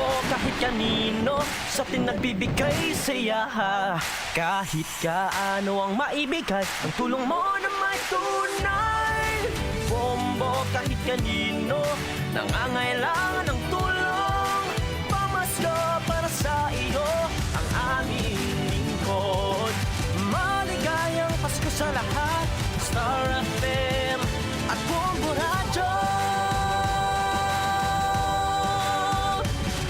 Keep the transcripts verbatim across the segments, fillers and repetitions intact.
O kahit kanino sa atin nagbibigay saya. Kahit kaano ang maibigay, ang tulong mo na may tunay. Bombo kahit kanino nangangailangan ng tulong. Pamasko para sa iyo ang aming lingkod. Maligayang Pasko sa lahat. Star F M at Bombo Radyo.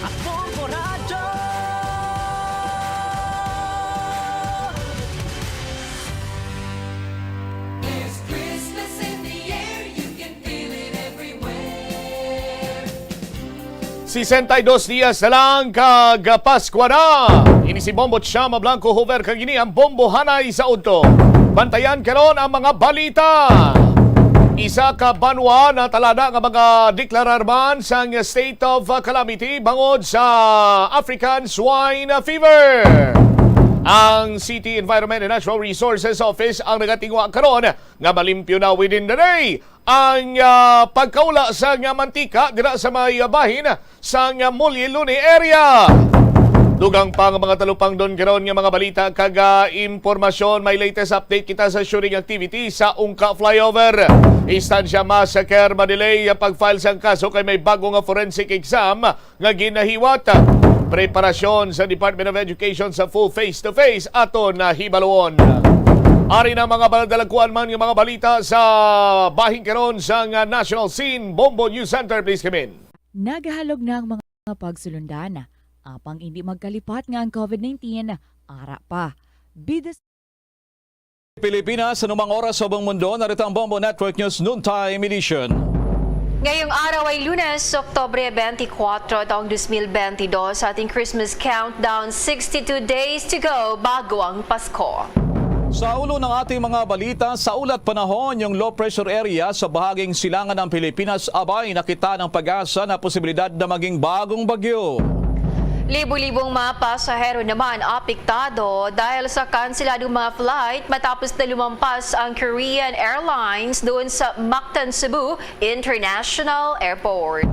At Bombo Radyo. There's Christmas in the air, you can feel it everywhere. Sesenta y dos dias na lang kag Paskwa na. Ini si Bombo Chama Blanco Hoover kag ini ang Bombo Hanay sa udto. Bantayan karon ang mga balita. Isa ka banwa natalada nga mga deklarar man sang state of calamity bangod sa African Swine Fever. Ang City Environment and Natural Resources Office ang nagatingwa karon nga malimpyo na within the day ang, ah, pagkaula sa nga mantika dira sa may, ah, bahin sa nga Mulye Luni area. Dugang pa nga mga talupangdon karon nga mga balita kag, ah, impormasyon. May latest update kita sa shooting activity sa Ungka Flyover. Estancia Massacre, madelay ang pag-file sang kaso kay may bago nga forensic exam nga ginahiwat. Preparasyon sa Department of Education sa full face-to-face aton nahibaluon. Ari na mga balagdalagkuan man nga mga balita sa bahin karon sang National Scene. Bombo News Center, please come in. Nagahalog na ang mga pagsulundan, apang indi magkalipat nga ang covid nineteen ara pa. Bida Pilipinas, anumang oras sa buong mundo, narito ang Bombo Network News Noontime Edition. Ngayong araw ay Lunes, Oktubre twenty-four, taong dos mil benti dos, sa ating Christmas countdown, sixty-two days to go bago ang Pasko. Sa ulo ng ating mga balita, sa ulat panahon, yung low pressure area sa bahaging silangan ng Pilipinas, abay, nakita ng PAGASA na posibilidad na maging bagong bagyo. Libo-libong mga pasahero naman apektado dahil sa kanseladong mga flight matapos na lumampas ang Korean Airlines doon sa Mactan Cebu International Airport.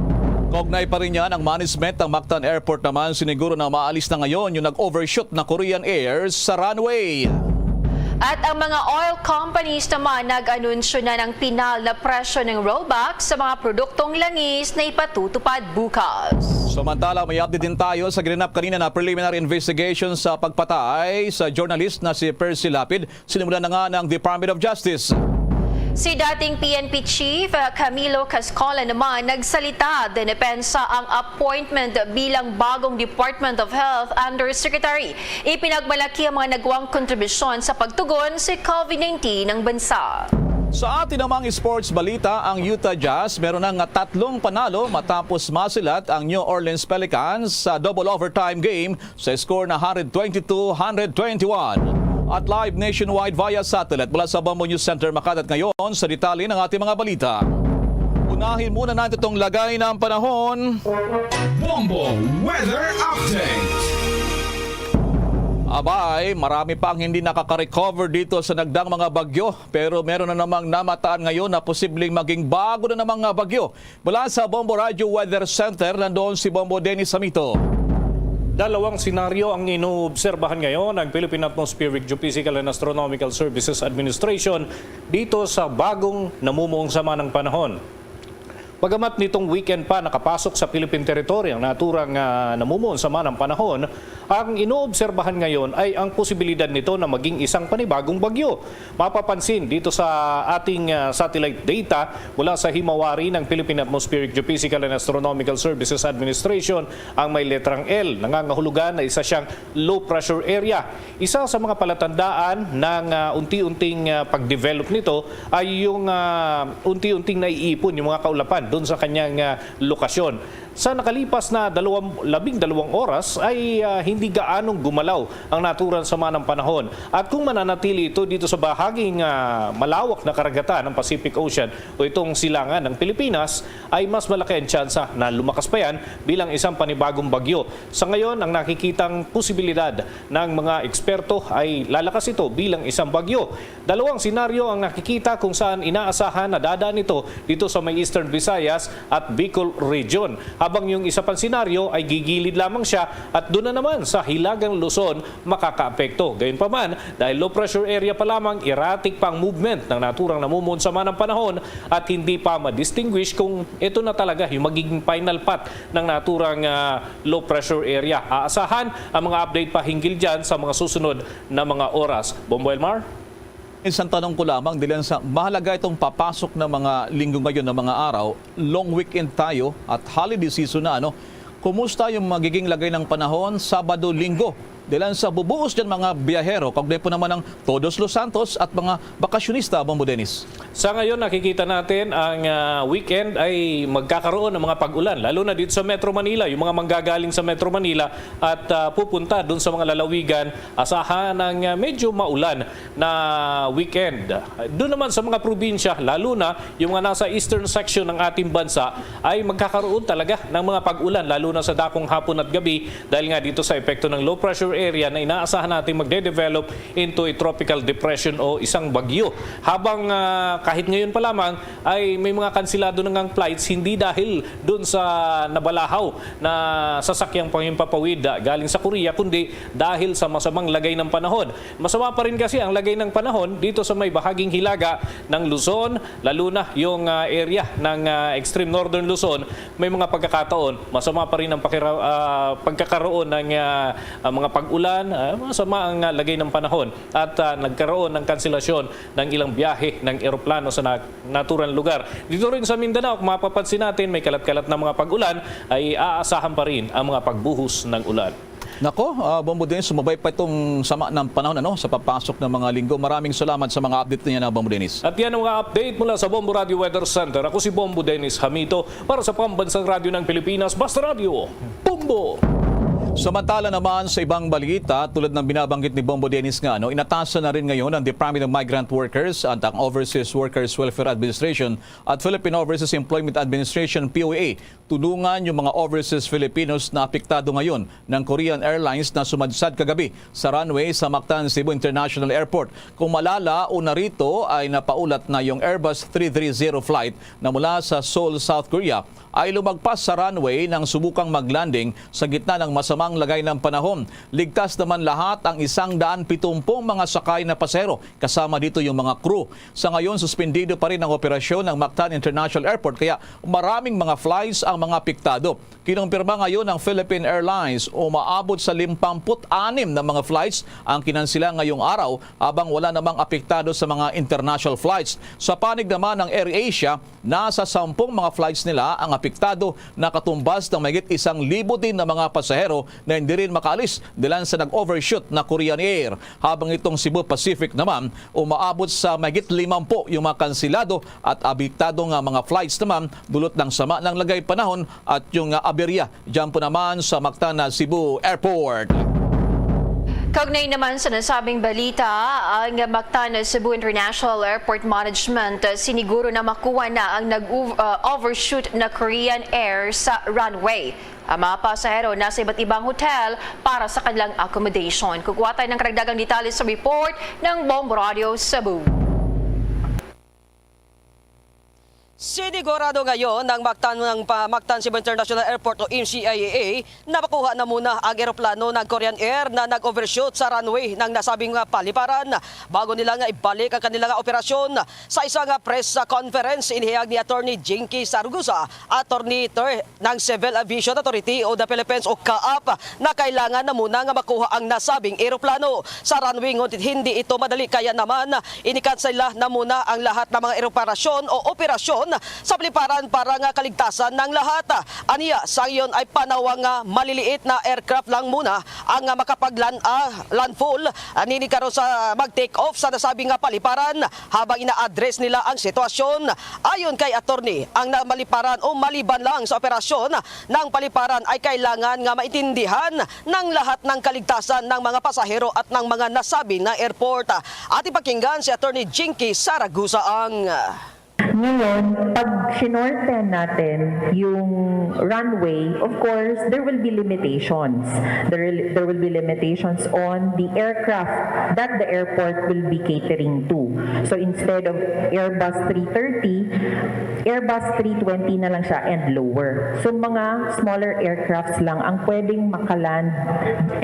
Kaugnay pa rin yan, ang management ng Mactan Airport naman siniguro na maalis na ngayon yung nag-overshoot na Korean Air sa runway. At ang mga oil companies naman nag-anunsyo na ng pinal na presyo ng rollback sa mga produktong langis na ipatutupad bukas. Samantala, may update din tayo sa ginanap kanina na preliminary investigation sa pagpatay sa journalist na si Percy Lapid. Sinimulan na nga ng Department of Justice. Si dating P N P Chief, uh, Camilo Cascola naman nagsalita, dinepensa ang appointment bilang bagong Department of Health Undersecretary. Ipinagmalaki ang mga nagawang kontribusyon sa pagtugon sa covid nineteen ng bansa. Sa atin namang sports balita, ang Utah Jazz meron na nga tatlong panalo matapos masilat ang New Orleans Pelicans sa double overtime game sa score na hundred twenty-two hundred twenty-one. At live nationwide via satellite mula sa Bombo News Center, Makati. At ngayon, sa detalye ng ating mga balita. Unahin muna natin itong lagay ng panahon. Bombo Weather Update. Abay, marami pa ang hindi nakaka-recover dito sa nagdaang mga bagyo, pero meron na namang namataan ngayon na posibleng maging bago na namang, ah, bagyo. Mula sa Bombo Radio Weather Center, nandoon si Bombo Dennis Samito. Dalawang senaryo ang inoobserbahan ngayon ng Philippine Atmospheric Geophysical and Astronomical Services Administration dito sa bagong namumuong sama ng panahon. Bagamat nitong weekend pa nakapasok sa Philippine territory ang naturang, ah, namumuong sama ng panahon, ang inoobserbahan ngayon ay ang posibilidad nito na maging isang panibagong bagyo. Mapapansin dito sa ating, ah, satellite data mula sa himawari ng Philippine Atmospheric Geophysical and Astronomical Services Administration ang may letrang L, nangangahulugan na isa siyang low pressure area. Isa sa mga palatandaan ng, ah, unti-unting, ah, pag-develop nito ay yung, ah, unti-unting naiipon yung mga kaulapan doon sa kanyang, ah, lokasyon. Sa nakalipas na dalawang, labing dalawang oras ay, ah, hindi gaanong gumalaw ang naturang sama ng panahon. At kung mananatili ito dito sa bahaging, ah, malawak na karagatan ng Pacific Ocean o itong silangan ng Pilipinas, ay mas malaki ang tsansa na lumakas pa yan bilang isang panibagong bagyo. Sa ngayon, ang nakikitang posibilidad ng mga eksperto ay lalakas ito bilang isang bagyo. Dalawang senaryo ang nakikita kung saan inaasahan na dadaan ito dito sa may Eastern Visayas at Bicol Region. Habang yung isa pang senaryo ay gigilid lamang siya at doon na naman sa Hilagang Luzon makakaapekto. Gayunpaman, dahil low pressure area pa lamang, erratic pa ang movement ng naturang namumuon sa manang panahon at hindi pa ma-distinguish kung ito na talaga yung magiging final path ng naturang, ah, low pressure area. Aasahan ang mga update pa hinggil dyan sa mga susunod na mga oras. Bombo Elmar? Isang tanong ko lamang, dilan sa mahalaga itong papasok na mga linggo ngayon, na mga araw, long weekend tayo at holiday season na, ano? Kumusta yung magiging lagay ng panahon Sabado, Linggo? Dilan sa bubuos dyan mga biyahero, kaugnay po naman ng Todos Los Santos at mga bakasyonista, Bombo Dennis. Sa ngayon, nakikita natin ang, ah, weekend ay magkakaroon ng mga pag-ulan, lalo na dito sa Metro Manila, yung mga manggagaling sa Metro Manila at, ah, pupunta dun sa mga lalawigan, asahan ang, ah, medyo maulan na weekend. Doon naman sa mga probinsya, lalo na yung mga nasa eastern section ng ating bansa, ay magkakaroon talaga ng mga pag-ulan, lalo na sa dakong hapon at gabi, dahil nga dito sa epekto ng low pressure area na inaasahan natin magde-develop into a tropical depression o isang bagyo. Habang, ah, kahit ngayon pa lamang ay may mga kansilado na ngang flights, hindi dahil doon sa nabalahaw na sasakyang panghimpapawid, ah, galing sa Korea, kundi dahil sa masamang lagay ng panahon. Masama pa rin kasi ang lagay ng panahon dito sa may bahaging hilaga ng Luzon, lalo na yung, ah, area ng, ah, extreme northern Luzon. May mga pagkakataon, masama pa rin ang pakira-, ah, pagkakaroon ng, ah, ah, mga pag-ulan, ah, masama ang, ah, lagay ng panahon at, ah, nagkaroon ng kanselasyon ng ilang biyahe ng eroplano sa na-, naturang lugar. Dito rin sa Mindanao, kung mapapansin natin, may kalat-kalat na mga pag-ulan, ay aasahan pa rin ang mga pagbuhos ng ulan. Nako, ah, Bombo Dennis, sumabay pa itong sama ng panahon, ano, sa papasok ng mga linggo. Maraming salamat sa mga update niya na, Bombo Dennis. At yan ang mga update mula sa Bombo Radio Weather Center. Ako si Bombo Dennis Hamito para sa Pambansang Radyo ng Pilipinas, Basta Radyo, Bombo! Samantala naman, sa ibang balita, tulad ng binabanggit ni Bombo Dennis nga, no, inatasan na rin ngayon ang Department of Migrant Workers at ang Overseas Workers Welfare Administration at Philippine Overseas Employment Administration, P O A, tulungan yung mga overseas Filipinos na apektado ngayon ng Korean Airlines na sumadsad kagabi sa runway sa Mactan Cebu International Airport. Kung malala, una rito ay napaulat na yung Airbus three three zero flight na mula sa Seoul, South Korea, ay lumagpas sa runway nang subukang mag-landing sa gitna ng masamang lagay ng panahon. Ligtas naman lahat ang isang daan pitumpung mga sakay na pasahero, kasama dito yung mga crew. Sa ngayon, suspendido pa rin ang operasyon ng Mactan International Airport, kaya maraming mga flights ang mga apektado. Kinumpirma ngayon ng Philippine Airlines, umaabot sa limamput anim na mga flights ang kinansela ngayong araw, habang wala namang apektado sa mga international flights. Sa panig naman ng AirAsia, nasa sampung mga flights nila ang apektado, nakatumbas ng mahigit isang libo din na mga pasahero na hindi rin makaalis dilan sa nag-overshoot na Korean Air. Habang itong Cebu Pacific naman, umaabot sa mahigit limampu yung mga kansilado at apektado nga mga flights naman dulot ng sama ng lagay panahon at yung, ah, aberya dyan po naman sa Mactan Cebu Airport. Kaugnay naman sa nasabing balita, ang Mactan Cebu International Airport Management, uh, siniguro na makuha na ang nag-, uh, overshoot na Korean Air sa runway. Ang mga pasahero nasa iba't ibang hotel para sa kanilang accommodation. Kukuha tayo ng karagdagang detalye sa report ng Bombo Radio Cebu. Sinigurado ngayon ng Mactan, ng pa-, Mactan Cebu International Airport o M C I A A na makuha na muna ang eroplano ng Korean Air na nag-overshoot sa runway ng nasabing, ah, paliparan bago nila nga ibalik ang kanilang operasyon. Sa isang, ah, press, ah, conference, inihayag ni Attorney Jinky Sargusa, Attorney Ter-, ng Civil Aviation Authority o the Philippines o CAAP, na kailangan na muna nga makuha ang nasabing eroplano sa runway, ngunit hindi ito madali, kaya naman inikansela na muna ang lahat ng mga eroparasyon o operasyon sa paliparan para nga kaligtasan ng lahat. Aniya, sa ngayon ay panawang, ah, maliliit na aircraft lang muna ang, ah, makapaglan-, ah, landfall, ah, nini karon sa mag-take off sa nasabing nga paliparan habang ina-address nila ang sitwasyon. Ayon kay Attorney, ang namaliparan o maliban lang sa operasyon ng paliparan ay kailangan nga maintindihan ng lahat ng kaligtasan ng mga pasahero at ng mga nasabi na airport. Ating pakinggan si Attorney Jinky Saragusa ang. Ngayon, pag sinorten natin yung runway, of course, there will be limitations. There will, there will be limitations on the aircraft that the airport will be catering to. So instead of Airbus three thirty, Airbus three twenty na lang siya and lower. So, mga smaller aircrafts lang ang pwedeng makaland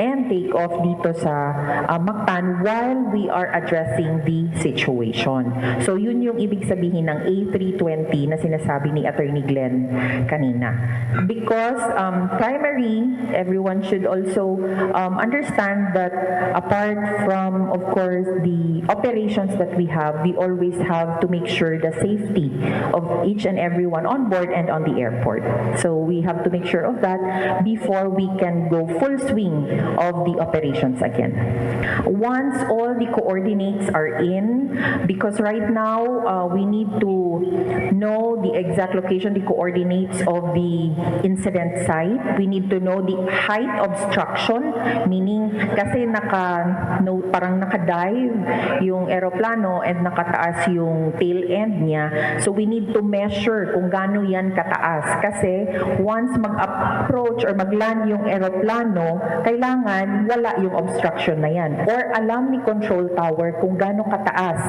and take off dito sa, ah, Mactan while we are addressing the situation. So, yun yung ibig sabihin ng A three twenty na sinasabi ni Attorney Glenn kanina. Because, um, primary, everyone should also, um, understand that apart from, of course, the operations that we have, we always have to make sure the safety of each and everyone on board and on the airport. So we have to make sure of that before we can go full swing of the operations again. Once all the coordinates are in, because right now, uh, we need to know the exact location, the coordinates of the incident site. We need to know the height obstruction, meaning kasi naka, no, parang naka-dive yung eroplano and nakataas yung tail end niya. So we need to measure kung gaano yan kataas. Kasi once mag-approach or mag-land yung eroplano, kailangan wala yung obstruction na yan. Or alam ni control tower kung gaano kataas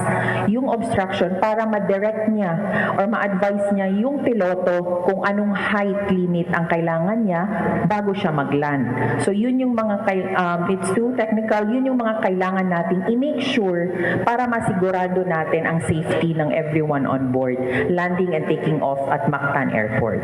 yung obstruction para ma-direct niya or ma-advise niya yung piloto kung anong height limit ang kailangan niya bago siya mag-land. So yun yung mga kay, um, it's too technical, yun yung mga kailangan nating i-make sure para masigurado natin ang safety ng everyone on board, landing and taking off at Mactan Airport.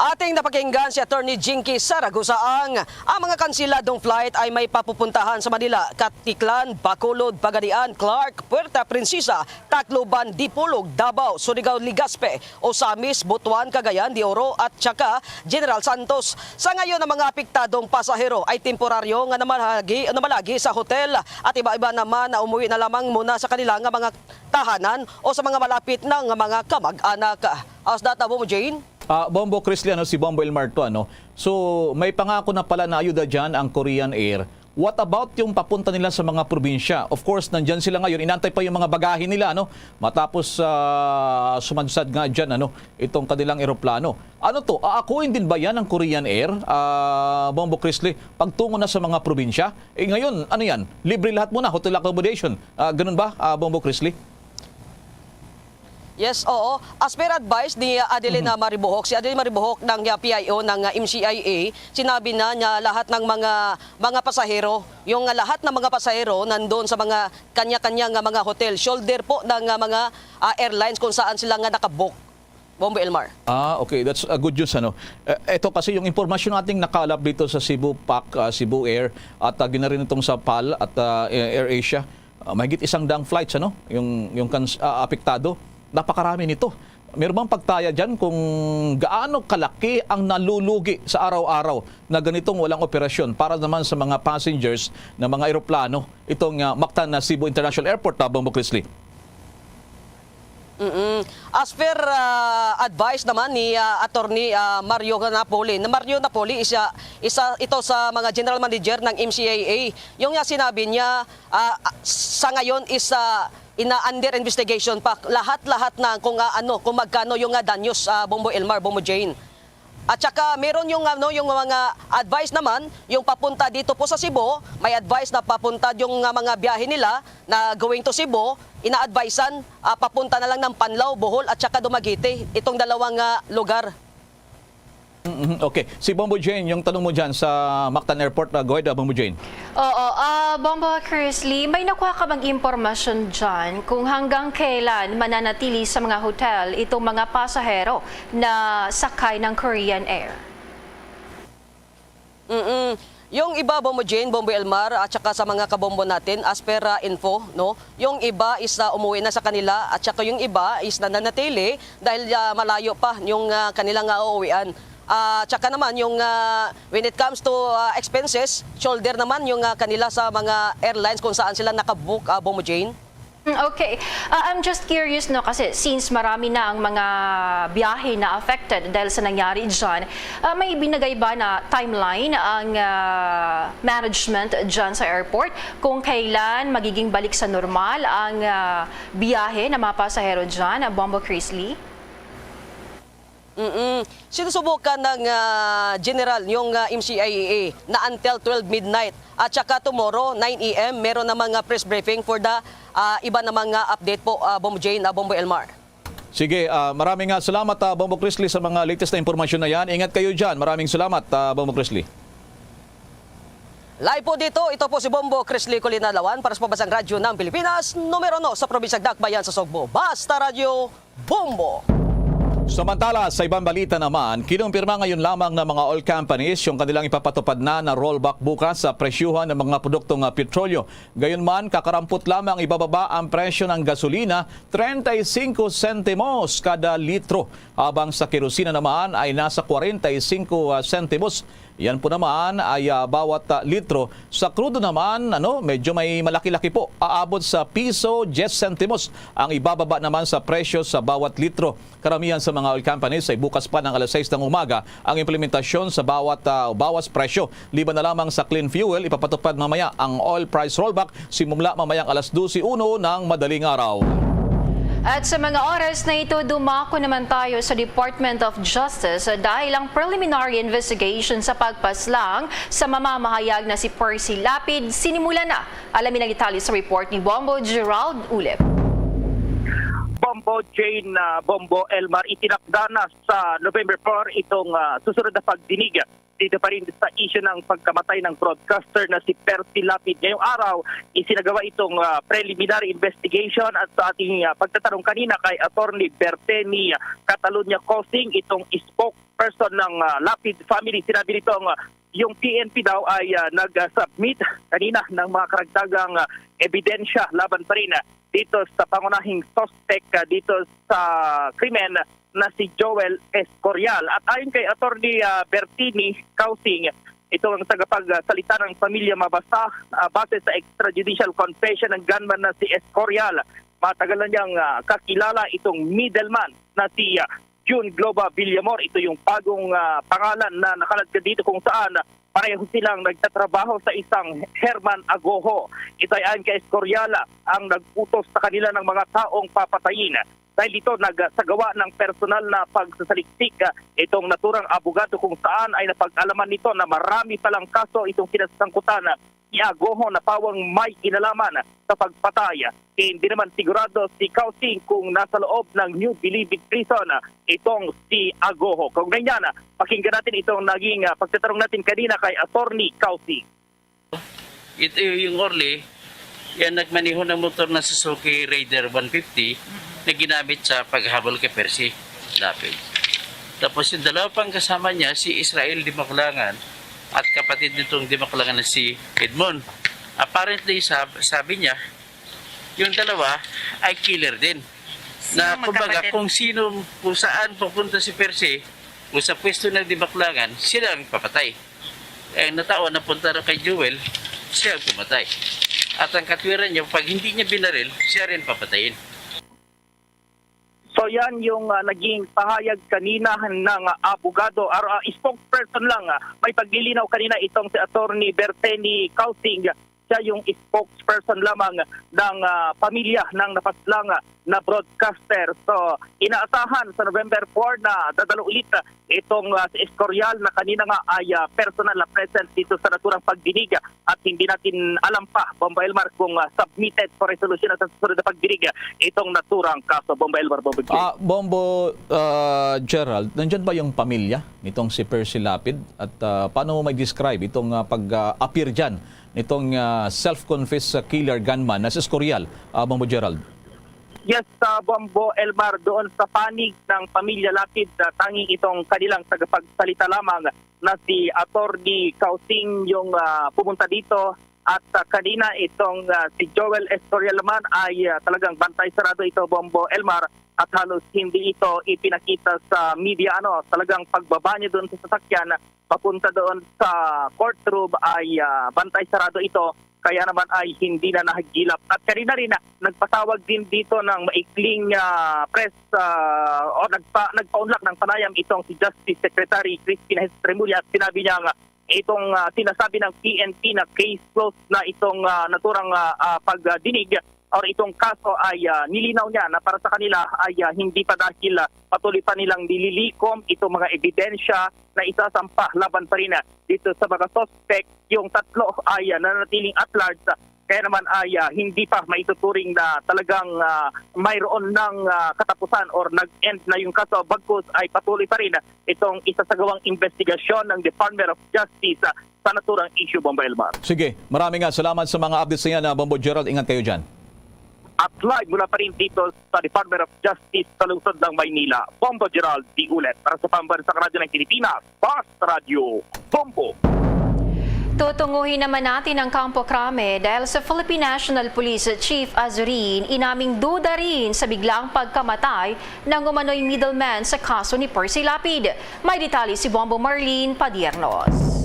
Ating napakinggan si Attorney Jinky Saragosaang. Ang mga kansiladong flight ay may papupuntahan sa Manila, Caticlan, Bacolod, Pagadian, Clark, Puerto Princesa, Tacloban, Dipolog, Davao, Surigao, Legazpi, Ozamiz, Butuan, Cagayan de Oro at saka General Santos. Sa ngayon, ang mga apektadong pasahero ay temporaryo nga namalagi, namalagi sa hotel at iba-iba naman na umuwi na lamang muna sa kanila nga mga tahanan o sa mga malapit na nga mga kamag-anak. As data, Bombo Jane. Ah, Bombo Chrisley, ano, si Bombo Elmar to, ano? So, may pangako na pala na ayuda dyan ang Korean Air. What about yung papunta nila sa mga probinsya? Of course, nandyan sila ngayon. Inantay pa yung mga bagahe nila, ano? Matapos ah, sumadsad nga dyan, ano, itong kanilang eroplano. Ano to? Aakuin din ba yan ang Korean Air? Ah, Bombo Chrisley, pagtungo na sa mga probinsya? Eh ngayon, ano yan? Libre lahat muna, hotel accommodation. Ah, ganun ba, ah, Bombo Chrisley? Yes, oo. As per advice ni Adeline Maribohok, si Adeline Maribohok ng uh, P I O ng uh, M C I A, sinabi na niya lahat ng mga mga pasahero, yung uh, lahat ng mga pasahero nandoon sa mga kanya-kanya nga mga hotel, shoulder po ng uh, mga uh, airlines kung saan sila nga nakabook. Bombo Elmar. Ah, okay. That's a good news, ano. Eh, ito kasi yung impormasyon nating nakalap dito sa Cebu Pac, ah, Cebu Air at uh, gina rin itong sa PAL at uh, Air Asia. Ah, mahigit isang daang flights, ano, yung yung kan ah, apektado. Napakarami nito. Meron bang pagtaya diyan kung gaano kalaki ang nalulugi sa araw-araw na ganitong walang operasyon para naman sa mga passengers ng mga eroplano itong ah, Mactan na Cebu International Airport, ah, Bombo Chrisley? Mm-mm. As per ah, advice naman ni ah, Attorney ah, Mario Napoli, na Mario Napoli isa isa ito sa mga general manager ng M C I A. Yung nga sinabi niya, ah, sa ngayon is ah, ina under investigation pa lahat-lahat na kung ah, ano, kung magkano yung ah, danyos, ah, Bombo Elmar, Bombo Jane. At saka meron yung ano, yung mga advice naman, yung papunta dito po sa Cebu, may advice na papunta yung ah, mga biyahe nila na going to Cebu, ina-advisean ah, papunta na lang ng Panlao, Bohol at saka Dumaguete, itong dalawang ah, lugar. Mhm, okay. Si Bombo Jane, yung tanong mo dyan sa Mactan Airport, ah, go ahead, ah, Bombo Jane. Oo, ah, Bombo Chrisley, may nakuha ka bang impormasyon dyan kung hanggang kailan mananatili sa mga hotel itong mga pasahero na sakay ng Korean Air? Mm-mm. Yung iba, Bombo Jane, Bombo Elmar, at saka sa mga kabombo natin, as per ah, info, no? Yung iba is ah, umuwi na sa kanila, at saka yung iba is nananatili dahil ah, malayo pa yung ah, kanilang ah, uuwian. Ah, tsaka naman yung ah, when it comes to ah, expenses, shoulder naman yung ah, kanila sa mga airlines kung saan sila nakabook, ah, Bombo Jane. Mm, okay. Uh, I'm just curious, no, kasi since marami na ang mga biyahe na affected dahil sa nangyari dyan, uh, may ibinigay ba na timeline ang uh, management dyan sa airport kung kailan magiging balik sa normal ang uh, biyahe ng mga pasahero dyan, uh, Bombo Chrisley? Mm-mm. Sinusubukan ng ah, General yung ah, M C I A na until twelve midnight. At saka tomorrow, nine a m, meron na mga press briefing for the ah, iba na mga update po, ah, Bombo Jane, ah, Bombo Elmar. Sige, ah, maraming nga salamat, ah, Bombo Chrisley, sa mga latest na impormasyon na yan. Ingat kayo dyan. Maraming salamat, ah, Bombo Chrisley. Live po dito, ito po si Bombo Chrisley Colina Lawan para sa Pambansang Radyo ng Pilipinas, numero uno sa Probinsyang Dakbayan sa Sugbo. Basta Radyo, Bombo! Samantala, sa ibang balita naman, kinumpirma ngayon lamang ng mga oil companies yung kanilang ipapatupad na na rollback bukas sa presyuhan ng mga produktong ah, petrolyo. Gayunman, kakarampot lamang ibababa ang presyo ng gasolina treinta y cinco sentimos kada litro, habang sa kerosina naman ay nasa kwarenta y cinco sentimos. Yan po naman ay ah, bawat ah, litro. Sa krudo naman, ano, medyo may malaki-laki po. Aabot sa piso diyes sentimos ang ibababa naman sa presyo sa bawat litro. Karamihan sa mga oil companies ay bukas pa ng alas sais ng umaga ang implementasyon sa bawat ah, bawas presyo. Liban na lamang sa clean fuel, ipapatupad mamaya ang oil price rollback simula mamayang alas dose uno ng madaling araw. At sa mga oras na ito, dumako naman tayo sa Department of Justice dahil ang preliminary investigation sa pagpaslang sa mamamahayag na si Percy Lapid sinimulan na. Alamin ang detalye sa report ni Bombo Gerald Ulep. Bombo Jane, ah, Bombo Elmar, itinakda na sa November four itong ah, susunod na pagdinig dito pa rin sa isyu ng pagkamatay ng broadcaster na si Percy Lapid. Ngayong araw, isinagawa itong ah, preliminary investigation at sa ating ah, pagtatanong kanina kay Attorney Berteni Catalunya Cosing, itong spokesperson ng ah, Lapid family, sinabi nito ang ah, yung P N P daw ay ah, nag-submit kanina ng mga karagdagang ah, ebidensya laban pa rin ah, dito sa pangunahing suspect ah, dito sa krimen na si Joel Escorial. At ayon kay Attorney ah, Bertini Causing, ito ang tagapagsalita ng pamilya mabasa ah, base sa extrajudicial confession ng gunman na si Escorial. Matagal na niyang ah, kakilala itong middleman na si ah, June Globa Villamor. Ito yung bagong ah, pangalan na nakalatag dito kung saan pareho silang nagtatrabaho sa isang Herman Agoho. Ito ay ayon kay Escorial ang nag-utos sa kanila ng mga taong papatayin. Dahil dito, nagsagawa ng personal na pagsasaliksik ah, itong naturang abogado kung saan ay napag-alaman nito na marami palang kaso itong kinasangkutan ni Agoho na pawang may kinalaman sa pagpatay. Hindi naman sigurado si Kausing kung nasa loob ng New Bilibid Prison itong si Agoho. Kaugnay niyan, pakinggan natin itong naging ah, pagtatanong natin kanina kay Attorney Kausing. Ito yung Orly, yan nagmaneho ng motor na Suzuki Raider one fifty na ginamit sa paghabol kay Percy Lapid. Tapos yung dalawa pang kasama niya, si Israel Dimakulangan at kapatid nitong Dimakulangan na si Edmond. Apparently, sab- sabi niya, yung dalawa ay killer din. Na kumbaga, kung sino, kung saan pupunta si Percy, kung sa pwesto ng Dimakulangan, sila ang papatay. Eh, ang natao, napunta na kay Joel, siya ang pumatay. At ang katwiran niya, pag hindi niya binaril, siya rin papatayin. So yan yung ah, naging pahayag kanina ng ah, abogado, or ah, spokesperson lang. Ah, may paglilinaw kanina itong si Attorney Berteni Kausing. Siya yung spokesperson lamang ng ah, pamilya ng napaslang ah, na broadcaster. So inaasahan sa November four na dadalo ulit ah, itong ah, si Escorial na kanina nga ay ah, personal na present dito sa naturang pagdinig. At hindi natin alam pa, Bombo Elmar, kung ah, submitted for resolution at sa susunod na pagdinig ah, itong naturang kaso. Bombo Elmar, Bombo Jane. Ah, Bombo ah, Gerald, nandyan ba yung pamilya nitong si Percy Lapid? At ah, paano mo may describe itong ah, pag-appear dyan nitong ah, self-confessed ah, killer gunman na si Escorial, ah, Bombo Gerald? Yes, sa Bombo Elmar, doon sa panig ng pamilya Lapid, ah, tanging itong kanilang tagapagsalita lamang na si Attorney Kausing yung ah, pumunta dito. At ah, kanina itong ah, si Joel Escorial naman ay ah, talagang bantay sarado ito, Bombo Elmar, at halos hindi ito ipinakita sa media. Ano, talagang pagbaba niya doon sa sasakyan papunta doon sa courtroom ay ah, bantay sarado ito, kaya naman ay hindi na nahagilap. At kanina rin, ah, nagpatawag din dito ng maikling ah, press ah, o nagpa, nagpaunlak ng panayam itong si Justice Secretary Crispin Remulla at sinabi niya nga itong ah, sinasabi ng P N P na case closed na itong ah, naturang ah, ah, pagdinig or itong kaso ay, ah, nilinaw niya na para sa kanila ay, ah, hindi pa dahil, ah, patuloy pa nilang nililikom itong mga ebidensya na isasampa laban pa rin, ah, dito sa mga suspect. Yung tatlo ay, ah, nanatiling at large, ah, kaya naman ay, ah, hindi pa maituturing na talagang, ah, mayroon ng, ah, katapusan or nag-end na yung kaso, bagkus ay patuloy pa rin, ah, itong isasagawang investigasyon ng Department of Justice, ah, sa naturang issue, Bombo Elmar. Sige, marami nga salamat sa mga updates na yan, ah, Bombo Gerald. Ingat kayo dyan. At live mula pa rin dito sa Department of Justice sa lungsod ng Maynila, Bombo Gerald D. Ulet para sa Pambansang Radyo ng Pilipinas, Basta Radyo, Bombo. Tutunguhin naman natin ang Kampo Krame dahil sa Philippine National Police Chief Azurin, inaming duda rin sa biglang pagkamatay ng umano'y middleman sa kaso ni Percy Lapid. May detalye si Bombo Marlene Padiernos.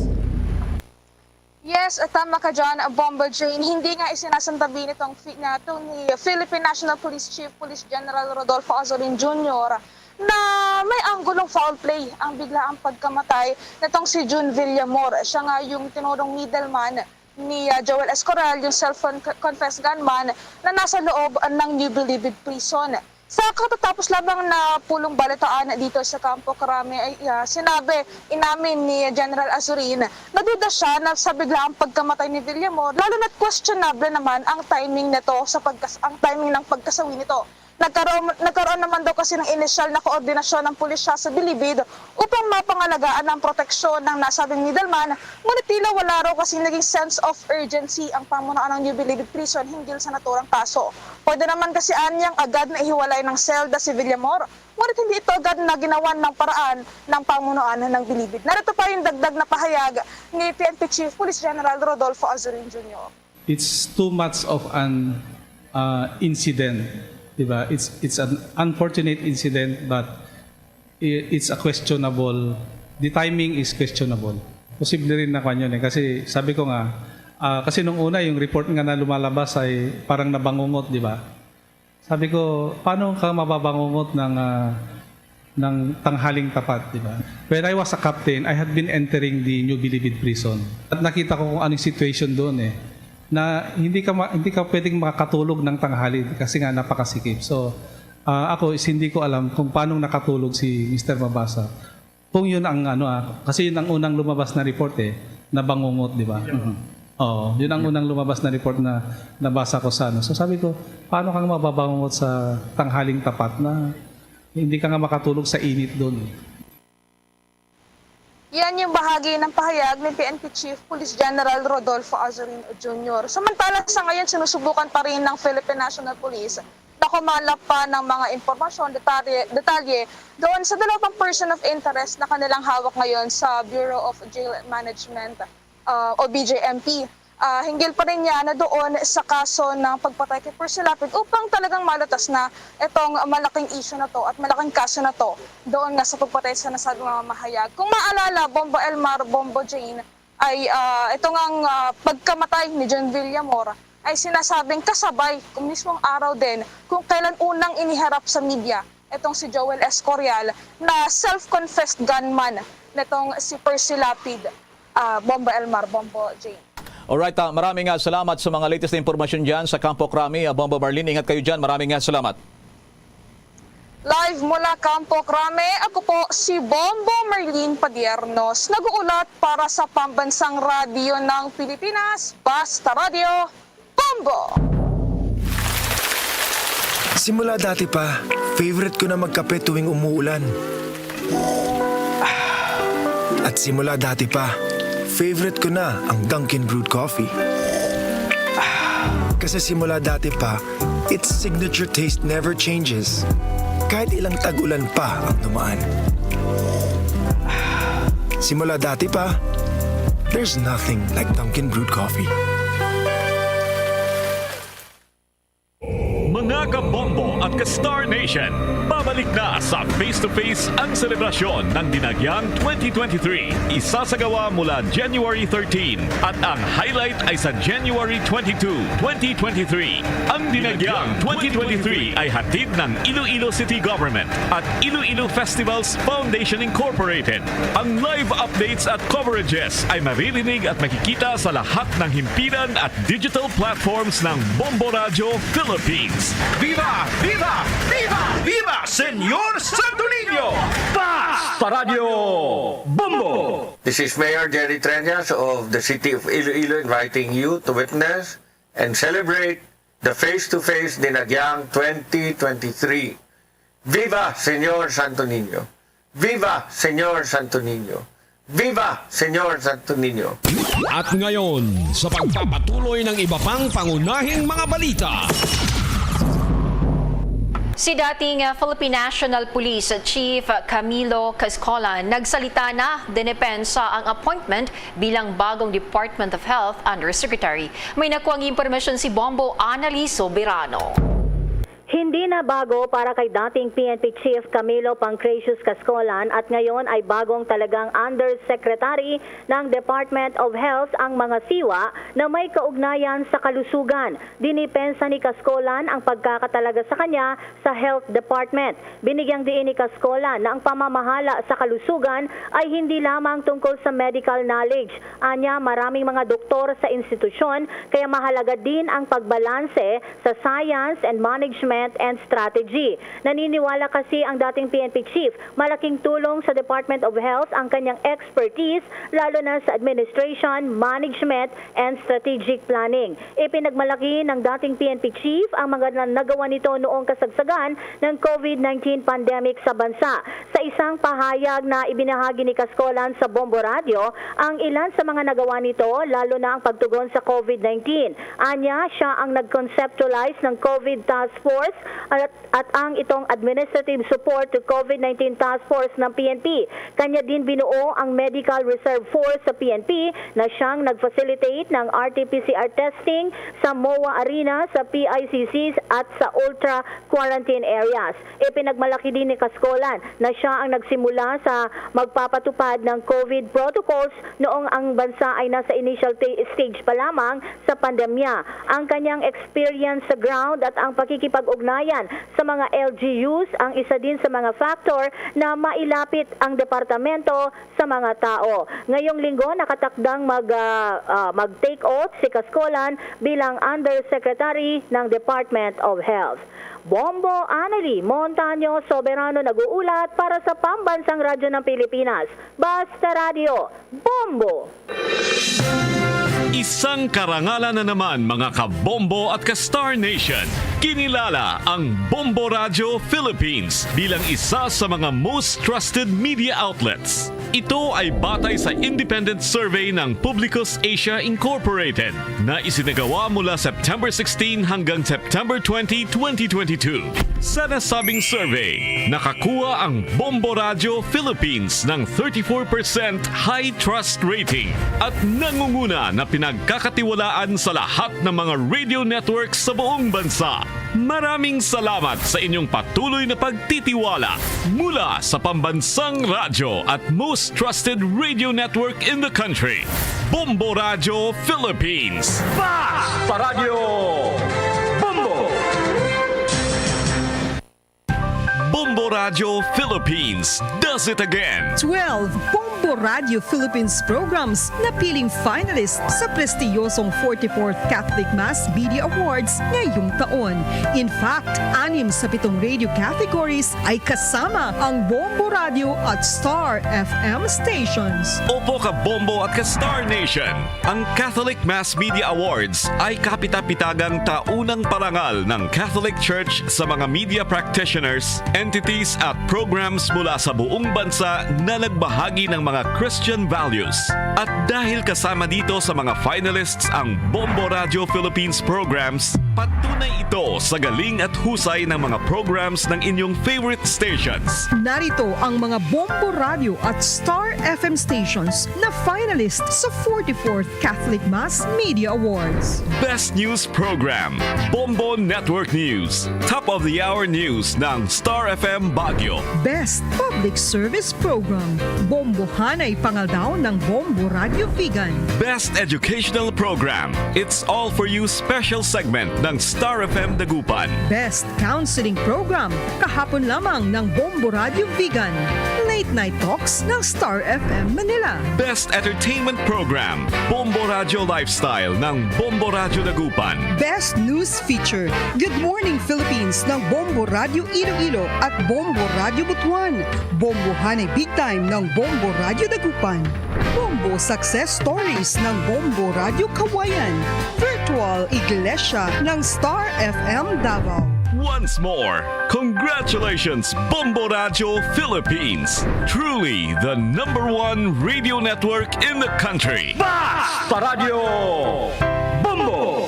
Yes, tama ka dyan, Bombo Jane. Hindi nga isinasantabi nitong, fi- na, itong ni Philippine National Police Chief Police General Rodolfo Azorin Junior na may anggulong foul play ang biglaang pagkamatay nitong si June Villamor. Siya nga yung tinurong middleman ni, ah, Joel Escoral, yung self-confessed gunman na nasa loob ng New Bilibid Prison. Sa katatapos lamang na pulong balitaan dito sa Kampo Krame, ay, ah, sinabi, inamin ni General Azurin, naduda siya na sa biglaang pagkamatay ni Villamor, lalo na't questionable naman ang timing nito sa pagkas-, ang timing ng pagkasawi nito. Nagkaroon, nagkaroon naman daw kasi ng inisyal na koordinasyon ng pulisya sa Bilibid upang mapangalagaan ang proteksyon ng nasabing middleman, ngunit tila wala raw kasi naging sense of urgency ang pamunuan ng New Bilibid Prison hinggil sa naturang kaso. Pwede naman kasi anyang agad na ihiwalay ng selda si Villamor, ngunit hindi ito agad na ginawan ng paraan ng pamunuan ng Bilibid. Narito pa yung dagdag na pahayag ni P N P Chief Police General Rodolfo Azurin Junior. It's too much of an, uh, incident, di ba? It's, it's an unfortunate incident, but i-, it's a questionable, the timing is questionable. Posible rin na kwan yun eh. Kasi sabi ko nga, ah, kasi nung una, yung report nga na lumalabas ay parang nabangungot, di ba? Sabi ko, "Paano ka mababangungot ng, ah, ng tanghaling tapat?" Di ba? When I was a captain, I had been entering the New Bilibid Prison. At nakita ko kung anong situation doon eh. Na hindi ka ma-, hindi ka pwedeng makakatulog ng tanghali kasi nga napakasikip. So, ah, ako is hindi ko alam kung paano nakatulog si Mister Mabasa. Kung yun ang ano, ah, kasi yun ang unang lumabas na report eh, nabangungot, di ba? Mhm. Oo, yun ang unang lumabas na report na nabasa ko sa ano. So sabi ko, "Paano kang mababangungot sa tanghaling tapat na hindi ka nga makatulog sa init doon?" Yan yung bahagi ng pahayag ni P N P Chief Police General Rodolfo Azurin Junior. Samantala, sa ngayon, sinusubukan pa rin ng Philippine National Police na kumalap pa ng mga impormasyon, detalye, detalye doon sa dalawang person of interest na kanilang hawak ngayon sa Bureau of Jail Management, ah, o B J M P. Ah, hinggil pa rin niya na doon sa kaso ng pagpatay kay Percy Lapid upang talagang malutas na itong malaking issue na to at malaking kaso na to doon nga sa pagpatay sa nasabing mamamahayag. Kung maalala, Bombo Elmar, Bombo Jane, ay, ah, ito ngang, ah, pagkamatay ni John Villamor ay sinasabing kasabay kung mismong araw din kung kailan unang iniharap sa media itong si Joel Escorial na self-confessed gunman nitong si Percy Lapid, ah, Bombo Elmar, Bombo Jane. Alright, ah, maraming, ah, salamat sa mga latest na impormasyon dyan sa Kampo Krami. Ah, Bombo Marlene, ingat kayo dyan. Maraming, ah, salamat. Live mula Kampo Krame, ako po si Bombo Marlene Padiernos, nag-uulat para sa Pambansang Radyo ng Pilipinas, Basta Radyo, Bombo! Simula dati pa, favorite ko na magkape tuwing umuulan. At simula dati pa, favorite ko na ang Dunkin' Brewed Coffee. Kasi simula dati pa, its signature taste never changes. Kahit ilang tag-ulan pa ang dumaan. Simula dati pa, there's nothing like Dunkin' Brewed Coffee. Mga kabombo at Star Nation, babalik na sa face-to-face ang selebrasyon ng Dinagyang twenty twenty-three. Isasagawa mula January thirteen at ang highlight ay sa January twenty-two, twenty twenty-three. Ang Dinagyang twenty twenty-three ay hatid ng Iloilo City Government at Iloilo Festivals Foundation Incorporated. Ang live updates at coverages ay maririnig at makikita sa lahat ng himpilan at digital platforms ng Bombo Radyo Philippines. Viva! Viva! Viva! Viva Señor Santo Niño! Basta Radyo Bombo! This is Mayor Jerry Treñas of the City of Iloilo inviting you to witness and celebrate the face-to-face Dinagyang twenty twenty-three. Viva Señor Santo Niño! Viva Señor Santo Niño! Viva Señor Santo Niño! At ngayon, sa pagpapatuloy ng iba pang pangunahing mga balita. Si dating, uh, Philippine National Police Chief Camilo Cascolan nagsalita na, dinepensa ang appointment bilang bagong Department of Health Undersecretary. May nakuhang impormasyon si Bombo Anali Soberano. Hindi na bago para kay dating P N P Chief Camilo Pancratius Cascolan at ngayon ay bagong talagang Undersecretary ng Department of Health ang mga siwa na may kaugnayan sa kalusugan. Dinipensa ni Cascolan ang pagkakatalaga sa kanya sa Health Department. Binigyang diin ni Cascolan na ang pamamahala sa kalusugan ay hindi lamang tungkol sa medical knowledge. Anya, maraming mga doktor sa institusyon, kaya mahalaga din ang pagbalanse sa science and management and strategy. Naniniwala kasi ang dating P N P chief, malaking tulong sa Department of Health ang kanyang expertise, lalo na sa administration, management, and strategic planning. Ipinagmalaki ng dating P N P chief ang mga na-, nagawa nito noong kasagsagan ng COVID nineteen pandemic sa bansa. Sa isang pahayag na ibinahagi ni Cascolan sa Bombo Radio, ang ilan sa mga nagawa nito, lalo na ang pagtugon sa COVID nineteen. Anya, siya ang nag-conceptualize ng COVID Task Force at, at ang itong Administrative Support to COVID nineteen Task Force ng P N P. Kanya din binuo ang Medical Reserve Force sa P N P na siyang nag-facilitate ng R T P C R testing sa MOA Arena, sa P I C Cs at sa Ultra Quarantine Areas. Ipinagmalaki din ni Cascolan na siya ang nagsimula sa magpapatupad ng COVID protocols noong ang bansa ay nasa initial ta-, stage pa lamang sa pandemya. Ang kanyang experience sa ground at ang pakikipag-ugnayan sa mga L G Us ang isa din sa mga factor na mailapit ang departamento sa mga tao. Ngayong linggo, nakatakdang mag, ah, ah, mag-take oath si Cascolan bilang Undersecretary ng Department of Health. Bombo Annalie Montaño Soberano nag-uulat para sa Pambansang Radyo ng Pilipinas, Basta Radio, Bombo! Isang karangalan na naman, mga ka-Bombo at ka-Star Nation. Kinilala ang Bombo Radio Philippines bilang isa sa mga most trusted media outlets. Ito ay batay sa independent survey ng Publicus Asia Incorporated na isinagawa mula September sixteen hanggang September twenty, twenty twenty-two. Sa nasabing survey, nakakuha ang Bombo Radio Philippines ng thirty-four percent high trust rating at nangunguna na pinagkakatiwalaan sa lahat ng mga radio networks sa buong bansa. Maraming salamat sa inyong patuloy na pagtitiwala mula sa pambansang radyo at most trusted radio network in the country, Bombo Radio Philippines. Basta Radio Bombo! Bombo Radio Philippines does it again. Twelve Bombo Radio Philippines programs napiling finalist sa prestiyosong forty-fourth Catholic Mass Media Awards ngayong taon. In fact, anim sa pitong radio categories ay kasama ang Bombo Radio at Star F M stations. Opo, ka-Bombo at ka-Star Nation. Ang Catholic Mass Media Awards ay kapitapitagang taunang parangal ng Catholic Church sa mga media practitioners, entities at programs mula sa buong bansa na nagbahagi ng mga Christian values. At dahil kasama dito sa mga finalists ang Bombo Radio Philippines programs, Patunay ito sa galing at husay ng mga programs ng inyong favorite stations. Narito ang mga Bombo Radio at Star F M stations na finalist sa forty-fourth Catholic Mass Media Awards. Best News Program, Bombo Network News. Top of the Hour News ng Star F M Baguio. Best Public Service Program, Bombohanay Pangaldaw ng Bombo Radio Vigan. Best Educational Program, It's All For You Special Segment ng Star F M Dagupan. Best Counseling Program, kahapon lamang ng Bombo Radio Vigan. Late Night Talks ng Star F M Manila. Best Entertainment Program, Bombo Radio Lifestyle ng Bombo Radio Dagupan. Best News Feature, Good Morning Philippines ng Bombo Radio Iloilo at Bombo Radio Butuan. Bombohanay Big Time ng Bombo Radio Dagupan. Bombo Success Stories ng Bombo Radio Cauayan. Virtual Iglesia ng Star F M Davao. Once more, congratulations, Bombo Radio Philippines. Truly the number one radio network in the country. Basta Radio Bombo!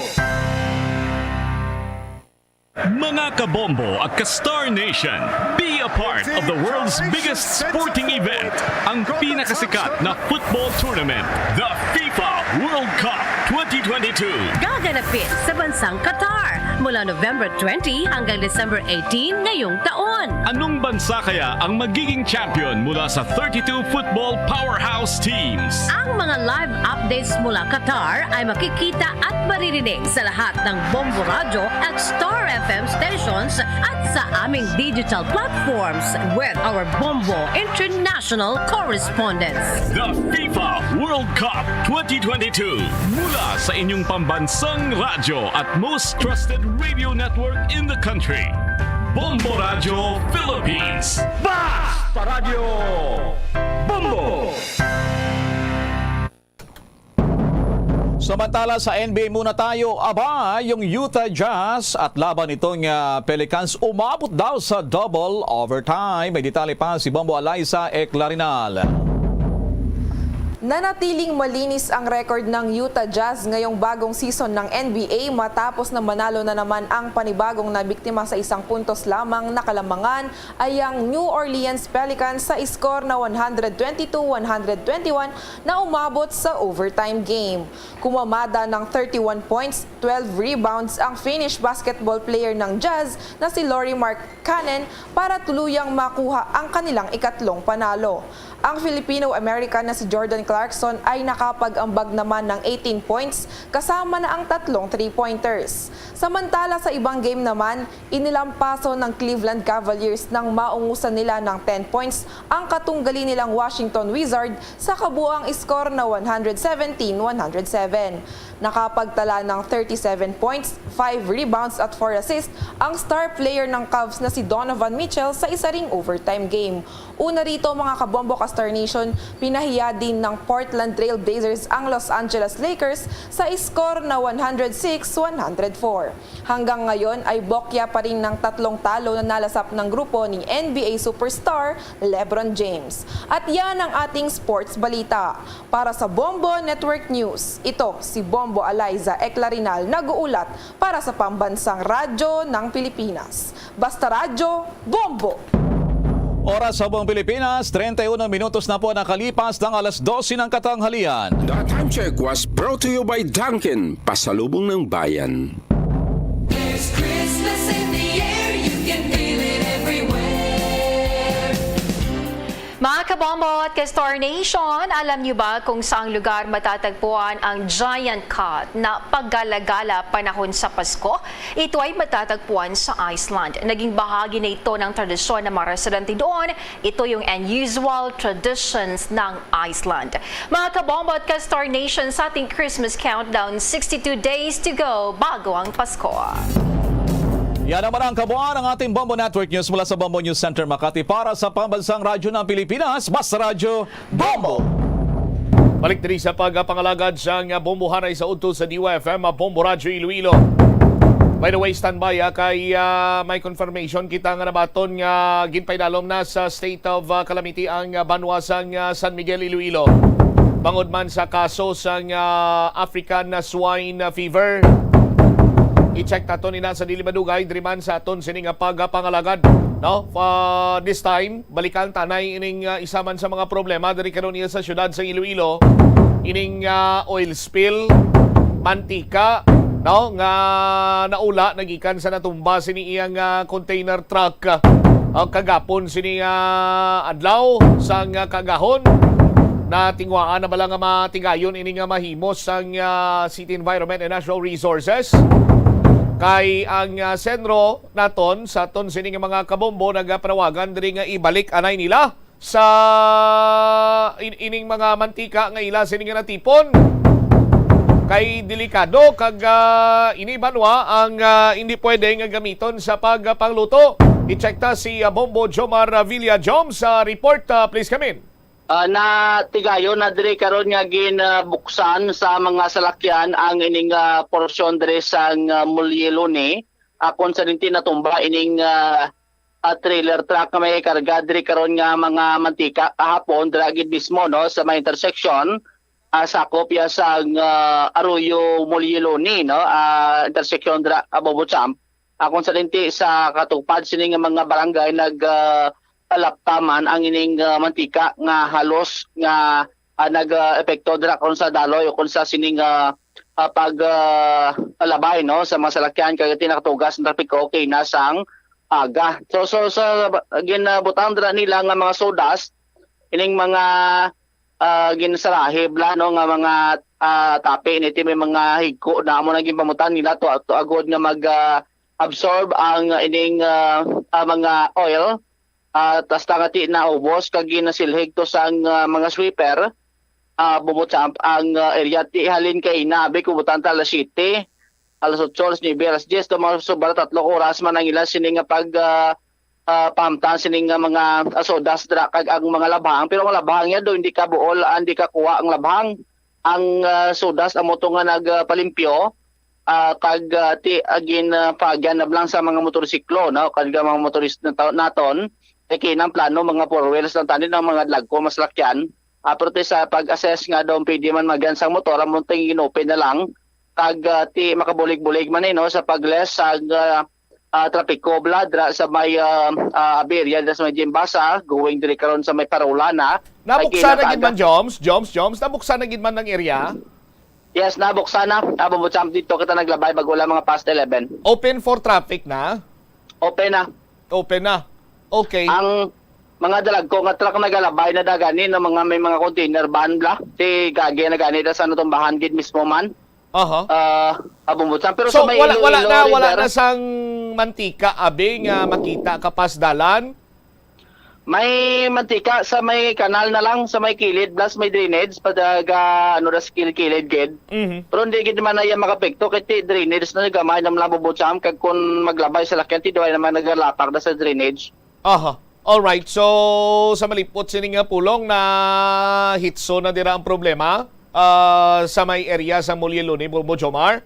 Mga kabombo at ka-Star Nation, be a part of the world's biggest sporting event, ang pinakasikat na football tournament, the FIFA World Cup twenty twenty-two. Gaganapin sa bansang Qatar mula November twenty hanggang December eighteen ngayong taon. Anong bansa kaya ang magiging champion mula sa thirty-two football powerhouse teams? Ang mga live updates mula Qatar ay makikita at maririnig sa lahat ng Bombo Radyo at Star F M stations at sa aming digital platforms with our Bombo International correspondents. The FIFA World Cup twenty twenty-two, mula sa inyong pambansang radyo at most trusted radio network in the country, Bombo Radyo Philippines. Basta Radyo Bombo! Samantala, sa N B A muna tayo. Aba, yung Utah Jazz at laban nitong, ah, Pelicans umabot daw sa double overtime. May detalye pa si Bombo Alayza Eclarinal. Nanatiling malinis ang record ng Utah Jazz ngayong bagong season ng N B A matapos na manalo na naman ang panibagong nabiktima sa isang puntos lamang na kalamangan ay ang New Orleans Pelicans sa score na one hundred twenty-two one hundred twenty-one na umabot sa overtime game. Kumamada ng thirty-one points, twelve rebounds ang Finnish basketball player ng Jazz na si Lauri Markkanen para tuluyang makuha ang kanilang ikatlong panalo. Ang Filipino-American na si Jordan Clarkson ay nakapag-ambag naman ng eighteen points kasama na ang tatlong three-pointers. Samantala sa ibang game naman, inilampaso ng Cleveland Cavaliers nang maungusan nila ng ten points ang katunggali nilang Washington Wizard sa kabuang score na one hundred seventeen one hundred seven. Nakapagtala ng thirty-seven points, five rebounds at four assists ang star player ng Cavs na si Donovan Mitchell sa isa ring overtime game. Una rito, mga kabombo ka Star Nation, pinahiya din ng Portland Trail Blazers ang Los Angeles Lakers sa score na one hundred six one hundred four. Hanggang ngayon ay bokya pa rin ng tatlong talo na nalasap ng grupo ni N B A superstar LeBron James. At yan ang ating sports balita. Para sa Bombo Network News, ito si Bombo Alayza Eclarinal nag-uulat para sa Pambansang Radyo ng Pilipinas. Basta Radyo, Bombo! Oras sa buong Pilipinas, treinta y uno minutos na po nakalipas ng alas dose ng katanghalian. The time check was brought to you by Dunkin', pasalubong ng bayan. There's Christmas in the air, you can feel it everywhere. Mga kabombo at ka-Star Nation, alam niyo ba kung saang lugar matatagpuan ang giant cat na paggala-gala panahon sa Pasko? Ito ay matatagpuan sa Iceland. Naging bahagi na ito ng tradisyon ng mga residente doon. Ito yung unusual traditions ng Iceland. Mga kabombo at ka-Star Nation, sa ating Christmas countdown, sixty-two days to go bago ang Pasko. Yan naman ang kabuuan ng ating Bombo Network News mula sa Bombo News Center Makati para sa Pambansang Radyo ng Pilipinas, Basta Radyo, Bombo! Balik diri sa pagpangalagad sang Bombo Hanay sa udto sa D Y F M, Bombo Radyo Iloilo. By the way, standby, ah, kay, ah, may confirmation kita nga nabaton nga ginpaidalom na sa state of, ah, calamity ang, ah, banwa sang, ah, San Miguel, Iloilo, bangod man sa kaso sang, ah, African, ah, swine, ah, fever. I-check naton ina sa dili madugay diri man sa aton sini nga pagapangalagad, no? Uh, this time, balikan ta anay ining, uh, isa man sa mga problema diri karon iya sa siyudad sa Iloilo, ining, uh, oil spill, mantika, no, nga naula nagikan sa natumba sini iyang, uh, container truck, uh, kagapon sini, uh, adlaw sang, uh, kagahon. Natingwaan na bala nga matigayon ini nga mahimo sang, ah, City Environment and Natural Resources? Kay ang, ah, senro naton sa aton sini nga mga kabombo nagapanawagan diri nga ibalik anay nila sa in-, ining mga mantika nga ila sini nga natipon. Kay delikado kag, ah, ini banwa ang, ah, hindi pwede nga gamiton sa pagpangluto. I-check ta si, ah, Bombo Jomar Villa Jom sa report. Ah, please come in. Ah, natigayon na diri karon nga ginabuksan sa mga salakyan ang ining, ah, porsyon diri sang, ah, Mulyeloni, ah, kung sa dinti natumba ining, ah, ah, trailer truck nga may karga diri karon nga mga mantika kahapon dira gid mismo, no, sa may intersection, ah, sakop ya sang, ah, Arroyo Mulyeloni, no, ah, intersection dira, ah, Bobo Champ. Ah, kung sa dinti sa katupad sini nga mga barangay nag, ah, palapta man ang ining, ah, mantika nga halos nga, ah, nag, ah, epekto dira kon sa daloy o kon sa sining, ah, ah, pag, ah, labay, no, sa mga salakyan kag ti nakatugas ang trapiko kay nasang aga. So, so sa ginabutang dira nila nga mga sawdust, ining mga, ah, ginsarahib la, no, nga mga, ah, tapi ni ti may mga higko na amo na ginpamutan nila to, to agod nga mag, ah, absorb ang ining, ah, ah, mga oil. Ah, tas tangati naubos kag ginasilhig to sang, ah, mga sweeper. Ah, bumutsamp ang, ah, area ti halin kay nabi kubutan ta alas siyete, alas otso, alas nuebe, alas dyes, to mga sobra tatlo ka oras man ang ila sini nga pag, ah, ah, pahamtan sini nga mga, ah, sodas dira kag ang mga labhang. Pero ang labhang niya do hindi ka buol, ah, hindi ka kuha ang labhang. Ang, ah, sodas amo to nga nagpalimpyo, ah, kag, ah, ti, ah, gin, ah, paagyan na lang sa mga motorsiklo, no? Kag ang mga motorist na taw-, naton, eh, kinang plano, mga four wheels lang tanin ang mga dagko mas lakyan. Ah, pero ti sa pag-assess nga daw pwede man magyan sang motor, amo ting gin-open na lang. Kag, ah, ti makabulig-bulig man eh, no, sa pag-less sa, ah, ah, trapiko, bla, dra sa may, ah, ah, Aberia, dra sa may Jimbasa, going diri karon sa may Parola na. Nabuksan na gid man, Joms? Joms, Joms, nabuksan na gid man ang area? Yes, nabuksan na. Abo mo, champ, dito kita naglabay bago lang mga past eleven. Open for traffic na? Open na. Open na. Okay. Ang mga dalagko nga truck nagalabay na dagani, no, mga may mga container van, bla. Ti gagi na gani da sa natumbahan gid mismo man. Aha. Ah, abo mo, champ. Pero So, sa may wala, wala Iloilo na, wala River, na sang mantika, abi, nga makita ka pas dalan? May mantika sa may kanal na lang, sa may kilid, plus may drainage, padaga, ano, das kilid-kilid gid. Mhm. Pero hindi gid man na iya makapekto, kay ti drainage na gamay na lang bubutsam, kag kung maglabay sa lakyan, ti duway naman nagalapag na sa drainage. Aha. Alright. So, sa malipot sini nga pulong, na hitso na dira ang problema, ah, sa may area sa Mulyeloni, Bo-, Bo Jomar?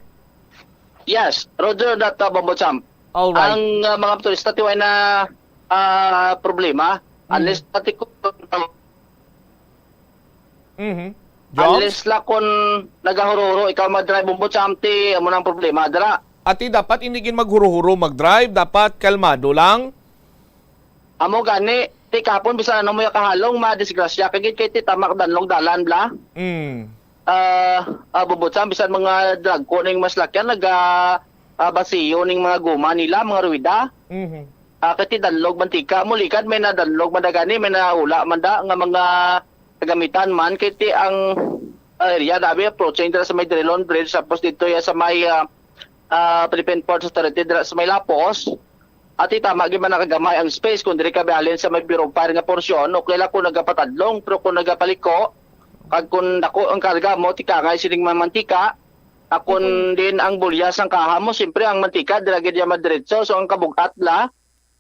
Yes, Roger, that, uh, Bombo Champ. Alright. Ang, uh, mga motorista, tiway na, uh, problema. Mhm. Unless pati ko, Mhm. Joms? Unless la kon nagahuro-huro, ikaw mag-drive, Bombo Champ, ti, amo nang problema, dala. Ati, dapat hindi gid maghuro-huro mag-drive, dapat kalmado lang. Amo gani, ti kahapon bisan ano mo ya kahalong, madisgrasya ka gid kay ti tamak danlog dalan bla. Mm. Ah, ah, bubutan bisan mga dragko ning maslakyan naga, ah, basiyo ning mga guma nila, mga ruwida. Mhm. Ah, kay ti danlog mantika mo likad may nadanlog man da gani, may naula man da nga mga kagamitan man kay ti ang, ah, area dabi approaching dira sa may Drilon Bridge tapos dito ya sa may, ah, ah, Philippine Ports Authority dira sa may Lapos. Ati tama gid man nakagamay ang space kung diri ka bihalin sa may Bureau of Fire nga porsyon, okay lang kung nagapatadlong, pero kung nagapaliko, kag kung dako ang karga mo, tikangay sining mamantika, at kung din ang bulya sang kaha mo, siyempre ang mantika, dira gid yan madiretso. So ang kabugat la,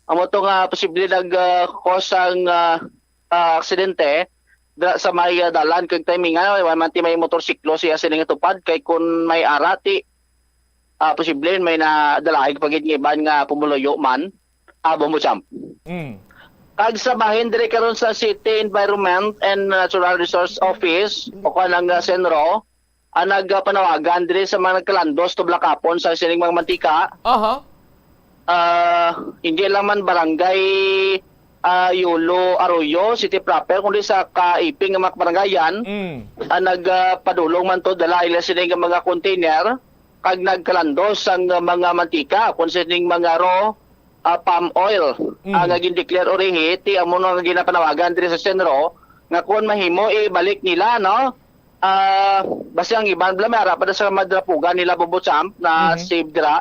amo to nga posible nag, ah, cause ang, ah, ah, aksidente dira sa may, ah, dalan kag timing, ah, wa man ti may motorsiklo siya sini nga tupad kay kun may ara ti, ah, posible may nadalaig pa gid nga iban nga pumuluyo man. Ah, Bombo Champ. Mm. Kag sa bahin diri karon sa City Environment and Natural Resource Office o kanang, ah, Senro, ah, nagpanawagan diri sa mga nagkalandos tubla kahapon sa sining mga mantika. Aha. Ah, hindi lang man barangay, ah, Yolo Arroyo City proper, kundi sa kaiping nga mga kabarangayan, Mm. ah, nagpadulong man to, dala ila sini nga mga container, kag nagkalandos ang mga mantika, kung sining mga raw, ah, palm oil, Mm. ah, nga gindeclare urihi, ti amo na nga ginapanawagan diri sa CENRO, nga kung mahimo, ibalik nila, no? Ah, basi ang iban, bala, may ara pa na sa madrapugan nila, Bobo Champ, na Mhm. save dira.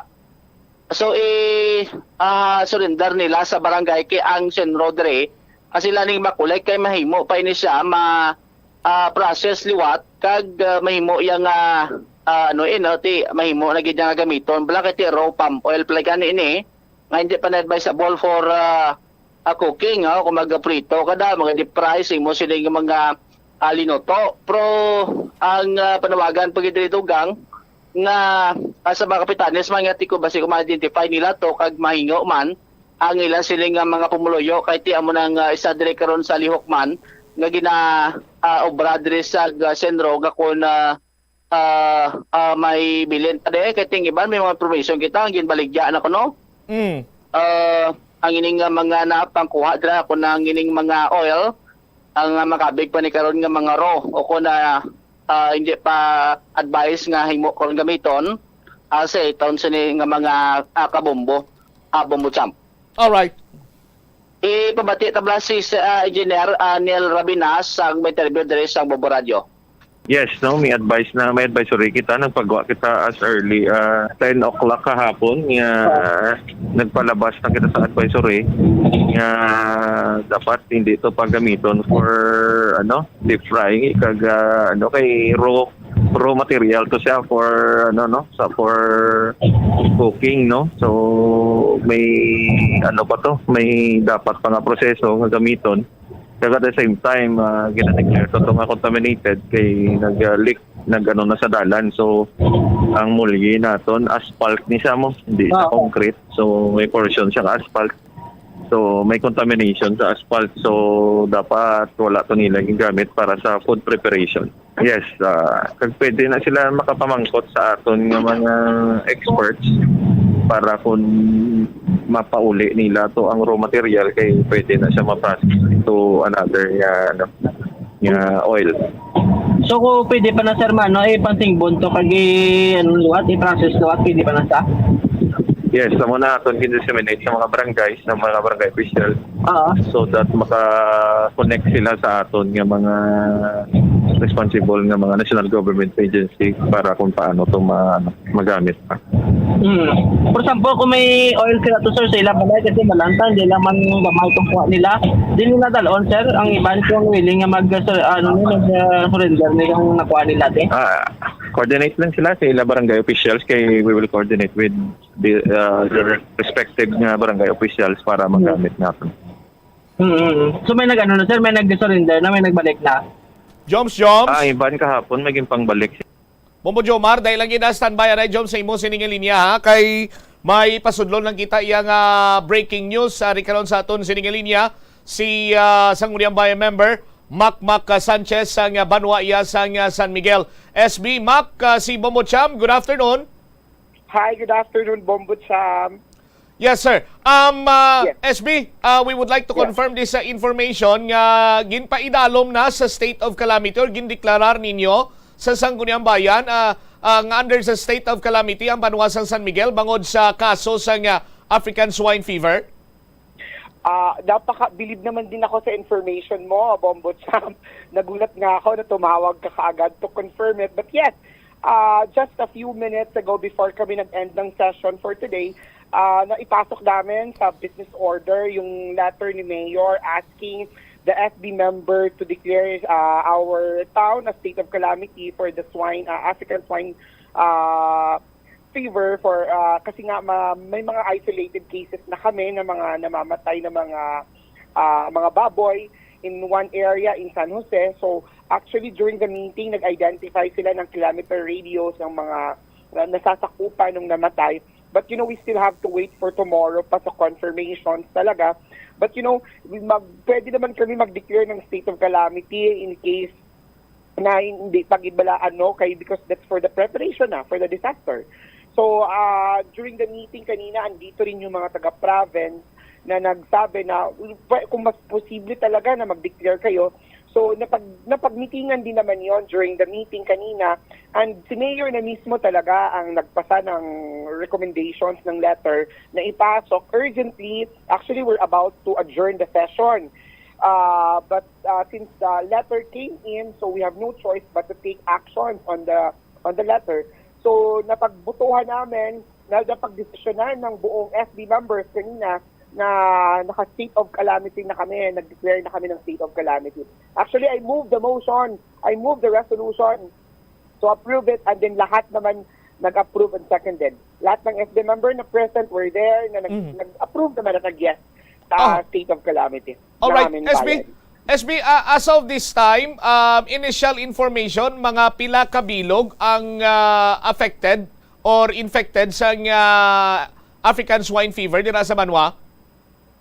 So, i, ah, surrender nila sa barangay kay ang CENRO diri, ah, sila ning makolek kay mahimo pa ini siya ma, ah, process liwat kag, ah, mahimo iya nga, ah, ano, eh, no, ti mahimo na gid niya nga gamiton. Bala kay ti raw palm oil pala gani ini nga hindi pa na advisable for, ah, ah, cooking, oh, kung magprito ka da, mga deep fry, sa imo sila nga mga, ah, linuto. Pero ang, ah, panawagan pa gid diri, Dugang, nga, ah, sa mga kapitanes man nga ti ko basi kung ma-identify nila to kag mahingo man ang ila sila nga mga pumuluyo kay ti amo nang, ah, isa diri karon sa lihok man nga gina, ah, obra diri sa, ah, CENRO nga kun, ah, ah, ah, may bilin pa di kay ting iban may mga information kita ang ginbaligya na kuno. Mm. Ah, ang ining nga mga napangkuha dira kun ang ining mga oil ang, ah, makabig pa ni karon nga mga raw o kun, ah, ah, hindi pa advice nga himo karon gamiton, ah, sa iton sini nga mga, ah, kabombo, ah, bombo champ. Alright. Ipabati ta bala si, si, ah, Engineer, ah, Neil Rabinas ang may interview diri sa Bombo Radio. Yes, no, may advice na, may advisory kita. Nagpagwa kita as early, ah, ten o'clock kahapon nga nagpalabas na kita sa advisory nga dapat hindi to pagamiton for, ano, deep frying, kag, ah, ano, kay raw, raw material to siya for, ano, no, sa, for cooking, no. So may, ano pa to, may dapat pa nga proseso nga gamiton. Kag at the same time, ah, gina-declare to, to nga contaminated kay nag-leak, nag-ano na sa dalan. So ang mulyi naton asphalt ni siya mo, hindi sa Oo. concrete. So may portion siya nga asphalt. So may contamination sa asphalt. So dapat wala to nila gigamit para sa food preparation. Yes, ah, kag pwede na sila makapamangkot sa aton nga mga experts para kung mapauli nila to ang raw material kay pwede na siya ma-process to another nga, ano, nga oil. So, kung pwede pa na, sir, man, no, ipansingbon to kag i-, ano, liwat, i-process liwat, pwede pa na sa? Yes, amo na aton gin-disseminate sa mga barangay, sa mga barangay official. Oo. So that maka-connect sila sa aton nga mga responsible nga mga national government agency para kung paano to ma-, ano, magamit pa. Hmm. For example, kung may oil sila to, sir, sa ilang balay, kasi malantang, di lang man gamay itong kuha nila. Di nila dalon, sir, ang iban kung willing nga mag, sir, ano, mag, uh, surrender nilang nakuha nila, di? Ah, coordinate lang sila sa ila barangay officials kay we will coordinate with the, uh, the respective nga barangay officials para magamit natin. Mm-hmm. So may nag-ano na, sir? May nag-surrender na? May nagbalik na? Joms, Joms? Ah, iban kahapon, may ginpangbalik. Bombo Jomar, dahil lang gina standby, aray, Joms, sa imo sining linya, ha? Kay may pasudlon lang kita iya nga breaking news, ari karon sa aton sining linya, si, ah, Sangguniang Bayan member, Mac Mac, ah, Sanchez, sa nga banwa iya sa nga San Miguel. S B, Mac, ah, si Bombo Cham, good afternoon. Hi, good afternoon, Bombo Cham. Yes, sir. Um, uh, Yes. S B, uh, we would like to Yeah. confirm this, uh, information nga ginpaidalom na sa state of calamity or gindeklarar ninyo sa Sangguniang Bayan, uh, uh, nga under sa state of calamity ang banwa sang San Miguel bangod sa kaso sang, uh, African swine fever? Ah, napaka-bilib naman din ako sa information mo, Bombo Cham. Nagulat nga ako na tumawag ka kaagad to confirm it. But yes, ah, just a few minutes ago, before kami nag-end ng session for today, ah, naipasok namin sa business order yung letter ni Mayor asking the S B member to declare, ah, our town a state of calamity for the swine, ah, African swine, ah, fever for, ah, kasi nga ma-, may mga isolated cases na kami ng mga namamatay na mga, ah, mga baboy in one area in San Jose. So, actually, during the meeting, nag-identify sila ng kilometer radius ng mga na-, nasasakupan ng namatay. But, you know, we still have to wait for tomorrow pa sa confirmations talaga. But, you know, we mag-, pwede naman kami mag-declare ng state of calamity in case na hindi pag-ibalaan, no, kay, because that's for the preparation na for the disaster. So, ah, during the meeting kanina, andito rin yung mga taga-province na nagsabi na, "Pwe-, kung mas posible talaga na mag-declare kayo." So, napag-, napagmitingan din naman yon during the meeting kanina. And si Mayor na mismo talaga ang nagpasa ng recommendations, ng letter na ipasok urgently. Actually, we're about to adjourn the session. Uh, but uh, since the letter came in, so we have no choice but to take actions on the on the letter. So, napagbutuhan namin, na napagdesisyonan ng buong S B members kanina na naka-state of calamity na kami, nag-declare na kami ng state of calamity. Actually, I moved the motion, I moved the resolution to approve it, and then lahat naman nag-approve and seconded. Lahat ng S B member na present were there, na nag- Mhm. nag-approve naman at nag-yes sa Oh. state of calamity. Alright, Maraming S B, bayan. S B, uh, as of this time, um, initial information, mga pila ka bilog ang uh, affected or infected sa uh, African swine fever dira sa banwa?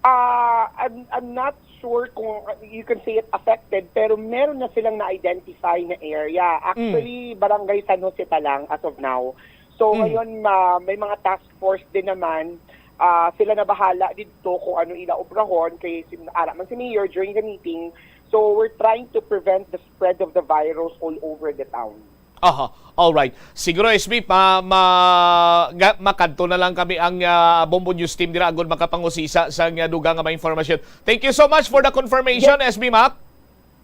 Ah, I'm, I'm not sure kung uh, you can say it affected, pero meron na silang na-identify na area. Actually, Barangay San Jose pa lang as of now. So, Mm. ngayon, ma- may mga task force din naman. Ah, sila na bahala dito kung ano ila obrahon kay si, ara man si Mayor during the meeting. So, we're trying to prevent the spread of the virus all over the town. Aha. Alright. Siguro, S B, pa, ma, ga, makadto na lang kami ang ah, Bombo News Team dira agud makapangusisa sa nga dugang nga mga informasyon. Thank you so much for the confirmation, Yes. S B Mac.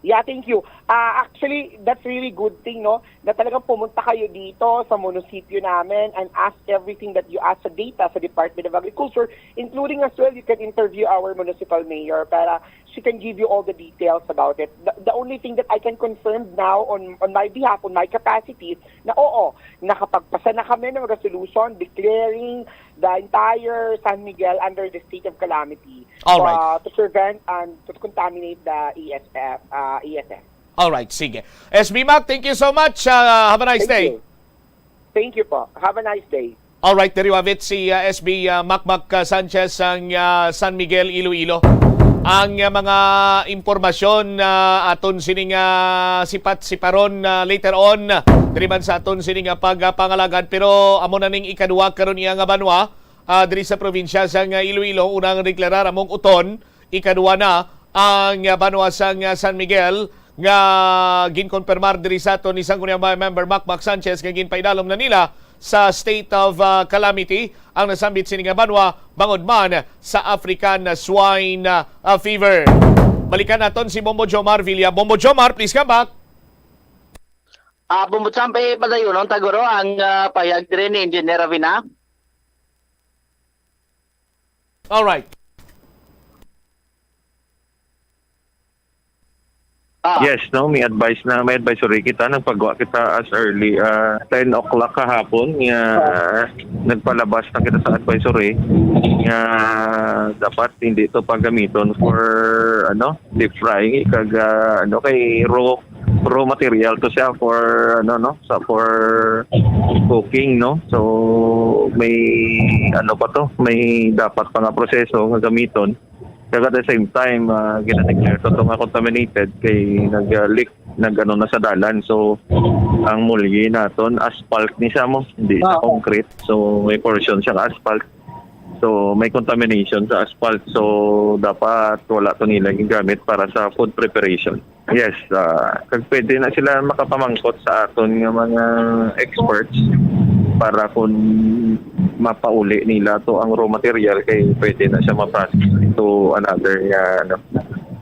Yeah, thank you. Ah, actually, that's really good thing, no, na talagang pumunta kayo dito sa munisipyo namin and ask everything that you ask sa data sa Department of Agriculture, including as well, you can interview our municipal mayor para she can give you all the details about it. The, the only thing that I can confirm now on on my behalf, on my capacity, na oo, nakapagpasa na kami ng resolution declaring the entire San Miguel under the state of calamity Alright. uh, to prevent and to contaminate the E S F, uh, E S F. Alright, sige. S B Mac, thank you so much. Uh, have a nice Thank day. you. Thank you po. Have a nice day. Alright, diri wavit si uh, S B uh, Macmac uh, Sanchez sang uh, San Miguel, Iloilo. Ang uh, mga impormasyon uh, aton sining uh, sipat-siparon uh, later on uh, diri man sa aton sining uh, pagpangalagad, pero amo na ning ikaduwa karon iya nga banwa uh, diri sa probinsya sang uh, Iloilo, unang deklarar among uton, ikaduwa na ang uh, banwa sang uh, San Miguel nga ginkonpermar diri sa aton ni Sangguniang Bayan Member Macmac Sanchez nga ginpaidalom na nila sa state of uh, calamity ang nasambit sini nga banwa bangod man sa African swine uh, fever. Balikan naton si Bombo Jomar Villa. Bombo Jomar, please come back. Ah, Bombo Champ, eh, padayonon ta guro ang ah, pahayag diri ni Engineer Ravina. Alright. Ah. Yes, no, may advice na, may advisory kita, nagpagawa kita as early ah, ten o'clock kahapon nga nagpalabas na kita sa advisory nga dapat hindi to pagamiton for ano, deep frying kag ah, ano kay raw raw material to siya for ano no, sa for cooking, no. So may ano pa to, may dapat pa nga proseso nga gamiton. Kag at the same time, ah, gina-declare to, to nga contaminated kay nag-leak, nag-ano na sa dalan. So, ang mulyi naton, asphalt ni siya mo, hindi siya Ah. concrete. So, may portion siya nga asphalt. So, may contamination sa asphalt. So, dapat wala to nila gigamit para sa food preparation. Yes, ah, kag pwede na sila makapamangkot sa aton nga mga experts para kung mapauli nila to ang raw material kay pwede na siya ma-process to another nga ano,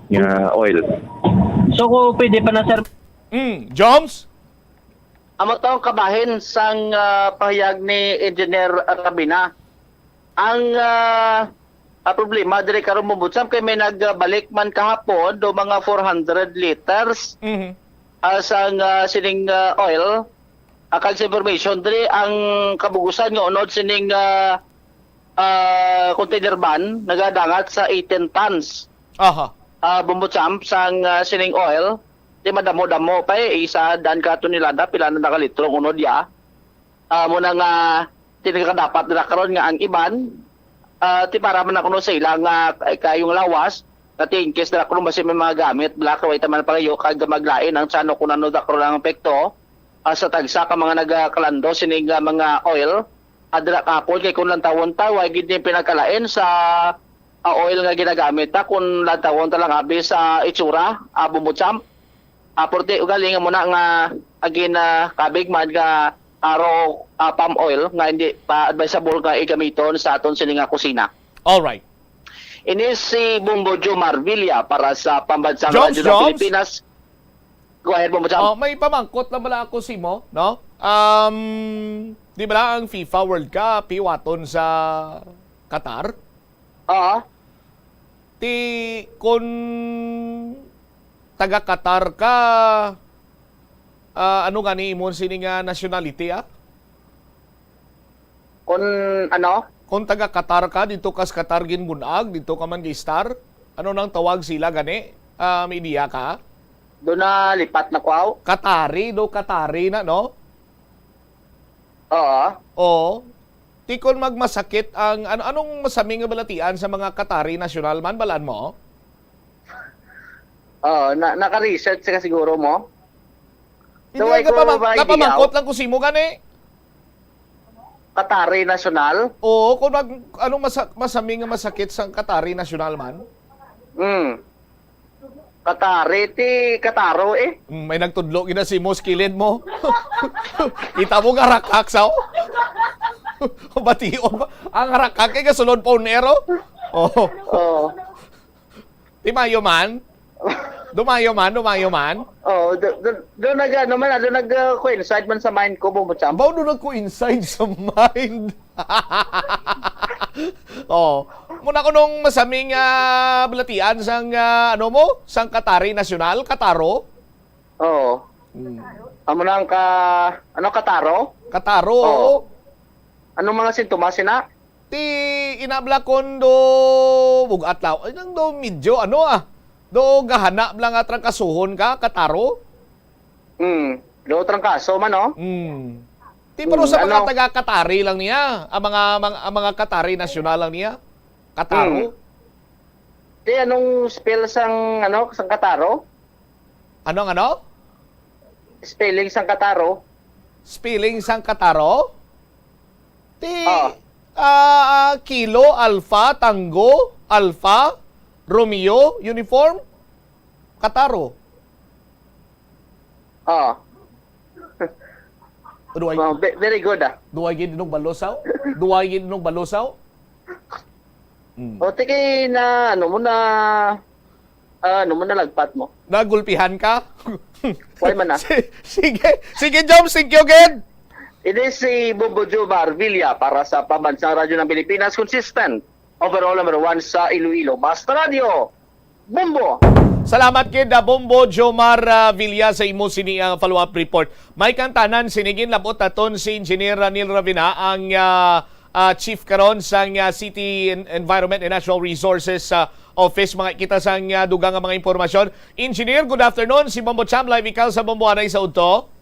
nga oil. So kung pwede pa na, sir. Mm, Joms? Amo to ang kabahin sang ah, pahayag ni Engineer Rabina. Ang ah, ah, problema diri karon, Bombo Champ, kay may nagbalik man kahapon do mga four hundred liters Mhm. ah, sang ah, sining ah, oil. Ah, kag sa information diri, ang kabugusan nga unod sining ah, ah, container van nagadangat sa eighteen tons. Aha. Ah, Bombo Champ, sang ah, sining oil. Di madamo-damo pa eh, isa dan ka tonelada, pila na nakalitro ang unod ya. Ah, mo na nga, di nagkadapat nila karon nga ang iban, ah, ti para man na kuno sa ila nga kay-, kayong lawas, Katinkis na ako nung basi may mga gamit, black, way taman palayo, kag maglain ang tiyan o kung ano da ko ang epekto, ah, sa tagsa ka mga nagakalando sining, ah, mga oil, adra kapon kay kung lantawon ta, way gid ni pinagkalain sa, ah, oil nga ginagamit ta, kung lantawon ta lang abi sa itsura, ah, Bumbo Champ. Ah, porte ugaling mo na nga, again, ah, kabig man nga, ah, raw, ah, palm oil nga hindi pa advisable nga igamiton sa aton sini nga kusina. All right. Ini si Bombo Jomar Villa para sa Pambansang Joms, Radyo ng Joms? Pilipinas. Go ahead, Bombo Jam. Oh, may pamangkot lang bala ako sa imo, no? Um, di ba ang FIFA World Cup, hiwaton sa Qatar? Oo. Ti, kun taga Qatar ka, ah, ano gani imon sini nga nationality, ah? Kun ano? Kung taga Qatar ka, dito ka sa Qatar ginbunag, dito ka man gistar, ano nang tawag sila gani? Ah, may idea ka? Doon na lipat na kwaw. Qatari, do Qatari na, no? Oo. Oo. Ti kon magmasakit ang, ano, anong masami nga balatian sa mga Qatari national man, balaan mo? Oo, na, naka-research ka siguro mo? Hindi, So, ay ko napamang-, ba napamangkot idea? lang ko simo gani. Qatari National? Oo, kung mag, anong masa-, masami nga masakit sa Qatari National man? Hmm. Qatari, ti Kataro eh. Mm, may nagtudlo gina si mo sa kilid mo. Kita mo nga rakak sa bation ba? Ang rakak kay gasulod pa unero. Oh. Oh. Di mayo man. Dumayo man, dumayo man. Oh, do, do, do nag ano man, do nag uh, coincide man sa mind ko, Bombo Champ. Bao do nag-coincide sa mind. Oh, muna ko nung masaming ah, balatian sang ah, ano mo, sang Katari Nasyonal, Kataro. Oo. Hmm. Amo na ang ka, ano, Kataro? Kataro, Oo. oo. Anong mga sintomas ina? Ti inabla kon do bugat law. Ay, nang do medyo ano ah. Do gahana bla nga trangkasuhon ka, Kataro? Hmm. Do trangkaso man, no? Hmm. Ti pero Hmm, sa mga ano? taga Katari lang niya, ang mga, mga, ang mga Katari nasyonal lang niya. Kataro. Hmm. Ti anong spell sang ano, sang Kataro? Anong ano? Spelling sang Kataro? Spelling sang Kataro? Ti Ah. ah, ah, Kilo, Alpha, Tango, Alpha, Romeo, Uniform, Kataro. Ah. Duway, Oh, ve- very good ah. duway gid nung balusaw? Duway gid nung balusaw? Mm. O, ti kay na, ano mo na, ah, ano mo na lagpat mo. Nagulpihan ka? Why man na? Si- sige, sige, Joms, thank you again. Ini si Bobo Jomar Villa para sa Pambansang Radyo ng Pilipinas, consistent. Overall number one sa Iloilo. Basta Radyo, Bombo! Salamat kid ah, Bombo Jomar ah, Villa sa imo sini ang follow-up report. May kantanan sinigin labot naton si Engineer Ranil Ravina ang ah, ah, chief karon sang ah, City En- Environment and Natural Resources ah, Office. Mga kita sang ah, dugang nga mga impormasyon. Engineer, good afternoon. Si Bombo Cham live ikaw sa Bombo Anay sa Udto.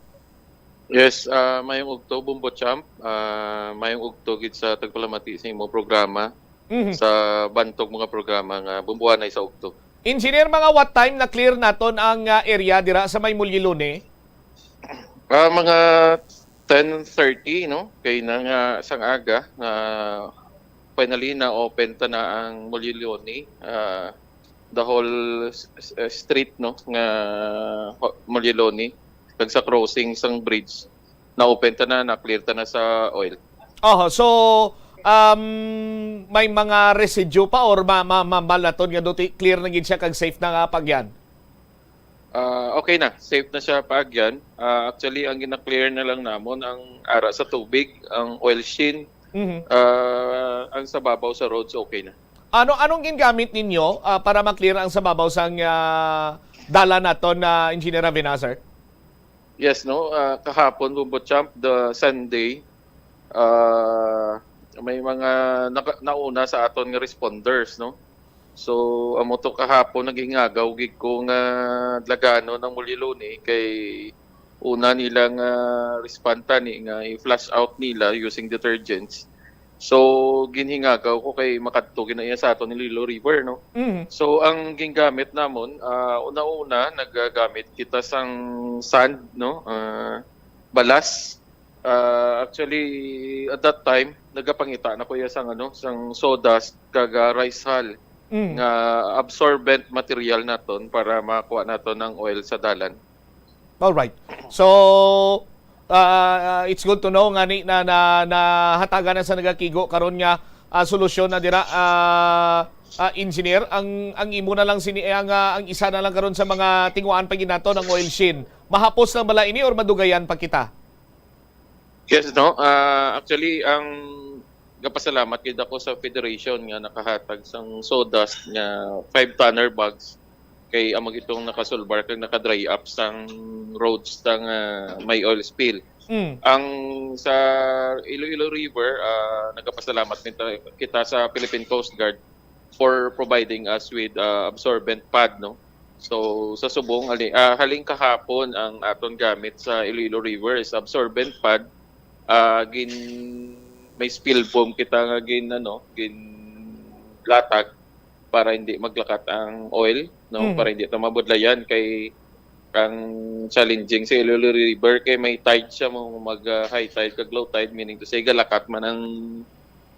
Yes, ah, mayong ugto, Bombo Champ. Ah, mayong ugto gid sa tagpalamati sa imong programa, Mhm. sa bantog mga programa nga bumbuanay sa ugto. Engineer, mga what time na clear naton ang ah, area dira sa may Mulyilone? Ah, mga ten thirty, no? Kay na nga sang aga nga finally na open ta na ang Mulyilone. Ah, the whole s- s- uh, street, no, nga ho- Mulyilone, kag sa crossing sang bridge, na-open ta na, na-clear ta na sa oil. Oho, so um, may mga residue pa or ma ma ma malaton nga duty clear na gid siya kag safe na nga pagyan? Ah, okay na, safe na siya paagyan. Ah, actually, ang gina-clear na lang namon ang ara sa tubig, ang oil sheen, Mhm. ah, ang sa babaw sa roads okay na. Ano anong gingamit ninyo ah, para ma-clear ang sa babaw sang ah, dalan naton na Engineer Avena, sir? Yes, no. Ah, kahapon, Bumbo Champ, the Sunday, ah, may mga naka- nauna sa aton nga responders, no. So amo to kahapon nagingagaw gid ko nga dlaganon ang Muliloni kay una nila nga response ni nga i-flush out nila using detergents. So, ginhingagaw ko kay makadto gina iya sa aton Iloilo River, no? Mhm. So, ang gingamit namon, ah, una-una, nagagamit kita sang sand, no? Ah, balas. Ah, actually, at that time, nagapangita na ko iya sang, ano, sang sawdust kag, ah, rice hull Mm. nga absorbent material naton para makuha naton ang oil sa dalan. All right. So, uh, it's good to know nga ni na, na, nahatagan na sa nagakigo karon nga, ah, solusyon na dira, ah, ah, engineer. Ang, ang imo na lang sini, ang, ah, ang isa na lang karon sa mga tinguhaan pa gid nato ang oil sheen. Mahapos lang bala ini or madugayan pa kita? Yes, no? Ah, actually, ang gapasalamat gid ako sa federation nga nakahatag sang sawdust nga five tonner bags kay amo gid tong nakasulbar kag naka-dry up sang roads sang, ah, may oil spill. Mm. Ang sa Iloilo River, ah, nagapasalamat kita, kita sa Philippine Coast Guard for providing us with, ah, absorbent pad, no? So, sa subong, ali, ah, halin kahapon ang aton gamit sa Iloilo River is absorbent pad. Ah, gin, may spill foam kita nga gin, ano, gin latag para hindi maglakat ang oil, no? Mm. Para hindi ta mabudlayan kay ang challenging sa Iloilo River kay may tide siya, mo mag, ah, high tide kag low tide, meaning to say galakat man ang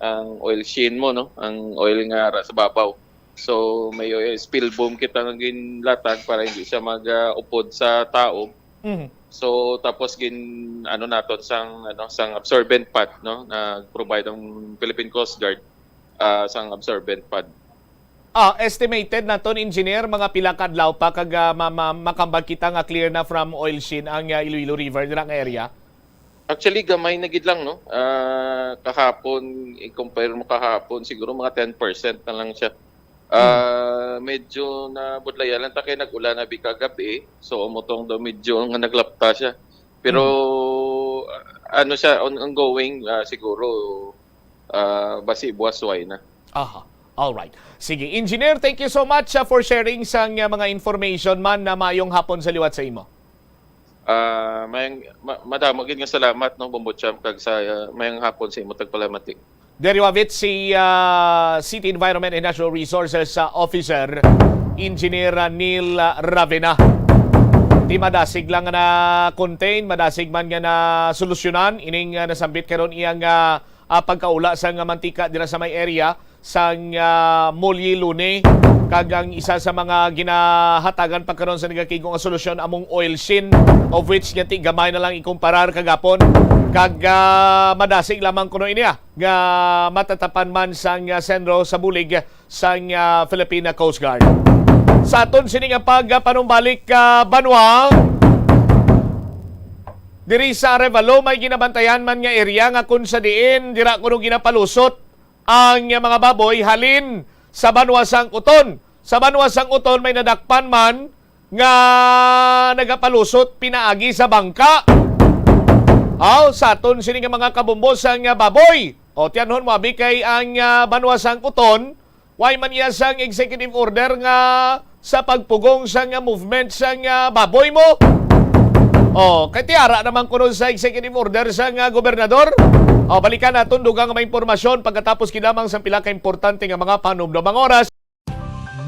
ang oil sheen mo, no? Ang oil nga ara sa babaw. So may oil spill foam kita nga ginlatag para hindi siya mag, ah, upod sa taob. Mhm. So tapos gin, ano naton sang, ano, sang absorbent pad, no? Nag-provide ang Philippine Coast Guard, ah, sang absorbent pad. Ah, estimated naton, engineer, mga pila ka adlaw pa kag, ah, ma- ma- makambal kita nga clear na from oil sheen ang, ah, Iloilo River dira nga area? Actually, gamay na gid lang, no? Ah, kahapon, i-compare mo kahapon, siguro mga ten percent na lang siya. Ah, medyo nabudlayan lang ta kay nag-ulan na bi kagabi, so umutong daw medyo nga naglapta siya. Pero ah, ano siya, on ongoing, ah, siguro, ah, basi buwas way na. Aha. All right. Sige, engineer, thank you so much, ah, for sharing sang, ah, mga information man. Na mayong hapon sa liwat sa imo. Ah, mayang ma- madamo gid nga salamat, no, Bombo Champ, kag sa, ah, mayang hapon sa imo tagpalamati. Diri wavit si, ah, City Environment and Natural Resources, ah, Officer, Engineer, ah, Neil, ah, Ravena. Ti madasig lang nga na-contain, madasig man nga nasolusyonan ining, ah, nasambit karon iyang, ah, ah, pagkaula sang mantika dira sa may area sang, ah, Mulyi Lune, kag ang isa sa mga ginahatagan pa karon sa nagakigo nga solusyon among oil sheen, of which nga ti gamay na lang ikumparar kagapon, kag, ah, madasig lamang kuno ini, ah, nga matatapan man sang, ah, sentro sa bulig sang, ah, Philippine Coast Guard. Sa aton sini nga pagpanumbalik, ah, banwa, diri sa Arevalo may ginabantayan man nga area nga kung sa diin dira kuno ginapalusot ang mga baboy halin sa banwa sang Uton. Sa banwa sang Uton may nadakpan man nga nagapalusot pinaagi sa bangka. Aw, sa aton sini nga mga kabombo sang baboy. O, tiyanhon mo abi kay ang, ah, banwa sang Uton, way man iya sang executive order nga sa pagpugong sang movement sang, ah, baboy mo. O, kay tiara naman kuno sa executive order sang, ah, gobernador. O, balikan naton dugang nga mga impormasyon pagkatapos gid lamang sang pila ka importante nga mga panumdom. Ang oras.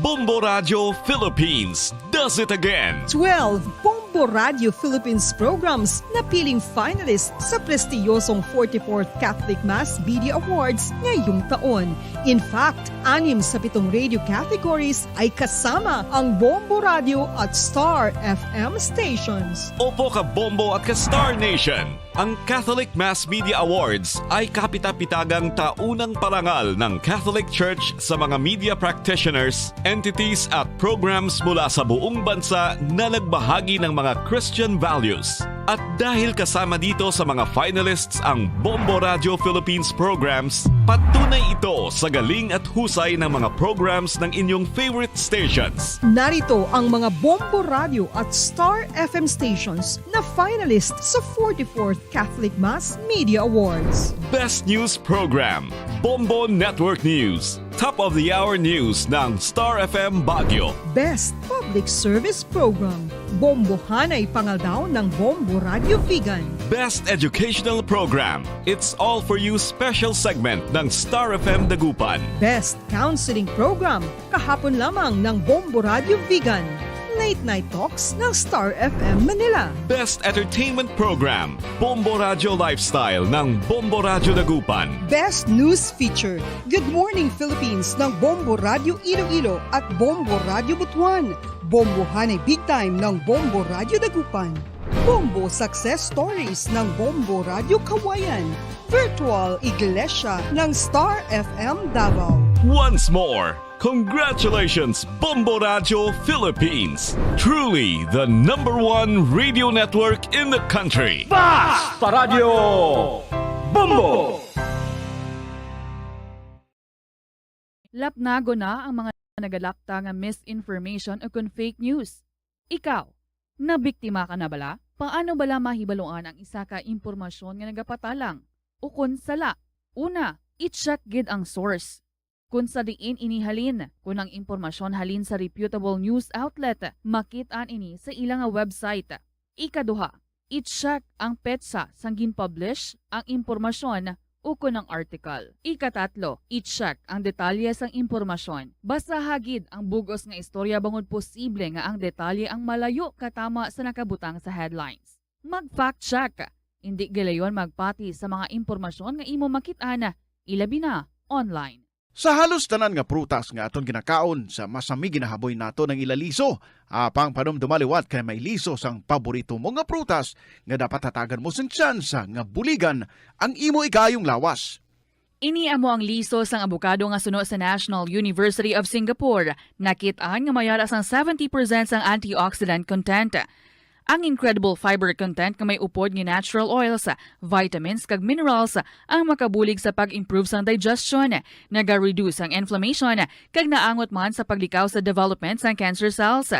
Bombo Radio Philippines does it again. Twelve Bombo Radio Philippines programs napiling finalist sa prestiyosong forty-fourth Catholic Mass Media Awards ngayong taon. In fact, anim sa pitong radio categories ay kasama ang Bombo Radio at Star F M stations. Opo, ka Bombo at ka Star Nation. Ang Catholic Mass Media Awards ay kapita-pitagang taunang parangal ng Catholic Church sa mga media practitioners, entities at programs mula sa buong bansa na nagbahagi ng mga Christian values. At dahil kasama dito sa mga finalists ang Bombo Radio Philippines programs, patunay ito sa galing at husay ng mga programs ng inyong favorite stations. Narito ang mga Bombo Radio at Star F M stations na finalist sa forty-fourth Catholic Mass Media Awards. Best News Program, Bombo Network News. Top of the Hour News ng Star F M Baguio. Best Public Service Program, Bombohanay Pangaldaw ng Bombo Radio Vigan. Best Educational Program, It's All For You special segment ng Star F M Dagupan. Best Counseling Program, kahapon lamang ng Bombo Radio Vigan. Late Night Talks ng Star F M Manila. Best Entertainment Program, Bombo Radio Lifestyle ng Bombo Radio Dagupan. Best News Feature, Good Morning Philippines ng Bombo Radio Iloilo at Bombo Radio Butuan. Bombo Hanay Big Time ng Bombo Radio Dagupan. Bombo Success Stories ng Bombo Radio Kawayan. Virtual Iglesia ng Star F M Davao. Once more, congratulations, Bombo Radio Philippines! Truly the number one radio network in the country. Basta Radio Bombo! Lapnago na ang mga nagalapta nga misinformation ukon fake news. Ikaw, nabiktima ka na bala? Paano bala mahibaluan ang isa ka impormasyon nga nagapatalang ukon sala? Una, i-check gid ang source. Kon sa diin ini halin, kon ang impormasyon halin sa reputable news outlet, makit-an ini sa ila nga website. Ikaduha, i-check ang petsa sang gin-publish ang impormasyon ukon ang article. Ikatatlo, i-check ang detalye sang impormasyon. Basaha gid ang bug-os nga istorya bangod posible nga ang detalye ang malayo katama sa nakabutang sa headlines. Mag-fact check. Indi gilayon magpati sa mga impormasyon nga imo makit-an, ilabi na online. Sa halos tanan nga prutas nga aton ginakaon, sa masami ginahaboy naton ang ila liso. Apang panumduma liwat kay may liso sang paborito mo nga prutas nga dapat hatagan mo sing tsansa nga buligan ang imo igayong lawas. Ini amo ang liso sang abokado nga suno sa National University of Singapore. Nakit-an nga may ara sang seventy percent sang antioxidant content. Ang incredible fiber content nga may upod nga natural oils, vitamins kag minerals ang makabulig sa pag-improve sang digestion, naga-reduce ang inflammation, kag naangot man sa paglikaw sa development sang cancer cells.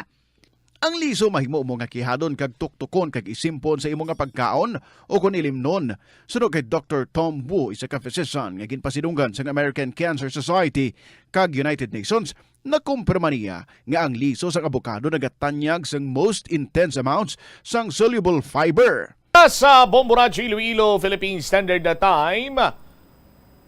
Ang liso mahimo mo nga kihadon kag tuktukon kag isimpon sa imo nga pagkaon o kon ilimnon. Suno kay Doktor Tom Wu, isa ka physician nga ginpasidunggan sang American Cancer Society kag United Nations, nakumpirma niya nga ang liso sang abokado nagatanyag sang most intense amounts sang soluble fiber. Sa Bombo Radyo Iloilo, Philippine Standard Time,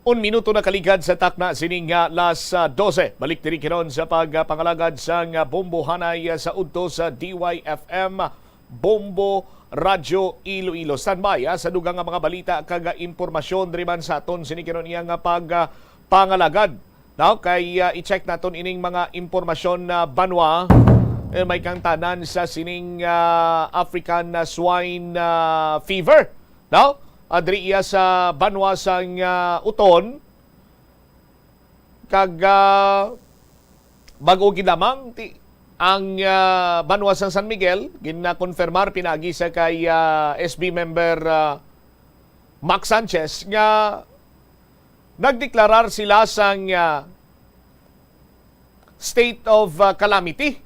un minuto na kaligad sa takna sining nga las ah, dose. Balik diri karon sa pagpangalagad sang ah, bombohanay ah, sa udto sa D Y F M Bombo Radyo Iloilo. Standby ah, sa dugang nga mga balita kag ah, impormasyon diri man sa aton sini karon iya nga pagpangalagad. Now, kay ah, i-check naton ining mga impormasyon na banwa eh, may kangtanan sa sining ah, African ah, swine ah, fever. Now, ah, diri iya sa banwa sang ah, Uton kag ah, bag-o gid lamang ti ang ah, banwa sang San Miguel ginakonfirmar pinagi sa kay ah, S B member ah, Mac Sanchez nga nagdeklarar sila sang ah, state of ah, calamity.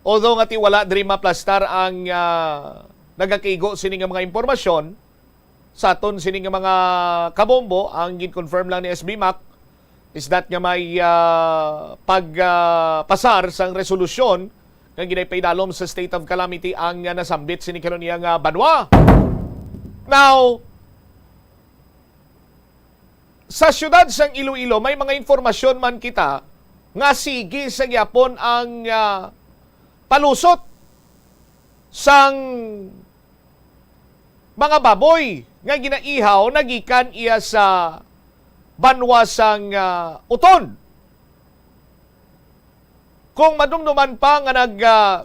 Although nga ti wala diri maplastar ang ah, nagakaigo sini nga mga impormasyon, sa aton sini nga mga kabombo, ang gin-confirm lang ni S B Mac is that nga may ah, pag ah, pasar sang resolusyon nga ginaipaidalom sa state of calamity ang ah, nasambit sini karon iya nga banwa. Now, sa siyudad sang Iloilo, may mga impormasyon man kita nga sige sa gyapon ang ah, palusot sang mga baboy nga ginaihaw nagikan iya sa banwa sang ah, Uton. Kung madumduman pa nga nag ah,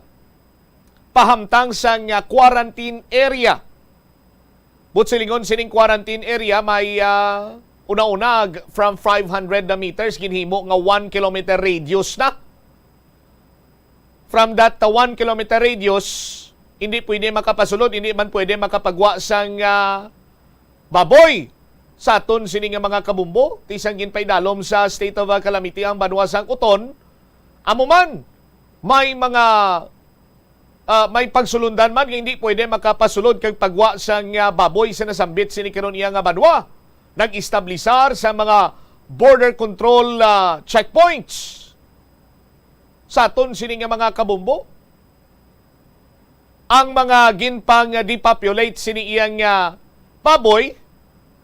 pahamtang sang ah, quarantine area. But silingon sining quarantine area may ah, una-una g- from five hundred na meters ginhimo nga one kilometer radius na. From that ah, one kilometer radius, hindi pwede makapasulod, hindi man pwede makapagwa sang ah, baboy sa aton sini nga mga kabumbo, ti sang ginpaidalom sa state of ah, calamity ang banwa sang Uton. Amo man, may mga ah, may pagsulundan man nga hindi pwede makapasulod kag pagwa sang ah, baboy sa nasambit sini karon iya nga banwa. Nag-establisar sa mga border control ah, checkpoints sa aton sini nga mga kabumbo. ang mga ginpang-depopulate sini iyang, ah, baboy,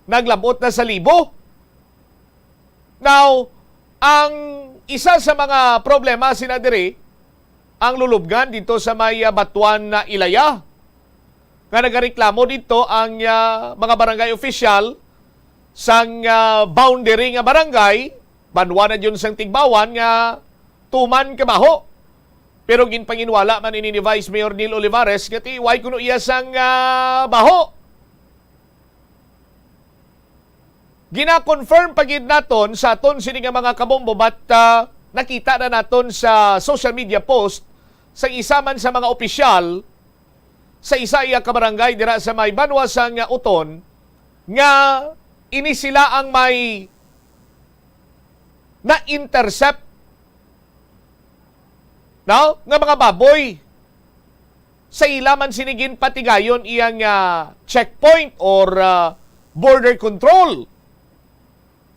naglabot na sa libo. Now, ang isa sa mga problema sina diri, ang lulubngan dito sa may, ah, Batuan na Ilaya, nga nagareklamo dito ang, ah, mga barangay official sang, ah, boundary nga barangay, banwa na yun sang Tigbawan nga tuman kabaho. Pero ginpanginwala man ini ni Vice Mayor Neil Olivares nga ti-, why kuno iya sang, ah, baho. Gina-confirm pa gid naton sa aton sini nga mga kabombo, but, ah, nakita na naton sa social media post sa isa man sa mga opisyal sa isa iya ka barangay dira sa may banwa sang Oton nga ini sila ang may na-intercept, no, nga mga baboy. Sa ila man sini ginpatigayon iyang, ah, checkpoint or, ah, border control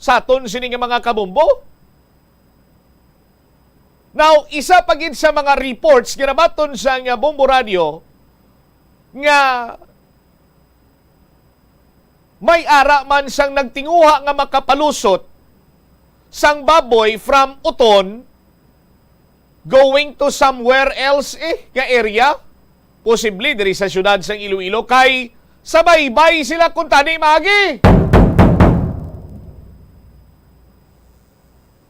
sa aton sini nga mga kabombo. Now, isa pa gid sa mga reports ginabaton sa nga Bombo Radio nga may ara man sang nagtinguha nga makapalusot sang baboy from Oton going to somewhere else, eh, nga area, posible diri sa siyudad sang Iloilo, kay sa baybay sila kuntani maagi.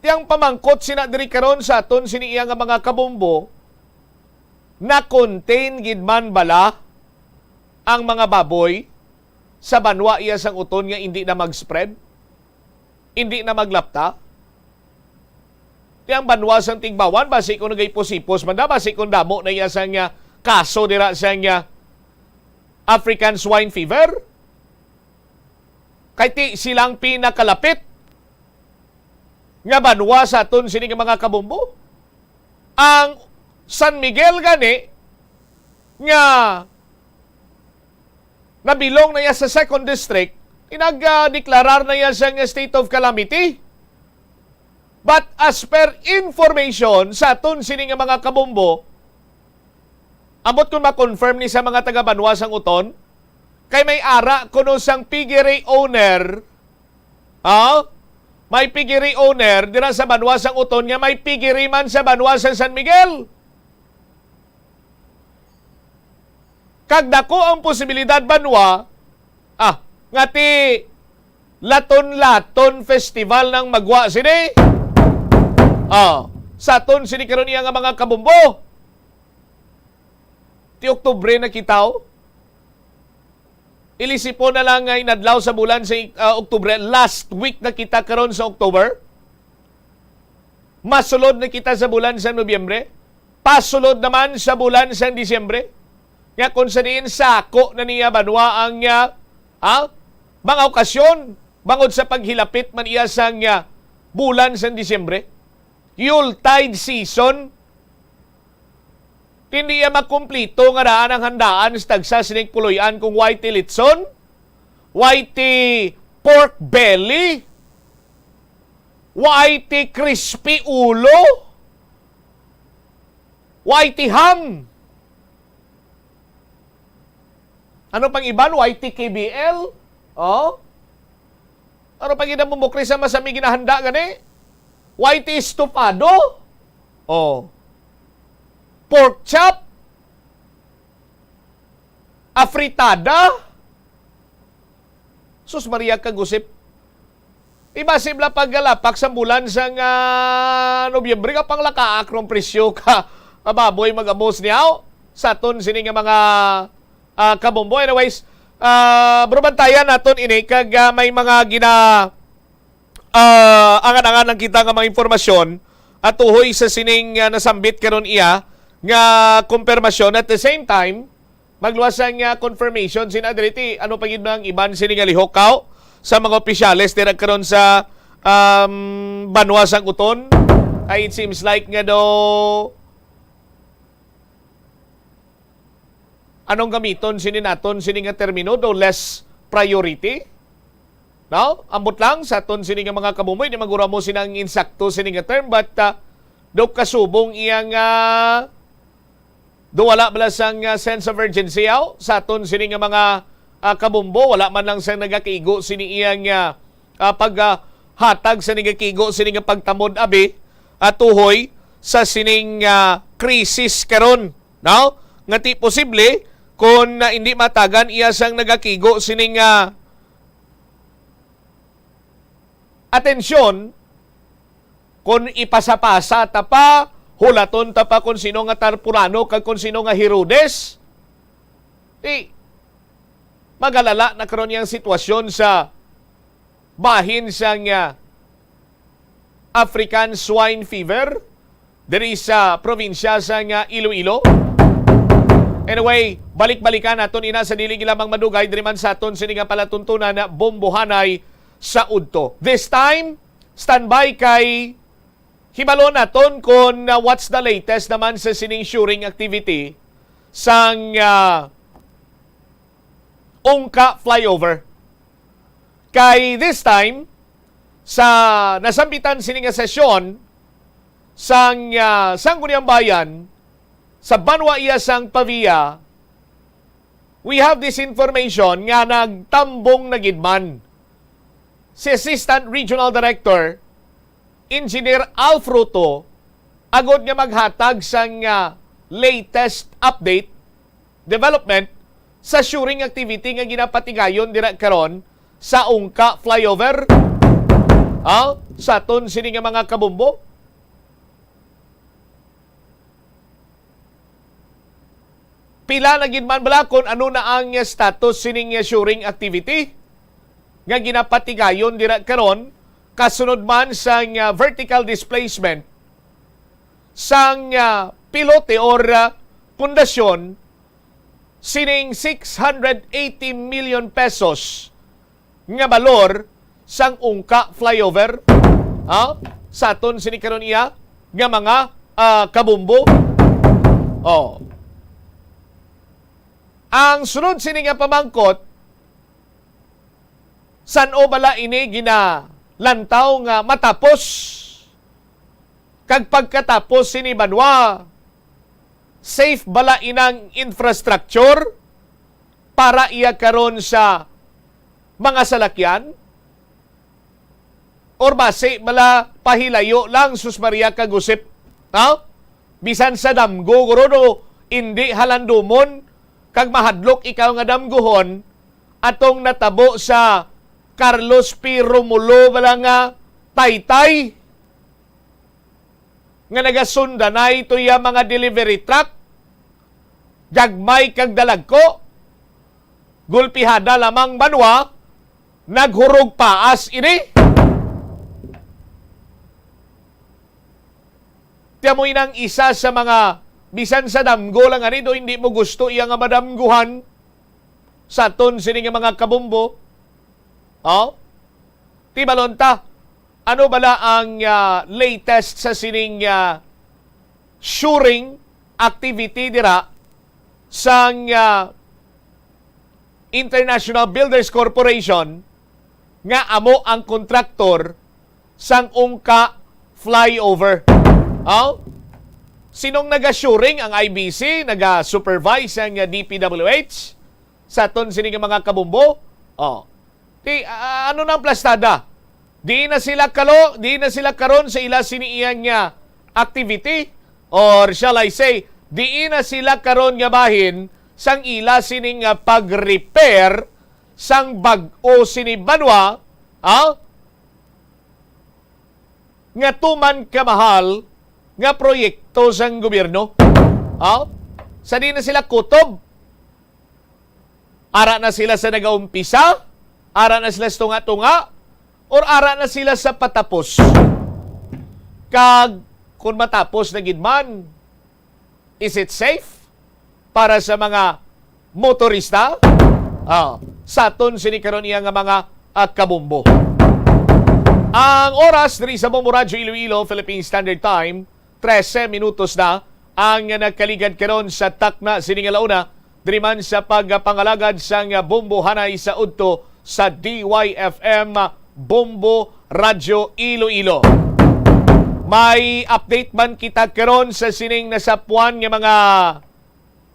Ti ang pamangkot sina diri karon sa aton sini iya nga mga kabombo, na-contain gid man bala ang mga baboy sa banwa iya sang Oton nga indi na mag-spread, indi na maglapta? Ti ang banwa sang Tigbawan, basi kung nagahipos-hipos man da, basi kung damo na iya sang, ah, kaso dira sang, ah, African Swine Fever. Kay ti silang pinakalapit nga banwa sa aton sini nga mga kabombo. Ang San Miguel gani nga nabilong na iya sa second district, inag-, ah, deklarar na iya sa state of calamity. But as per information sa aton sini nga mga kabombo, ambot kung ma-confirm ni sa mga taga-banwa sang Oton, kay may ara kuno sang piggery owner, ha? May piggery owner dira sa banwa sang Oton nga may piggery man sa banwa sa San Miguel. Kag dako ang posibilidad, banwa, ah, nga ti Laton-Laton Festival nang magwa sini. Ah, sa aton sini karon iya nga mga kabombo. Ti Oktubre na kita, oh. Ilisipon na lang nga inadlaw sa bulan sa, ah, Oktubre, last week na kita karon sa October. Masulod na kita sa bulan sa Nobyembre. Pasulod naman sa bulan sa Disyembre. Nga kung sa diin sako na niya banwa ang, ah, ah, mga okasyon, bangod sa paghilapit man iya sa, ah, bulan sa Disyembre. Yuletide season. Hindi iya makumplito nga daan ang handaan sa tagsa sining puloy-an kung way ti litson, way ti pork belly, way ti crispy ulo, way ti ham. Ano pang iban? Way ti K B L? Oh? Ano pang iban mo, Chris, ang masami ginahanda gani? Way ti estofado? Oh. Pork chop? Afritada? Sus Maria, kagusip. Iba sibla paggalapak sa bulan sang, ah, Nobyembre nga panglakaak rong presyo ka, ka baboy mag-amos niya, oh, sa aton sini nga mga, ah, kabombo. Anyways, ah, bro, bantayan naton ini kag, ah, may mga gina-, ah, angan-angan lang kita nga mga impormasyon at tuhoy sa sining, ah, nasambit karon iya nga kumpirmasyon. At the same time, magluwas ang, ah, confirmation sin Adriti. Ano pa gid ang iban sini nga lihok, kaw, sa mga opisyales dira karon sa, um, banwa sang Uton? Ay, it seems like nga daw, anong gamiton sini naton sini nga termino, daw less priority? No? Ambot lang sa aton sini nga mga kabumoy, di magura mo sinang insakto sini nga term, but, ah, daw kasubong iya nga Do wala bala sang, ah, sense of urgency, aw, sa aton sini nga mga, ah, kabumbo? Wala man lang sang nagakigo sini iyang, ah, ah, pag, ah, hatag sa nagakigo sini nga pagtamod, abi, at tuhoy sa sining, ah, krisis karon, no? Nga ti posible kung, ah, hindi matagan iya sang nagakigo sini nga atensyon, kung ipasapasa ta pa, hulaton ta pa kung sino nga tarpulano kag kung sino nga Herodes, di magalala na karon yang sitwasyon sa bahin sang, ah, African Swine Fever diri sa probinsya sang, ah, Iloilo. Anyway, balik-balikan naton ina sa dili lamang madugay diri man sa aton sini nga palatuntunan na bombohanay sa udto. This time, standby kay hibalo naton kung, ah, what's the latest naman sa sining shoring activity sang, ah, Ungka Flyover. Kay this time, sa nasambitan sini nga sesyon sang, ah, Sangguniang Bayan sa banwa iya sang Pavia, we have this information nga nagtambong na gid man si Assistant Regional Director Engineer Al Fruto agod nga maghatag sang, ah, latest update, development sa shoring activity nga ginapatigayon dira karon sa Ungka Flyover. Ah, sa aton sini nga mga kabumbo, pila na gid man bala kung ano na ang status sining shoring activity nga ginapatigayon dira karon, kasunod man sang, ah, vertical displacement sang, ah, pilote or, ah, pundasyon sining six hundred eighty million pesos nga balor sang Ungka Flyover, ha? Sa aton sini karon iya nga mga, ah, kabumbo. Oh. Ang sunod sini nga pamangkot, san-o bala ini ginalantaw nga matapos? Kag pagkatapos sini banwa, safe bala inang infrastructure para iya karon sa mga salakyan? Or basi bala pahilayo lang, sus Maria kag Josep? Ha? Bisan sa damgo, guro, no, indi halandomon kag mahadlok ikaw nga damguhon atong natabo sa Carlos P. Romulo bala nga taytay nga nagasundanay to iya mga delivery truck, gagmay kag dalagko, gulpihada lamang banwa, naghurog paas ini. Ti amo inang isa sa mga, bisan sa damgo lang ani, do hindi mo gusto iya nga madamguhan sa aton sini nga mga kabumbo. Oh? Ti balon ta, ano bala ang, ah, latest sa sining, ah, shoring activity dira sang, ah, International Builders Corporation nga amo ang kontraktor sang Ungka Flyover? Oh? Sinong naga-shoring? Ang I B C, naga-supervise ang, ah, D P W H sa aton sini nga mga kabumbo? Oh. Ti, ah, ano na ang plastada? Di na sila kalo, di na sila karon sa ila sini iyang, ah, activity? Or shall I say, di na sila karon nga bahin sang ila sini nga pag-repair sang bag-o sini banwa, ha? Nga tuman kamahal nga proyekto sang gobyerno? Ha? Sa di na sila kutob? Ara na sila sa nagaumpisa? Ara na sila sa tunga-tunga? Or ara na sila sa patapos? Kag kung matapos na gid man, is it safe para sa mga motorista? Ah, sa aton sini karon iya nga mga, ah, kabumbo. Ang oras diri sa Bombo Radyo Iloilo, Philippine Standard Time, trese minutos na ang nagkaligad karon sa takna sini nga launa, diri man sa pagpangalagad sang bombohanay sa udto sa D Y F M Bombo Radyo Iloilo. May update man kita karon sa sining nasapuan nga mga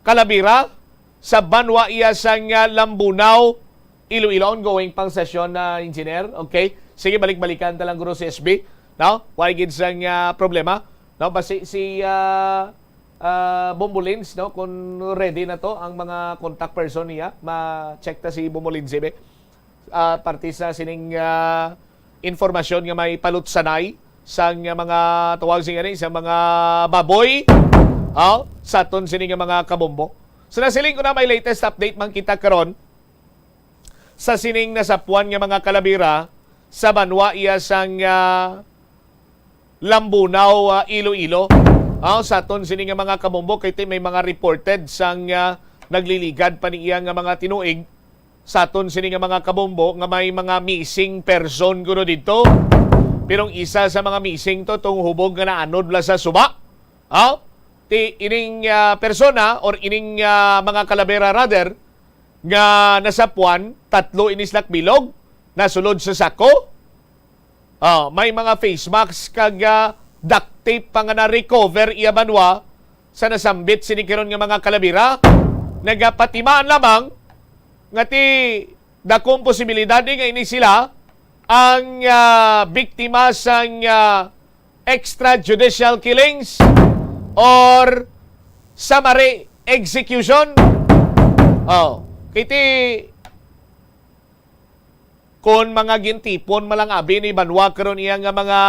Calavera sa banwa iya sang, ah, Lambunao, Iloilo. Ongoing pang sesyon na, engineer. Okay. Sige, balik-balikan ta lang guro si S B. No? Wala gid sang, ah, problema. No? Basi si, ah, ah, Bombo Lins, no? Kung ready na to, ang mga contact person niya, ma-check ta si Bombo Lins, eh. Ah, parte sa sining, ah, informasyon nga may palutsanay sang mga, tawag siya gani, sa mga baboy, oh, sa aton sini nga mga kabombo. So, nasiling ko na may latest update man kita karon sa sining nasapwan nga mga Calavera sa banwa iya sang, ah, Lambunao, ah, Iloilo. Ah, sa aton sini nga mga kabombo, kay ti may mga reported sang, ah, nagliligad pa niya nga mga tinuig sa aton sini nga mga kabombo nga may mga missing person kuno dito. Pero ang isa sa mga missing to, tong hubog nga naanod la sa suba. Ah, ti ining, ah, persona or ining, ah, mga Calavera rather nga nasapwan, tatlo ini sila ka bilog, nasulod sa sako. Ah, may mga face mask kag, ah, duct tape pa nga na-recover iya banwa sa nasambit sini karon nga mga Calavera. Nagapatimaan lamang nga ti dakong posibilidad nga ini sila ang, ah, biktima sang, ah, extrajudicial killings or summary execution. Oh, kiti kon mga gintipon man lang abi ni banwa karon iya nga mga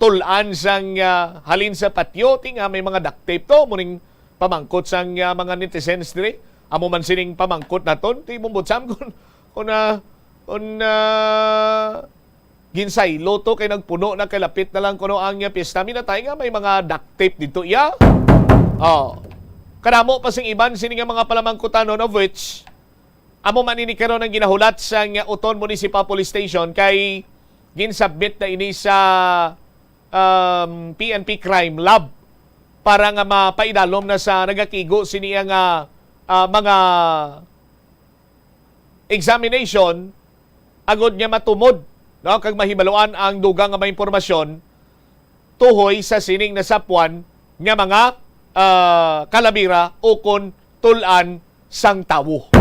tul-an sang, ah, halin sa patyo, ti nga may mga duct tape to, muning pamangkot sang, ah, mga netizens diri. Amo man sining pamangkot naton, ti mumbutsam kun, kun, ah, kun, ah, ginsaylo to kay nagpuno na kay lapit na lang kuno ang, ah, piyesta. Minatay nga may mga duct tape dito iya. Oh. Kadamo pa sing iban sini nga mga palamangkutanon, of which amo man ini karon ang ginahulat sang Oton Municipal Police Station kay ginsubmit na ini sa, um, P N P Crime Lab para nga mapaidalom na sa nagakigo sini nga, ah, mga examination agod nga matumod, no, kag mahibaluan ang dugang nga mga impormasyon tuhoy sa sining nasapwan nga mga, ah, Calavera ukon tul-an sang tawo.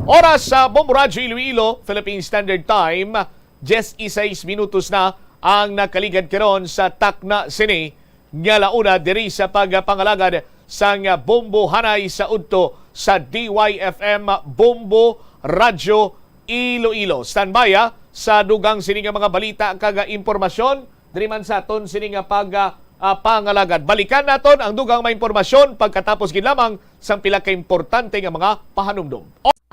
Oras sa Bombo Radyo Iloilo, Philippine Standard Time, diyes y seis minutos na ang nakaligad karon sa takna sini nga launa diri sa pagpangalagad sang Bombo Hanay sa udto sa D Y F M Bombo Radyo Iloilo. Standby, ah, sa dugang sini nga mga balita kag, ah, impormasyon diri man sa aton sini nga pag, ah, ah, pangalagad. Balikan naton ang dugang mga impormasyon pagkatapos gid lamang sang pila ka importante nga mga pahanumdom.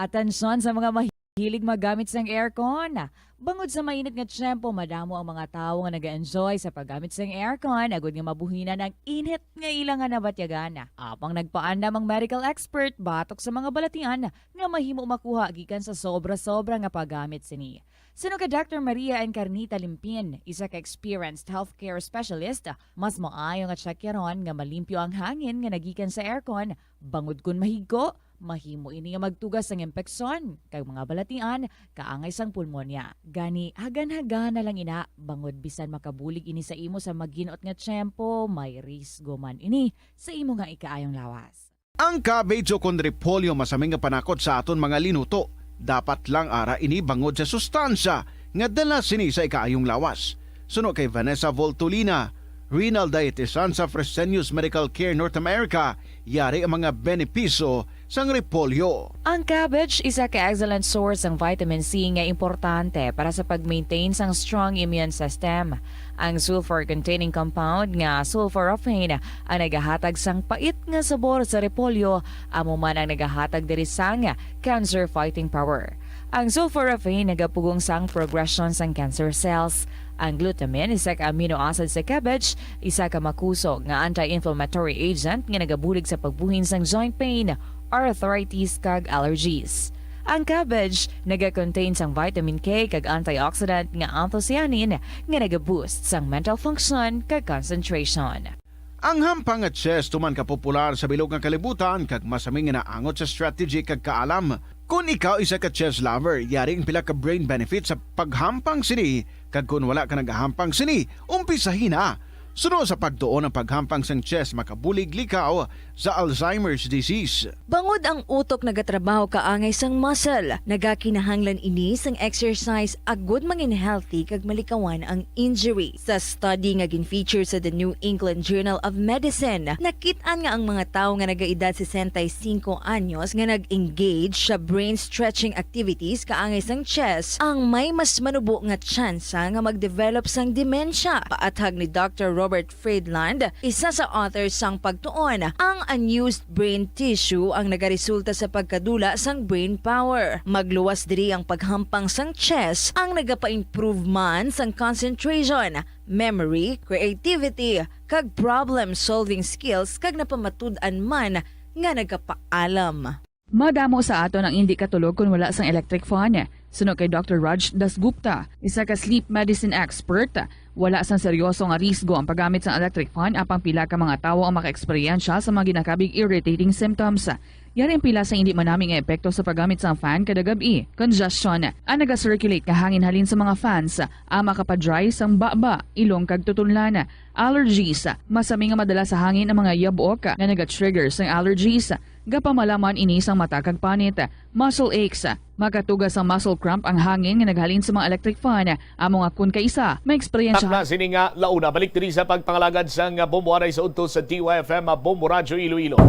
Atensyon sa mga mahilig maggamit sang aircon. Bangod sa mainit nga tiyempo, madamo ang mga tawo nga nag-enjoy sa paggamit sang aircon agud nga mabuhinan ang init nga ila nga nabatyagan. Apang nagpaandam ang medical expert batok sa mga balatian nga mahimo makuha gikan sa sobra-sobra nga paggamit sini. Suno kay Doctor Maria Encarnita Limpin, isa ka experienced healthcare specialist, mas maayo nga tsekyaron nga malimpyo ang hangin nga nagikan sa aircon, bangod kon mahigko, mahimo ini nga magtuga sang impeksyon kag mga balatian kaangay sang pulmonya. Gani, hagan-hagana lang ina, bangod bisan makabulig ini sa imo sa maginot nga tiyempo, may risgo man ini sa imo nga ikaayong lawas. Ang cabbage ukon repolyo masami nga panakot sa aton mga linuto. Dapat lang ara ini bangod sa sustansya nga dala sini sa ikaayong lawas. Suno kay Vanessa Voltolina, renal dietitian sa Fresenius Medical Care North America, yari ang mga benepisyo sang repolyo. Ang cabbage isa ka excellent source sang vitamin C nga importante para sa pag-maintain sang strong immune system. Ang sulfur-containing compound nga sulforaphane ang nagahatag sang pait nga sabor sa repolyo, amo man ang nagahatag diri sang cancer fighting power. Ang sulforaphane nagapugong sang progression sang cancer cells. Ang glutamine, isa ka amino acid sa cabbage, isa ka makusog nga anti-inflammatory agent nga nagabulig sa pagbuhin sang joint pain, arthritis, kag allergies. Ang cabbage naga-contain sang vitamin K kag antioxidant nga anthocyanin nga naga-boost sang mental function kag concentration. Ang hampang nga chess tuman ka popular sa bilog nga kalibutan kag masami nga naangot sa strategy kag kaalam. Kon ikaw isa ka chess lover, yari ang pila ka brain benefits sa paghampang sini, kag kon wala ka nagahampang sini, umpisahi na. Suno sa pagtuon, ang paghampang sang chess makabulig likaw sa Alzheimer's disease. Bangod ang utok nagatrabaho kaangay sang muscle, nagakinahanglan ini sang exercise agud mangin healthy kag malikawan ang injury. Sa study nga gin-feature sa The New England Journal of Medicine, nakit-an nga ang mga tawo nga nagaedad sesenta y cinco anyos nga nag-engage sa brain stretching activities kaangay sang chess ang may mas manubo nga tsansa nga mag-develop sang demensya. Paathag ni Doctor Robert Friedland, isa sa author sang pagtuon, ang unused brain tissue ang nagaresulta sa pagkadula sang brain power. Magluwas diri ang paghampang sang chess ang nagapa-improve man sang concentration, memory, creativity, kag problem-solving skills, kag napamatud-an man nga nagapaalam. Madamo sa aton ang indi katulog kon wala sang electric fan. Suno kay Doctor Raj Dasgupta, isa ka sleep medicine expert, wala sang seryoso nga risgo ang paggamit sang electric fan, apang pila ka mga tawo ang makaeksperyensya sa mga ginakabig irritating symptoms. Yari ang pila sa indi manami nga epekto sa paggamit sang fan kada gab-i. Congestion. Ang naga-circulate nga hangin halin sa mga fans ang makapadry sang baba, ilong kag tutunlan. Allergies. Masami nga madala sa hangin ang mga yabok nga naga-trigger sang allergies. Gapamalaman ini sang mata kag panit. Muscle aches. Makatuga sang muscle cramp ang hangin nga naghalin sa mga electric fan. Amo nga kun kaisa, maeksperyensya Takna sini nga launa. Balik diri sa pagpangalagad sang Bombo anay sa udto sa D Y F M, Bombo Radyo Iloilo.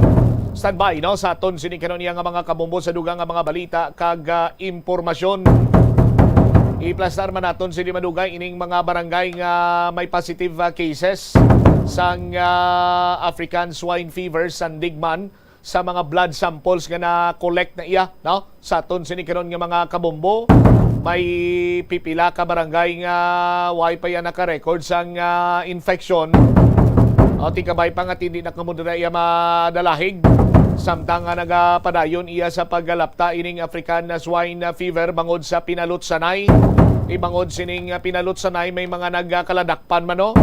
Standby, no, sa aton sini karon iya nga mga kabombo sa dugang nga mga balita kag, ah, impormasyon. Iplastar man naton sini madugay ining mga barangay nga may positive, ah, cases sang, ah, African swine fever, sandig man sa mga blood samples nga na-collect na iya, no? Sa aton sini karon nga mga kabombo, may pipila ka barangay nga way pa iya naka-record sang, ah, infection. O, tingkabay pa nga hindi na kamo dira iya madalahig. Samtang nga nagapadayon iya sa paggalapta ining African swine fever bangod sa pinalutsanay. Ibangod sining, ah, pinalutsanay, may mga nagkaladakpan man, no?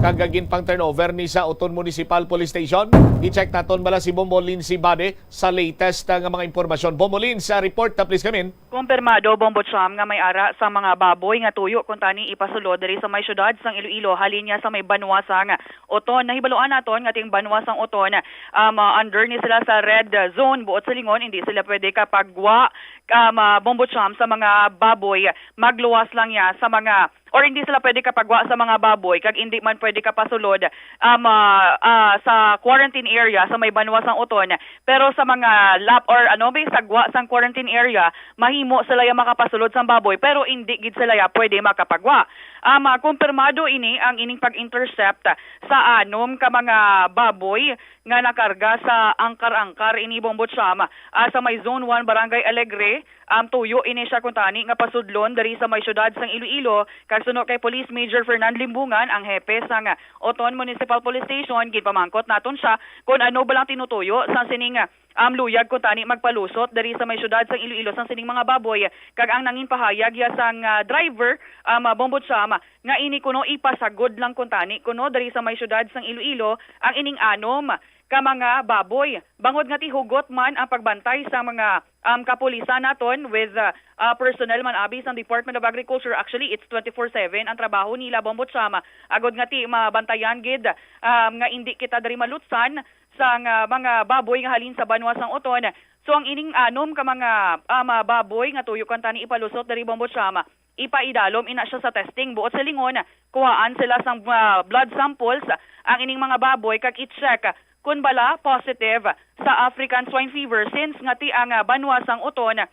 Kag ginpang-turnover ni sa Oton Municipal Police Station. I-check naton bala si Bombo Lindsay Bade sa latest, ah, nga mga impormasyon. Bombo Lin, sa report, ah, please come in. Kumpirmado, Bombo Cham, nga may ara sa mga baboy nga tuyo kuntani ipasulod diri sa may siyudad sang Iloilo, halin niya sa may banwa sang Oton. Nahibaluan naton nga ting banwa sang Oton, um, ah, under ni sila sa red zone. Buot silingon, hindi sila pwede kapagwa, um, ah, Bombo Cham, sa mga baboy. Magluwas lang niya sa mga or hindi sila pwede kapagwa sa mga baboy kag hindi man pwede kapasulod, um, ah, ah, sa quarantine area sa may banwa sang Oton. Pero sa mga lap or ano, may sagwa sang quarantine area, mahimo sila ya makapasulod sang baboy, pero hindi gid sila ya pwede makapagwa. Um, ah, kumpirmado ini ang ining pag-intercept sa anom ka mga baboy nga nakarga sa angkar-angkar ini, Bombo Cham, ah, sa may Zone one, Barangay Alegre. Um, tuyo ini siya kuntani nga pasudlon diri sa may siyudad sang Iloilo, kag suno kay Police Major Fernand Limbungan, ang hepe sang Oton Municipal Police Station, ginpamangkot naton siya kon ano ba lang tinutuyo sang sining, um, luyag kuntani magpalusot diri sa may siyudad sang Iloilo sang sining mga baboy, kag ang nangin pahayag ya sang, ah, driver, um, Bombo Cham, nga ini kuno ipasagod lang kuntani kuno diri sa may siyudad sang Iloilo ang ining anom ka mga baboy. Bangod nga ti hugot man ang pagbantay sa mga, um, kapulisan naton with, uh, uh, personnel man abi sang Department of Agriculture. Actually, it's twenty-four seven ang trabaho nila, Bombo Cham, agod nga ti mabantayan gid, um, nga indi kita diri malutsan sang, uh, mga baboy nga halin sa banwa sang Oton. So, ang ining anom ka mga, um, uh, baboy nga tuyo kuntani ipalusot diri, Bombo Cham, ipaidalom ina siya sa testing. Buot silingon, kuhaan sila sang, ah, blood samples ang ining mga baboy kag i-check kon bala positive sa African swine fever, since nga ti ang, ah, banwa sang Oton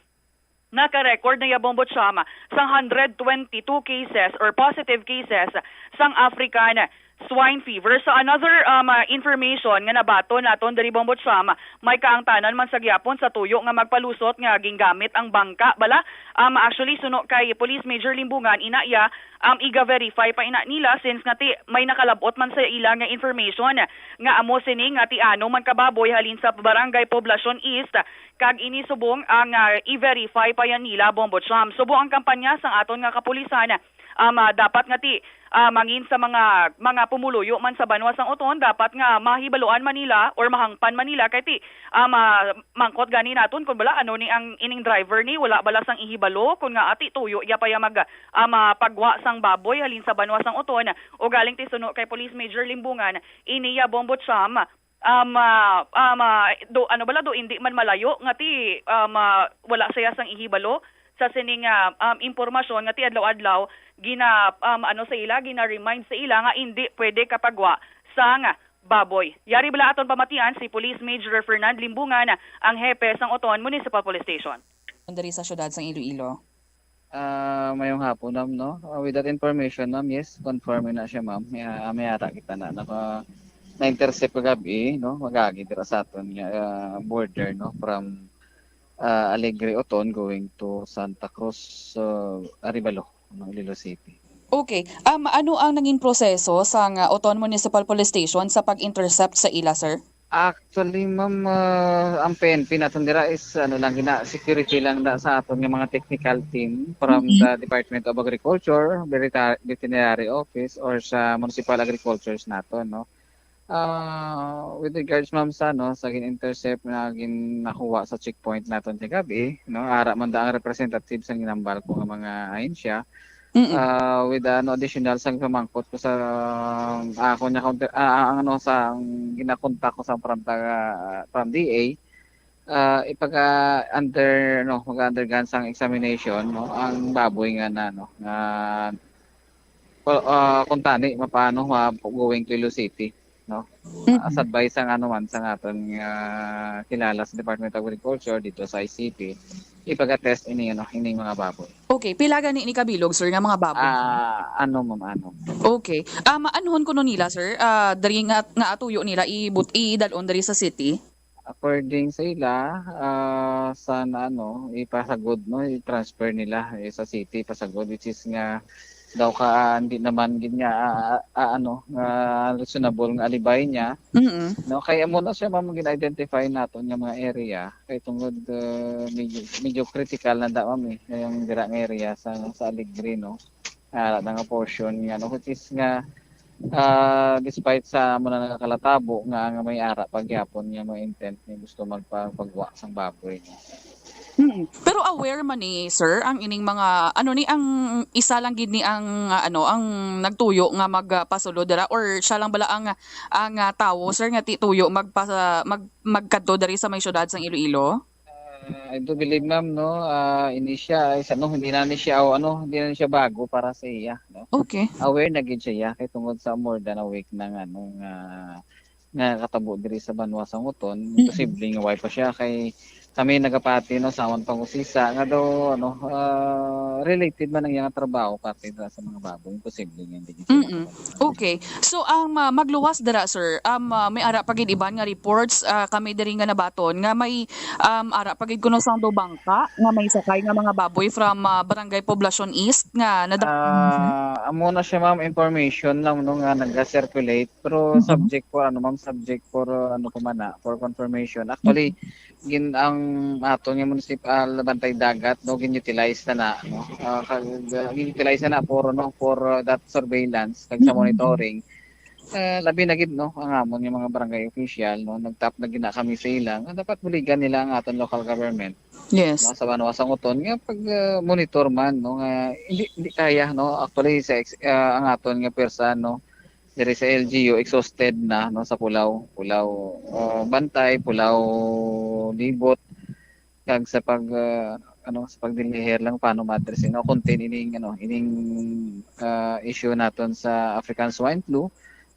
naka-record na ya, Bombo Cham, sang hundred twenty-two cases or positive cases sang African swine fever. So, another, um, ah, information nga nabaton naton diri, Bombo Cham, may kaangtanan man sa gihapon sa tuyo nga magpalusot nga gingamit ang bangka bala. Um, actually, suno kay Police Major Limbungan, ina iya, um, iga-verify pa ina nila since nga ti may nakalab-ot man sa ila nga information nga amo sini nga ti ano man ka baboy halin sa Barangay Poblacion East, kag ini subong ang, ah, i-verify pa yan nila, Bombo Cham. Subong ang kampanya sang aton nga kapulisan Um, ah, dapat nga ti, ah, mangin sa mga, mga pumuluyo man sa banwa sang Oton, dapat nga mahibaluan man nila or mahangpan man nila kay ti, um, ah, mangkot gani naton kung bala ano ni ang ining driver ni, wala bala sang ihibalo kung nga ati tuyo iya pa ya mag, um, ah, pagwa sang baboy halin sa banwa sang Oton. O galing ti suno kay Police Major Limbungan, ini ya Bombo Cham, um, ah, um, ah, do, ano bala, do indi man malayo nga ti, um, ah, wala siya sang ihibalo sa sining, ah, um, impormasyon nga ti adlaw-adlaw gina, um, ano sa ila, gina-remind sa ila nga indi pwede kapagwa sang baboy. Yari bala aton pamatian si Police Major Fernand Limbungan, ang hepe sang Oton Municipal Police Station. Diri sa siyudad sang Iloilo. Ah, mayong hapon, ma'am, no? Ah, with that information, ma'am, yes, confirm na siya, ma'am. May, ah, may ata kita na naka na-intercept kagabi, no? Magagi dira sa aton nga, ah, border, no? From, ah, Alegre, Oton going to Santa Cruz, ah, Arevalo, no? Iloilo City. Okay. Um, ano ang nangin proseso sang, ah, Oton Municipal Police Station sa pag-intercept sa ila, sir? Actually, ma'am, ah, ang P N P naton dira is, ano lang, gina-, security lang na sa aton nga mga technical team from Mm-hmm. the Department of Agriculture, Verita-, Veterinary Office, or sa Municipal Agricultures naton, no? Ah, with regards, ma'am, sa, no, sa gin-intercept na gin-, nakuha sa checkpoint naton kagabi, no, ara man da ang representative sa ginambal ko nga mga ahensya, Mm-mm. Ah, with, ano, additional sa pamangkot ko sa, ah, ako niya counter, ah, ang, ano, sa ang ginakontak ko sa from taga, from D A, ah, ipaga-under, no, mag-undergone sang examination, no, ang baboy nga na, no, nga, ah, kung tani, mapano, ma-, going to Iloilo City, no? Mm-mm. Ah, sa advice sang, ano man, sang aton nga kilala sa Department of Agriculture dito sa I C P, ipaga-test ini, ano, ining mga baboy. Okay, pila gani ni kabilog, sir, nga mga baboy? Ah, ano, ma'am, ano? Okay. Ah, maanhon kuno nila, sir? Ah, diri nga, nga atuyo nila ibut-, idalon diri sa city? According sa ila, ah, sa na, ano, ipasagod, no, i-transfer nila, eh, sa city, pasagod, which is nga daw ka, ah, hindi naman gid nga, ah, ah, ano, nga reasonable nga alibay niya. Mm-mm. No, kay amo na siya, ma'am, gin-identify naton nga mga area. Kay tungod, uh, medyo, medyo critical na da, ma'am, eh, yung dira nga area sa, sa Alegre, no? Ara na nga portion nga, no? Which is nga, ah, despite sa amo na nakalatabo nga, nga may ara pa gyapon nga may intent nga gusto magpa-, pagwa sang baboy. Mm. Pero aware man ni, sir, ang ining mga, ano ni, ang isa lang gid ni ang, ah, ano, ang nagtuyo nga magpasulod dira, or siya lang bala ang, ang, ah, tawo, sir, nga ti-, tuyo magpa-, mag-, magkadto diri sa may siyudad sang Iloilo? Ah, I do believe, ma'am, no, ah, ini siya, ay, sa, no, hindi na ni siya, o, ano, hindi na ni siya bago para sa iya, no? Okay. Aware na gid siya, kay tungod sa more than a week na nga, no, nga, nga katabo diri sa banwa sang Oton, Mm. posible nga way pa siya, kay kami nagapati, no, sa amon pang-usisa, nga daw, ano, ah, related man ang iyang trabaho, pati sa, sa mga baboy, posible nga hindi gid siya Mm-mm. makabalik. Okay. So, ang, ah, magluwas dira, sir, um, ah, may ara pa gid iban nga reports, ah, kami diri nga nabaton nga may, um, ara pa gid kuno sang daw bangka nga may sakay nga mga baboy from, ah, Barangay Poblacion East nga nada- Ah, amo na siya, ma'am, information lang, no, nga naga-circulate, pero Mm-hmm. subject for, ano, ma'am, subject for, uh, ano pa man na, for confirmation. Actually, Mm-hmm. gin-, ang aton nga municipal Bantay Dagat, no, gin-utilize na na, no? Ah, kag, ah, gin-utilize na na for, no, for, uh, that surveillance kag sa Mm-mm. monitoring. Eh, labi na gid, no, ang amon nga mga barangay official, no, nagtap na gina kami sa ila nga dapat buligan nila ang aton local government, Yes. no, sa banwa sang Oton nga pag, ah, monitor man, no, nga hindi, hindi kaya, no. Actually, sa ex-, ah, ang aton nga pwersa, no, diri sa L G U, exhausted na, no, sa Pulao, Pulao, ah, Bantay, Pulao, Libot, kag sa pag, ah, ano, sa pagdeliher lang paano ma-address, no, contain ining, ano, ining, ah, issue naton sa African Swine Flu.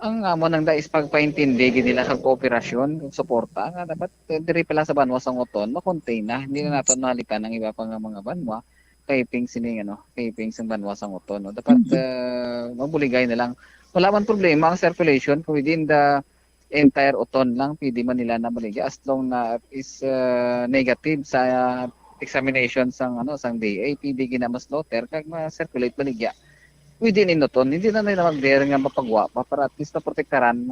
Ang amo nang da is pagpaintindi gid nila kag kooperasyon, kag suporta nga dapat, eh, diri pa lang sa banwa sang Oton, ma-contain na. Hindi na naton mahalikan ang iba pa nga mga banwa, kahiping sining, ano, kahiping sang banwa sang Oton, no? Dapat, Mm. ah, mabuligay na lang. Wala man problema ang circulation kung within the entire Oton lang, pwede man nila na maligya as long na is, ah, negative sa examination sang, ano, sang D A, pwede gina ma-slaughter kag ma-circulate maligya within in Oton. Hindi na nila mag-dare nga mapagwa pa para at least maprotektaran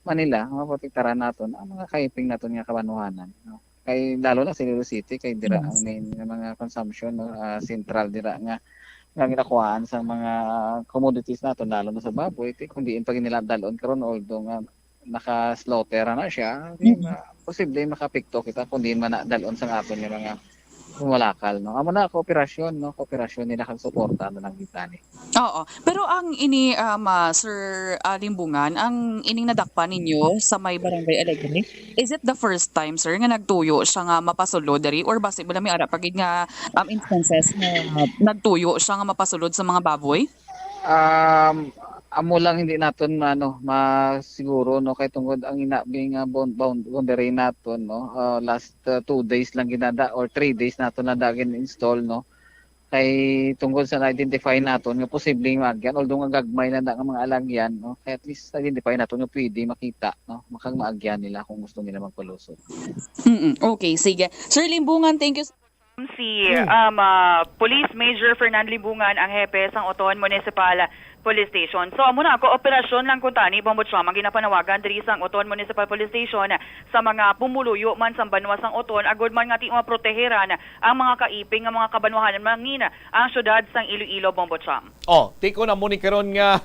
man nila, maprotektaran naton ang mga kahiping naton nga kabanwahanan, no? Kay lalo na sa Iloilo City, kay dira Mm. ang main nga mga consumption, no, ah, sentral dira nga nga ginakuhaan sa mga commodities naton, lalo na sa baboy, ti kung diin pa gid nila dalon karon, although nga naka-slaughter na siya, di Mm. ma-, posible makapekto kita kung diin man na dalon sa aton nga mga humalakal, no? Amo na, kooperasyon, no? Kooperasyon nila kag suporta na lang kita ni. Oo. Pero ang ini, um, ah, Sir, ah, Limbungan, ang ining nadakpan ninyo sa may Barangay Alegre, is it the first time, sir, nga nagtuyo siya nga mapasulod diri, or basi bala may ara pa gid nga, um, instances nga nagtuyo siya nga mapasulod sa mga baboy? Um, amo lang hindi naton ano, masiguro, no, kay tungod ang inabi nga bound-, bound-, boundary naton, no, ah, last, ah, two days lang ginada or three days naton na da gin-install, no. Kay tungod sa na-identify naton nga posibleng maagyan, although nga gagmay na da nga mga alagyan, no, kay at least na-identify naton nga pwede makita, no, makag maagyan nila kung gusto nila magpalusot. Mm, okay, sige. Sir Limbungan, thank you. Si, Mm. um, ah, Police Major Fernand Limbungan ang hepe sang Oton Municipal Police Station. So, amo na, kooperasyon lang kuntani, Bombo Cham, ang ginapanawagan diri sang Oton Municipal Police Station sa mga pumuluyo man sang banwa sang Oton, agud man nga ti maproteheran ang mga kaiping nga mga kabanwahanan, mangin ang siyudad sang Iloilo, Bombo Cham. Oh, ti kon amo ni karon nga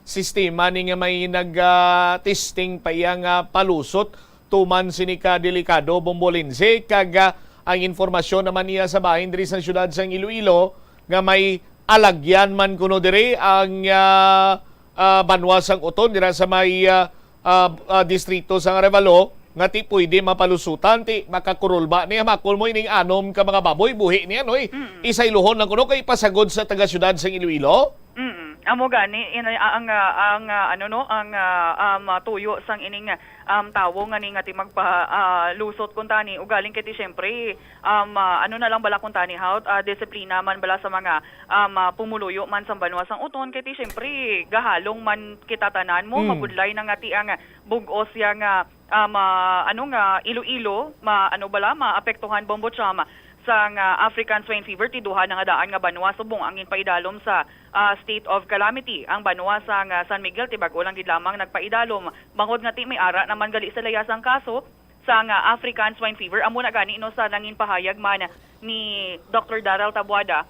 sistema ni nga may nag, ah, testing pa iya nga palusot tuman sini ka delikado, Bombo Lindsay, kag, ah, ang informasyon naman niya sa bahin diri sa siyudad sang Iloilo nga may alagyan man kuno diri ang, ah, ah, banwa sang Oton dira sa may, ah, ah, ah, distrito sang Arevalo nga ti pwede mapalusutan, ti makakurulba niya, makul mo ining anom ka mga baboy, buhi niya, no? Mm. Isaylohon lang kuno kay ipasagod sa taga-siyudad sang Iloilo. Mm. Amo gani, in-, ang, ah, ang, ah, ano, no, ang, ah, um, ah, tuyo sang ining, um, tawo nga ni nga ti magpa, ah, lusot kuntani, ugaling kay ti siyempre, um, ah, ano na lang bala kuntani, how, ah, disiplina man bala sa mga, um, ah, pumuluyo man sa banwa sang Oton, kay ti siyempre gahalong man kita tanan mo, Mm. mabudlay na nga ti ang bug-os ya nga, um, ah, ano nga, Iloilo, ma-, ano bala, maapektuhan, Bombo Cham, sang, ah, African Swine Fever, ti duha na nga daan nga banwa subong ang ginpaidalom sa, ah, state of calamity. Ang banwa sang, ah, San Miguel, ti bag-o lang gid lamang nagpaidalom. Bangod nga ti may ara naman gali sila ya sang kaso sang, ah, African Swine Fever. Amo na gani, no, sa nanginpahayag man ni Doctor Daryl Tabuada,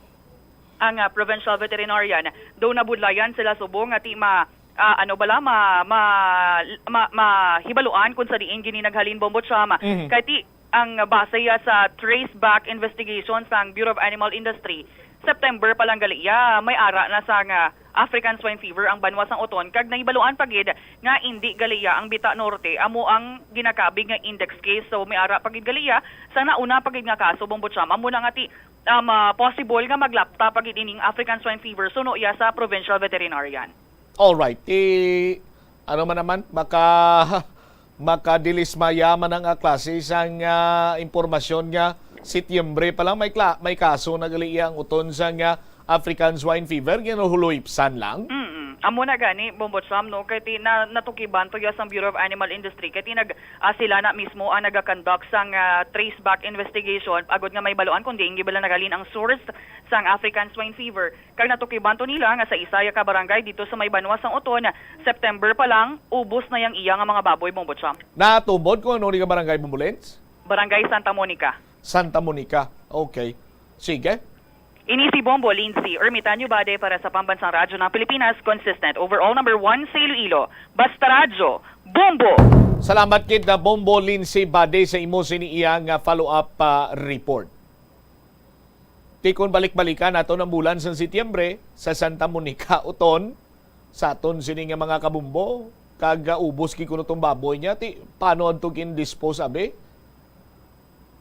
ang, ah, provincial veterinarian, daw nabudlayan sila subong nga ti ma-, ah, ano bala, ma-, ma-, ma-, mahibaluan kung sa diin gini naghalin, Bombo Cham. Mhm. Kay ti ang base ya sa trace back investigation sang Bureau of Animal Industry, September pa lang gali ya, may ara na sang African Swine Fever ang banwa sang Oton, kag nahibaluan pa gid nga indi gali ya ang Bita Norte amo ang ginakabig nga index case. So, may ara pa gid gali ya sa nauna pa gid nga kaso, Bombo Cham. Amo na nga ti, um, ah, possible nga maglapta pa gid ining African Swine Fever suno ya sa provincial veterinarian. Alright. Ti, ano man naman, maka-, makadilismaya man ang, ah, klase sang, ah, impormasyon nga Setyembre pa lang may kla-, may kaso na gali iya ang Oton sang, ah, African Swine Fever, ginhuhuloypsan lang. Mm-mm. Amo na gani, Bombo Cham, no? Kay ti-, na-, natukiban to ya sang Bureau of Animal Industry. Kay ti nag-, ah, sila na mismo ang naga-conduct sang, ah, trace back investigation agud nga mahibaluan kung diin gid bala naghalin ang source sang African Swine Fever. Kag natukiban to nila nga sa isa ya ka barangay dito sa may banwa sang Oton, September pa lang, ubos na yang iya nga mga baboy, Bombo Cham. Natubod kung ano ni ka barangay, Bombo Lens? Barangay Santa Monica. Santa Monica. Okay. Sige. Ini si Bombo Lindsay Ermitanyo Bade para sa Pambansang Radyo ng Pilipinas, consistent overall number one sa Iloilo. Basta Radyo, Bombo! Salamat kid na Bombo Lindsay Bade sa imo sini iya nga follow-up, ah, report. Ti kon balik-balikan naton ang bulan sang Setyembre sa Santa Monica, Oton, sa aton sini nga mga kabumbo, kag, ah, ubos gid kuno tong baboy niya, ti paano adto gin-dispose, abi?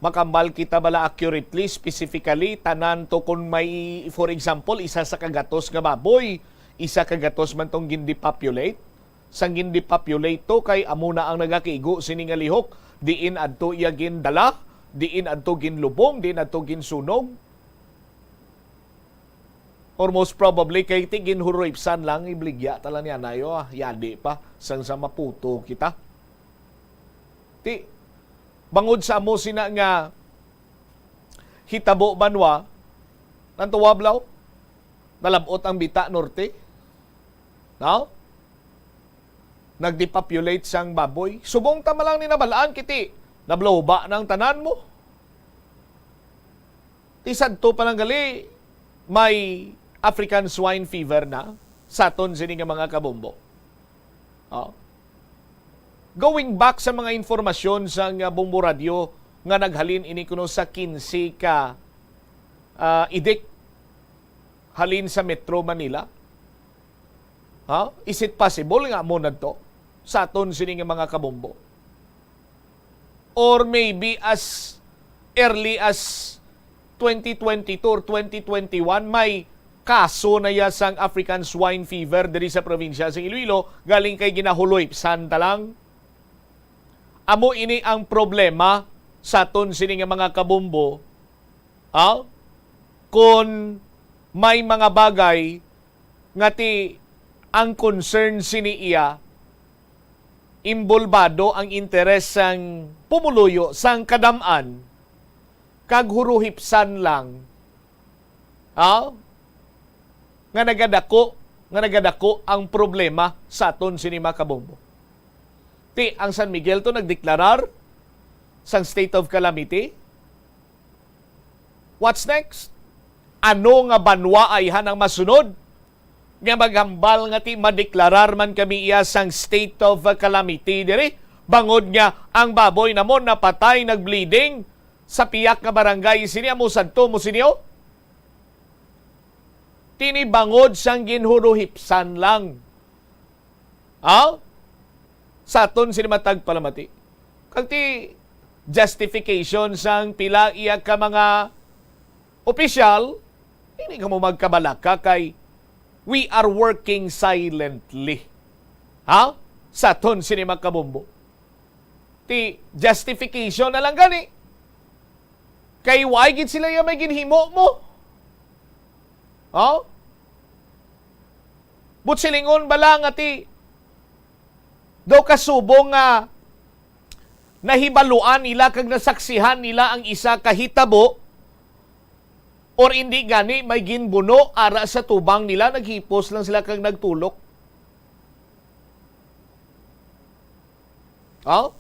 Makambal kita bala accurately, specifically, tanan to, kung may, for example, isa sa kagatos nga baboy, isa kagatos man tong gin-depopulate? Sang gin-depopulate to kay amo na ang nagakigo sini nga lihok, diin adto iya gindala, diin adto ginlubong, diin adto ginsunog. Or most probably kay ti ginhuroypsan lang, ibligya ta lang niya nayo, ah, yadi pa sang sa maputo kita. Ti, bangod sa amo sina nga hitabo banwa, nantuwablaw, nalab-ot ang Bita Norte. No? Nag-depopulate sang baboy. Subong ta man lang ni nabalaan, kiti, nabloba nang tanan mo. Ti sadto pa lang gali, may African swine fever na sa aton sini nga mga kabombo. Oh. Going back sa mga informasyon sa nga Bombo Radyo nga naghalin ini kuno sa kinse ka, ah, idik halin sa Metro Manila. Ha? Is it possible nga amo nadto sa aton sini nga mga kabombo? Or maybe as early as twenty twenty-two or twenty twenty-one, may kaso na ya sang African Swine Fever diri sa probinsya sa Iloilo, galing kay ginahuloy, san ta lang. Amo ini ang problema sa aton sini nga mga kabombo, ha? Kon may mga bagay nga ti ang concern sini iya, imbolbado ang interes sang pumuluyo sang kadam-an, kag huruhipsan lang, ha? Nga nagadako, nga nagadako ang problema sa aton sini mga kabombo. Ti ang San Miguel to nagdeklarar sang state of calamity. What's next? Ano nga banwa ayhan ang masunod nga maghambal nga ti madeklarar man kami iya sang state of calamity diri? Bangod nga ang baboy namon napatay, nagbleeding sa piyak nga barangay sini, amo sadto mo sini, oh. Tini bangod sang ginhuruhipsan lang, ha? Sa aton sini matag palamati. Kag ti justification sang pila iya ka mga opisyal, hindi kamo magkabalaka kay we are working silently, ha? Sa aton sini mga kabombo. Ti justification na lang gani. Kay why gid sila iya may ginhimo mo? Oh? But silingon bala nga ti daw kasubong nga nahibaluan nila kag nasaksihan nila ang isa ka hitabo, or indi gani may ginbuno ara sa tubang nila, naghipos lang sila kag nagtulok. Oh?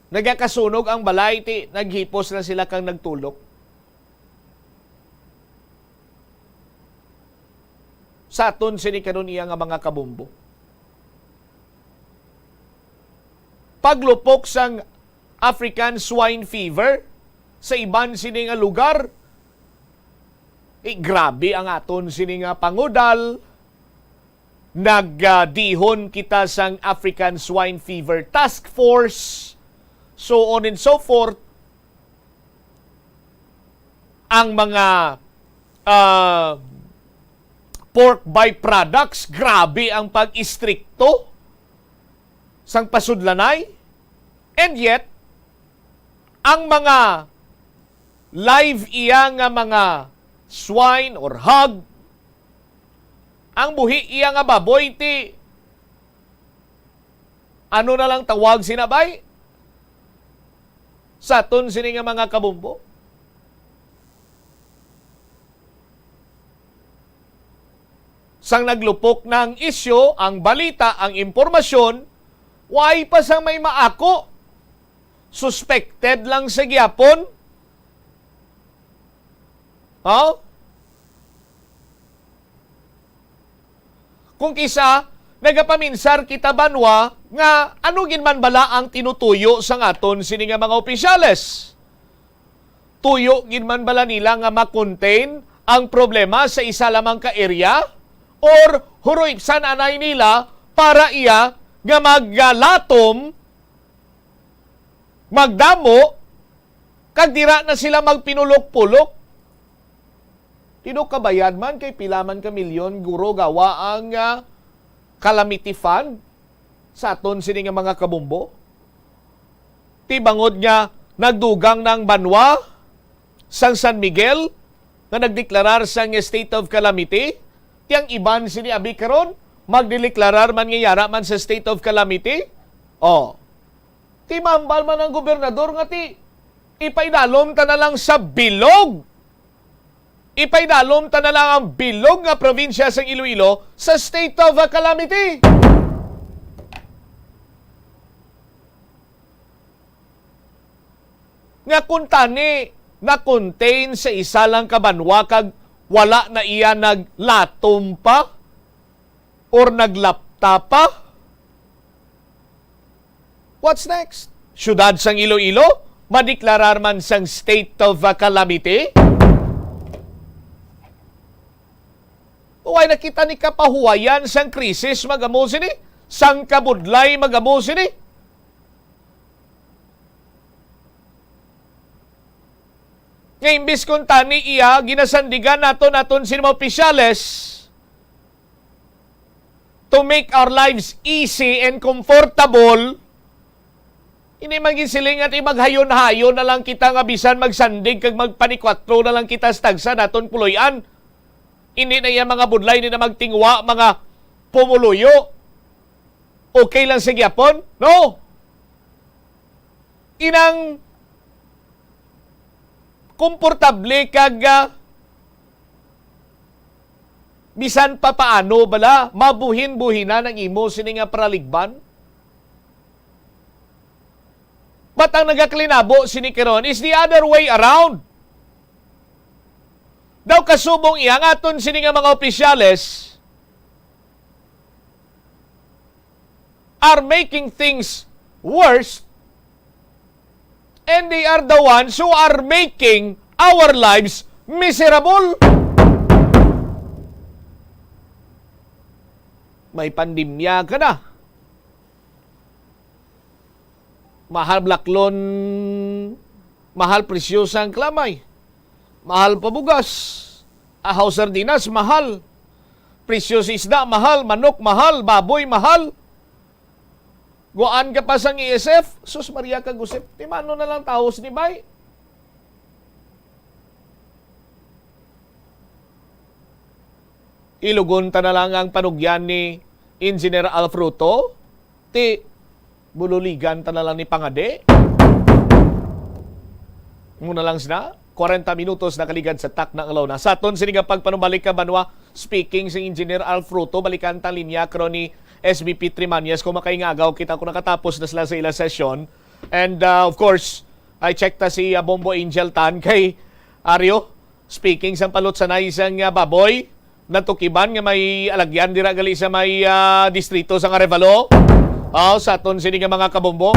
Nagakasunog ang balay, ti naghipos lang sila kag nagtulok. Sa aton sini karon iya nga mga kabombo. Paglupok sang African swine fever sa iban sini nga lugar, eh, grabe ang aton sini nga pangudal. Nagdihon kita sang African Swine Fever Task Force, so on and so forth. Ang mga, ah, pork byproducts, grabe ang pag-istrikto sang pasudlanay. And yet, ang mga live iya nga mga swine or hog, ang buhi iya nga baboy, ti ano na lang tawag sina, bay? Sa aton sini nga mga kabombo. Sang naglupok na ang isyu, ang balita, ang impormasyon, why pa sang may maako? Suspected lang sa gihapon? Ha? Kung kisa, nagapaminsar kita banwa nga ano gid man bala ang tinutuyo sang aton sini nga mga opisyales? Tuyo gid man bala nila nga ma-contain ang problema sa isa lamang ka area? Or huruipsan anay nila para iya nga maglatom, magdamo, kag dira na sila magpinulok-pulok? Tino kabayad man kay pila man ka milyon guro gawa ang, ah, calamity fund sa aton sini nga mga kabombo? Ti bangod nga nagdugang na ang banwa sang San Miguel nga nagdeklarar sang state of calamity, ti ang iban sini abi karon magdedeklarar man nga yara man sa state of calamity? Oh. Ti mahambal man ang gobernador nga ti ipaidalom ta na lang sa bilog. Ipaidalom ta na lang ang bilog nga probinsya sang Iloilo sa state of calamity. Nga kung tani na-contain sa isa lang ka banwa kag Wala na iya naglatom pa or naglapta pa? What's next? Siyudad sang Iloilo, madeklarar man sang state of, uh, calamity? Way na kita ni kapahuwayan sang krisis, magamo sini, sang kabudlay, magamo sini. Nga imbis kuntani iya, ginasandigan naton, naton sini mga opisyales to make our lives easy and comfortable. Hindi man gid sila nga ti maghayon-hayon na lang kita nga bisan magsandig kag magpanikwatro na lang kita sa tagsa naton puloy-an. Hindi na iya mga budlay, hindi na magtingwa, mga pumuluyo. Okay lang sa gyapon? No. Inang komportable kag, ah, bisan pa paano bala, mabuhin-buhinan ang imo sini nga paraligban? But ang nagakalinabo sini karon is the other way around. Daw kasubong iya nga aton sini nga mga opisyales are making things worse, and they are the ones who are making our lives miserable. May pandemya ka na. Mahal blaklon, mahal presyo sang kalamay. Mahal pa bugas. Ahaw sardinas, mahal. Presyo sa isda, mahal. Manok, mahal. Baboy, mahal. Guwaan ka pa sang E S F? Sus, Maria kag Josep, ti mano na lang tawo sini, bay? Ilugon ta na lang ang panugyan ni Engineer Alfruto, ti bululigan ta na lang ni pangadi. Muna lang sina, kwarenta minutos nakaligad sa takna nga una. Sa aton sini nga pagpanumalik ka, Banwa, speaking si Engineer Alfruto, balikan ta linya karon ni S B P Trimanyas kung makaingagaw kita kung nakatapos na sila sa ila sesyon. And, uh, of course, I check ta si, uh, Bombo Angel Tan kay Ario, speaking sang palutsanay sang, uh, baboy, natukiban nga may alagyan dira gali sa may, ah, distrito sang Arevalo. Aw, sa aton sini nga mga kabombo.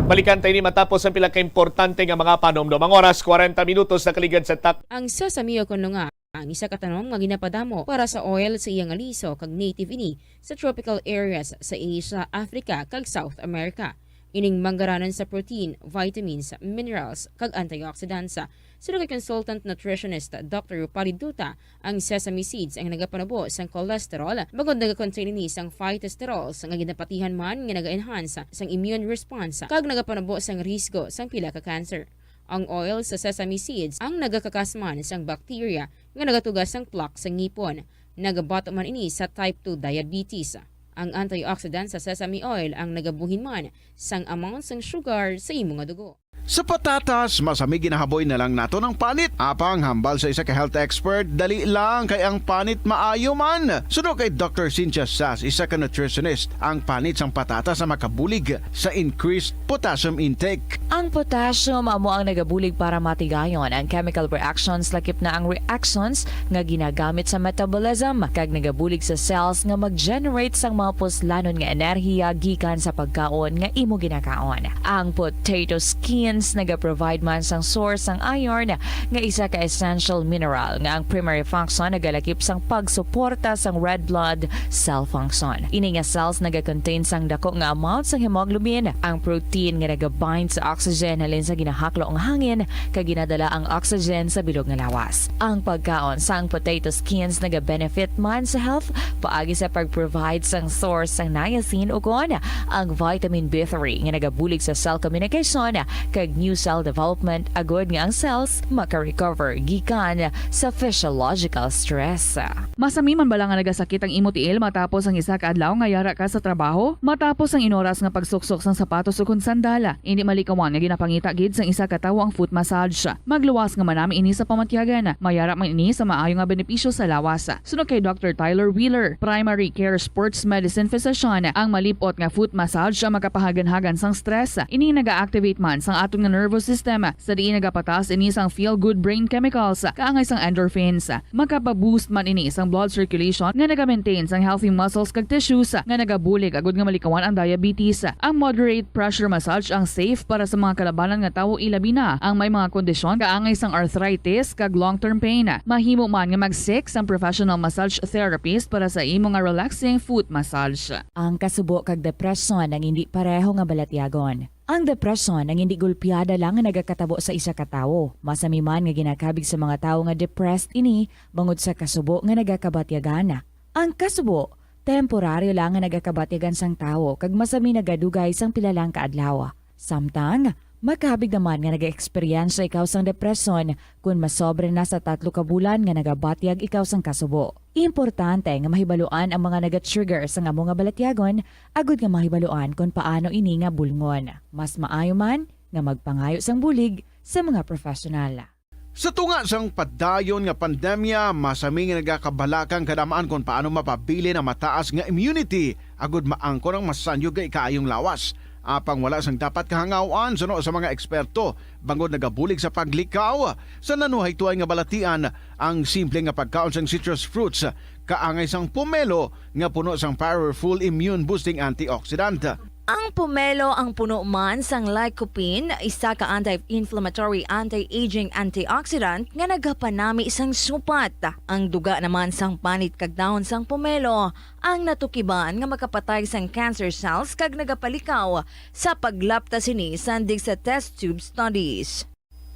Balikan ta ini matapos ang pila ka importante nga mga panumdom. Ang oras, kwarenta minutos nakaligad sa tak. Ang sesame o kon nga ang isa ka tanom nga ginapadamo para sa oil sa iya nga liso kag native ini sa tropical areas sa Asia, Africa, kag South America. Ining manggaranan sa protein, vitamins, minerals, kag antioxidants. Suno kay consultant nutritionist Doctor Rupali Duta, ang sesame seeds ang nagapanubo sang cholesterol, bangod nagakontain ini sang phytosterols nga ginapatihan man nga naga-enhance sang immune response kag nagapanubo sang risgo sang pila ka cancer. Ang oil sa sesame seeds ang nagakakas man sang bacteria nga nagatuga sang plaque sa ngipon. Nagabato man ini sa type two diabetes. Ang antioxidant sa sesame oil ang nagabuhin man sang amount sang sugar sa imo nga dugo. Sa patatas, masami ginahaboy na lang naton ang panit. Apang hambal sa isa ka health expert, dali lang kay ang panit maayo man. Suno kay Doctor Cynthia Sass, isa ka nutritionist, ang panit sang patatas ang makabulig sa increased potassium intake. Ang potassium amo ang nagabulig para matigayon ang chemical reactions, lakip na ang reactions nga ginagamit sa metabolism, kag nagabulig sa cells nga mag-generate sang mga puslanon nga enerhiya gikan sa pagkaon nga imo ginakaon. Ang potato skins nagaprovide man sang source sang iron, nga isa ka essential mineral nga ang primary function nagalakip sang pagsuporta sang red blood cell function. Ini nga cells nagakontain sang dako nga amount sang hemoglobin, ang protein nga nagabind sa oxygen halin sa ginahaklo nga hangin, kag ginadala ang oxygen sa bilog nga lawas. Ang pagkaon sang potato skins nagabenefit man sa health paagi sa pag-provide sang source sang niacin ukon ang vitamin B three nga nagabulig sa cell communication kag new cell development, agod nga ang cells maka-recover gikan sa physiological stress. Masami man bala nga nagasakit ang imo tiil matapos ang isa ka adlaw nga yara ka sa trabaho? Matapos ang inoras nga pagsuksok sang sapatos ukon sandal, indi malikawan nga ginapangita gid sang isa ka tawo ang foot massage. Magluwas nga manami ini sa pamatyagan. Mayara man ini sa maayo nga benepisyo sa lawas. Suno kay Doctor Tyler Wheeler, primary care sports medicine physician, ang malip-ot nga foot massage ang makapahaganhagan sang stress. Ini naga-activate man sang aton nga nervous system, sa diin nagapataas ini sang feel-good brain chemicals, kaangay sang endorphins. Makapa-boost man ini sang blood circulation nga naga-maintain sang healthy muscles kag tissues nga nagabulig agud nga malikawan ang diabetes. Ang moderate pressure massage ang safe para sa mga kalabanan nga tawo, ilabi na ang may mga kondisyon kaangay sang arthritis kag long-term pain. Mahimo man nga mag-seek sang professional massage therapist para sa imo nga relaxing foot massage. Ang kasubo kag depresyon ang indi pareho nga balatyagon. Ang depresyon ang indi gulpiada lang nga nagakatabo sa isa ka tawo. Masami man nga ginakabig sa mga tawo nga depressed ini bangod sa kasubo nga nagakabatyagan. Ang kasubo, temporaryo lang nga nagakabatyagan sang tawo kag masami nagadugay sang pila lang ka adlaw. Samtang, makabig naman nga nag-eksperyensya ikaw sang depresyon kon masobra na sa tatlo ka bulan nga nagabatyag ikaw sang kasubo. Importante nga mahibaluan ang mga naga-trigger sang amo nga balatyagon agud nga mahibaluan kon paano ini nga bulngon. Mas maayo man nga magpangayo sang bulig sa mga professional. Sa tunga sang padayon nga pandemya, masami nga nagakabalaka ang kadam-an kon paano mapabilin ang mataas nga immunity agud maangkon ang masanyog nga ikaayong lawas. Apang wala sang dapat kahangaw-an suno sa mga eksperto, bangod nagabulig sa paglikaw sa nanuhaytoan nga balatian ang simple nga pagkaon sang citrus fruits, kaangay sang pomelo nga puno sang powerful immune-boosting antioxidant. Ang pomelo ang puno man sang lycopene, isa ka anti-inflammatory, anti-aging antioxidant nga nagapanami sang supat. Ang duga naman sang panit kag dahon sang pomelo ang natukiban nga makapatay sang cancer cells kag nagapalikaw sa paglapta sini sa andig sa test tube studies.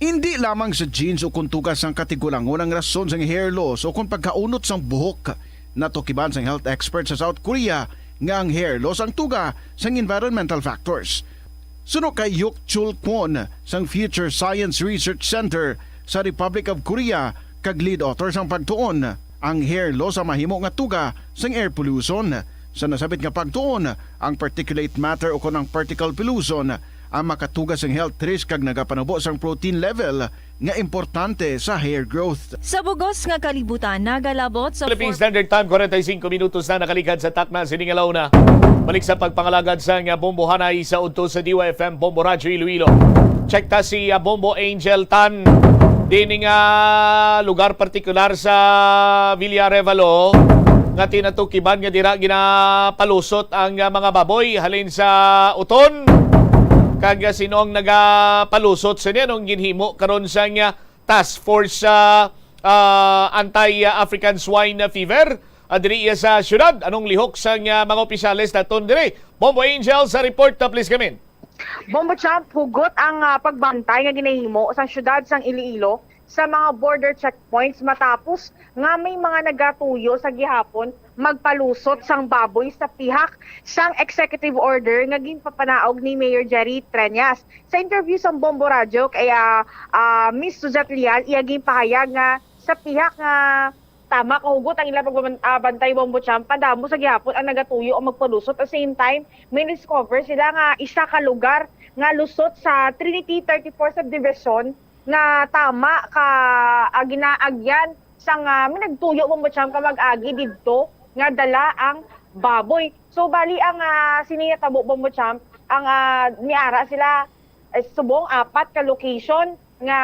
Indi lamang sa genes o kon tuga sang katigulangon ang rason sang hair loss o kon pagkaunot sang buhok. Natukiban sang health expert sa South Korea nga ang hair loss ang tuga sang environmental factors. Suno kay Hyuk Chul Kwon sang Future Science Research Center sa Republic of Korea kag lead author sang pagtuon, ang hair loss ang mahimo nga tuga sang air pollution. Sa nasabit nga pagtuon, ang particulate matter o kon ang particle pollution ang makatuga sang health risk kag nagapanubo sang protein level nga importante sa hair growth. Sa bugos nga kalibutan, nagalabot sa Philippine Standard Time, forty-five minutos na nakaligad sa takna sining alauna. Balik sa pagpangalagad sa nga Bombo Hanay sa udto sa D Y F M Bombo Radyo Iloilo. Check ta si, ah, Bombo Angel Tan. Dini nga lugar partikular sa Villa Arevalo nga tinatukiban nga dira ginapalusot ang, ah, mga baboy halin sa uton. Kag, ah, sino ang nagapalusot sa niya nung ginhimo karon sa nga task force sa, ah, anti-African swine fever, ah, diri iya sa syudad? Anong lihok sang, ah, mga opisyales naton diri? Bombo Angel sa report, ah, please come in. Bombo Champ, hugot ang, ah, pagbantay nga ginahimo sa syudad sang Iloilo sa mga border checkpoints matapos nga may mga nagatuyo sa gihapon magpalusot sang baboy sa pihak sang executive order nga ginpapanaog ni Mayor Jerry Treñas. Sa interview sa Bombo Radyo kay, ah, ah, Miss Suzette Leal, iya ginpahayag nga sa pihak nga tama kahugot ang ilang pagbabantay, Bombo Champ, padamo sa gihapon ang nagatuyo o magpalusot. At the same time, may discover sila nga isa ka lugar nga lusot sa Trinity thirty-four Subdivision nga tama ka, ah, ginaagyan sang, ah, may nagtuyo, Bombo Champ, ka mag-agi didto nga dala ang baboy. So, bali ang, ah, sini natabo, Bombo Champ, ang, ah, niara sila, eh, subong apat ka location nga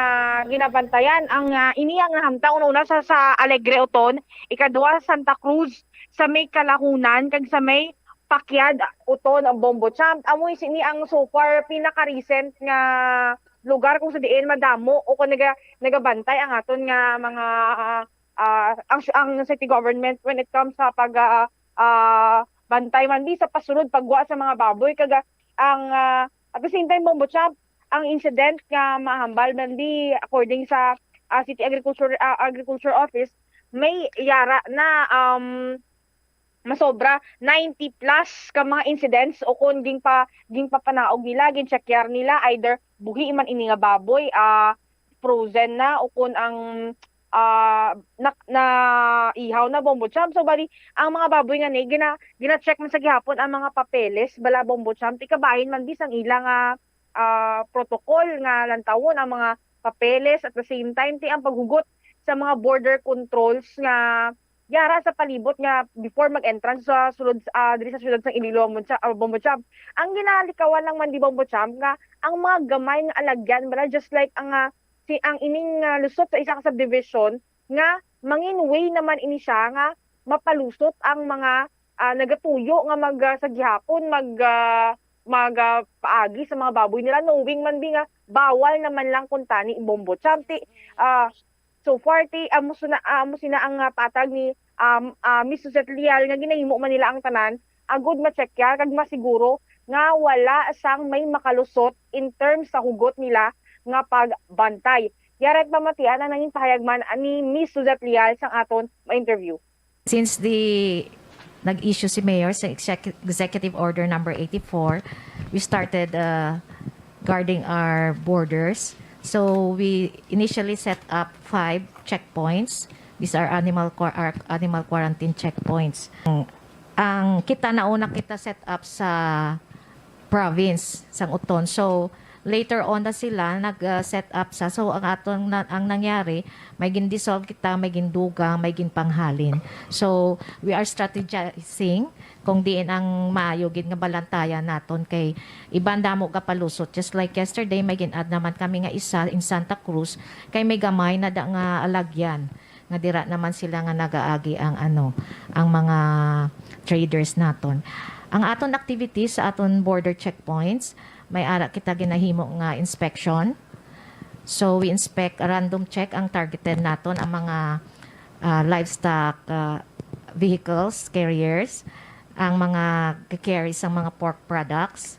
ginabantayan. Ang, ah, ini ang nahamtang una-una sa, sa Alegre Oton, ikaduha sa Santa Cruz, sa may Kalahunan, kag sa may Pakyad Oton ang, Bombo Champ. Amo sini ang so far pinaka-recent nga lugar kung sa diin madamo o kung naga-, nagabantay ang aton nga mga, ah, ah, ang, ang city government when it comes sa pag, ah, ah, bantay man di sa pasulod pagwa sa mga baboy. Kag, ah, ang, ah, at the same time, Bombo Champ, ang incident nga mahambal man di, according sa, ah, City Agriculture, ah, Agriculture Office, may yara na, um, masobra ninety plus ka mga incidents o kon ginpa-, ginpapanaog nila, ginchekyar nila, either buhi man ini nga baboy, ah, frozen na, o kon ang, ah, na, naihaw na, Bombo Champ. So, bali, ang mga baboy nga ni, gina-, gina-check man sa gihapon ang mga papeles, bala, Bombo Champ, ti kabahin man di sang ila nga, ah, protocol nga lantawon ang mga papeles, at the same time, ti ang paghugot sa mga border controls nga yara sa palibot nga before mag-entrance sa sulod, ah, diri sa siyudad sang Iloilo, Bombo Cha-, ah, Bombo Champ. Ang ginalikawan lang man di, Bombo Champ, nga ang mga gamay nga alagyan bala, just like ang, ah, si, ang ining, ah, lusot sa isa ka subdivision nga mangin way naman ini siya nga mapalusot ang mga, ah, nagatuyo nga mag, ah, sa gihapon mag, ah, mag, ah, paagi sa mga baboy nila, knowing man bi nga bawal naman lang kuntani, Bombo Champ. Ti, ah, so far, ti, amo sina, amo sina ang, ah, patag ni, um, ah, Miss Suzette Leal nga ginahimo man nila ang tanan agud ma-check ya kag masiguro nga wala sang may makalusot in terms sa hugot nila nga pagbantay. Yara it pamatian ang nangin pahayag man ni Miss Suzette Leal sang aton ma-interview. Since the nag-issue si Mayor sa exec-, Executive Order number eighty-four, we started, uh, guarding our borders. So we initially set up five checkpoints. These are animal qua-, are animal quarantine checkpoints. Ang, ang kita nauna kita set up sa province sang Oton. So later on na sila nag, uh, set up sa. So ang aton na, ang nangyari, may gin-dissolve kita, may gindugang, may ginpanghalin. So we are strategizing kung diin ang maayo gid nga balantayan naton kay iban damo gapalusot. Just like yesterday, may gin-add naman kami nga isa in Santa Cruz kay may gamay na da nga alagyan nga dira naman sila nga nagaagi ang, ano, ang mga traders naton. Ang aton activities sa aton border checkpoints, may ara kita ginahimo nga inspection. So we inspect, random check ang targeted naton, ang mga, ah, livestock, ah, vehicles, carriers, ang mga carry sang mga pork products.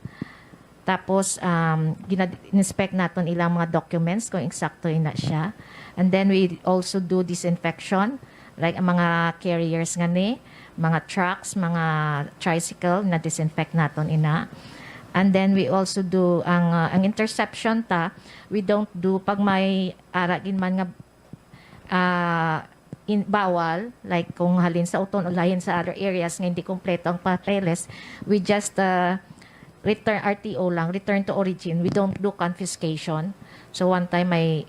Tapos, um, gina-, inspect naton ilang mga documents kung eksakto ina siya. And then we also do disinfection, like ang mga carriers nga ni, mga trucks, mga tricycle, na-disinfect naton ina. And then we also do ang, uh, ang interception ta, we don't do pag may ara gid man nga, ah, in, bawal, like kung halin sa Oton o lahin sa other areas nga hindi kompleto ang papeles, we just, uh, return, R T O lang, return to origin. We don't do confiscation. So one time may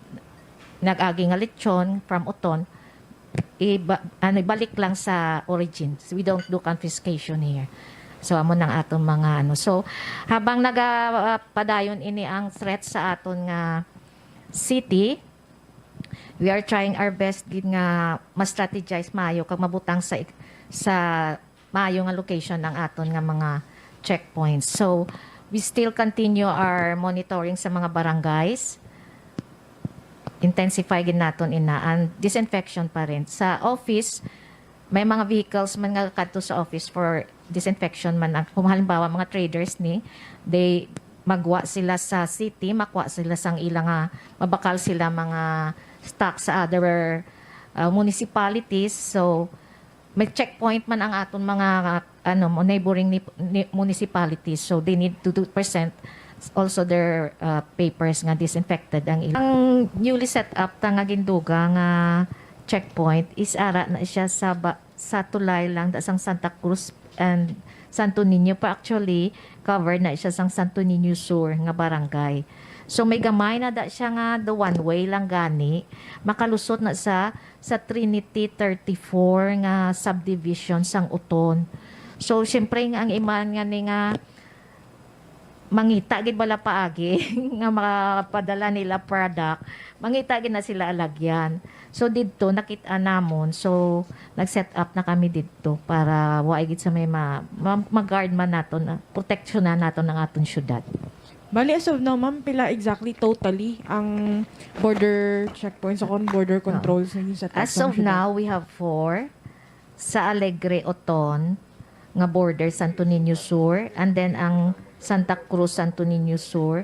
nag-agi nga lechon from Oton, iba-, ano, ibalik lang sa origin. So we don't do confiscation here. So amo nang aton mga, ano. So habang nagapadayon ini ang threat sa aton nga city, we are trying our best gid nga ma-strategize maayo kag mabutang sa ik-, sa maayo nga location ang aton nga mga checkpoints. So we still continue our monitoring sa mga barangays. Intensify gid naton ina, and disinfection pa rin. Sa office, may mga vehicles man nga kadto sa office for disinfection man. Ang, kung halimbawa, mga traders ni, they magwa sila sa city, makwa sila sang ila nga, mabakal sila mga stock sa other, uh, municipalities. So may checkpoint man ang aton mga, ano, mo, neighboring ni, ni, municipalities. So they need to, to present also their, uh, papers nga disinfected ang ila. Ang newly set up ta nga ginduga nga checkpoint is ara na siya sa ba-, sa tulay lang da sang Santa Cruz and Santo Niño, pa actually covered na siya sang Santo Niño Sur nga barangay. So may gamay na da siya nga the one way lang gani, makalusot na sa, sa Trinity thirty-four nga subdivision sang Oton. So siyempre nga ang iman nga ni nga mangita gid bala paagi nga makapadala nila product, mangita gid na sila alagyan. So didto nakit-an namon, so nag-set up na kami didto para wa gid sa may ma-, ma-, ma-guard man naton, ah, proteksyonan naton ang aton syudad. Bali, as of now, ma'am, pila exactly totally ang border checkpoints o kon border Ah. controls na yung set up As sa of syudad? Now, we have four. Sa Alegre, Oton, nga border, Santo Niño Sur, and then ang Santa Cruz, Santo Niño Sur,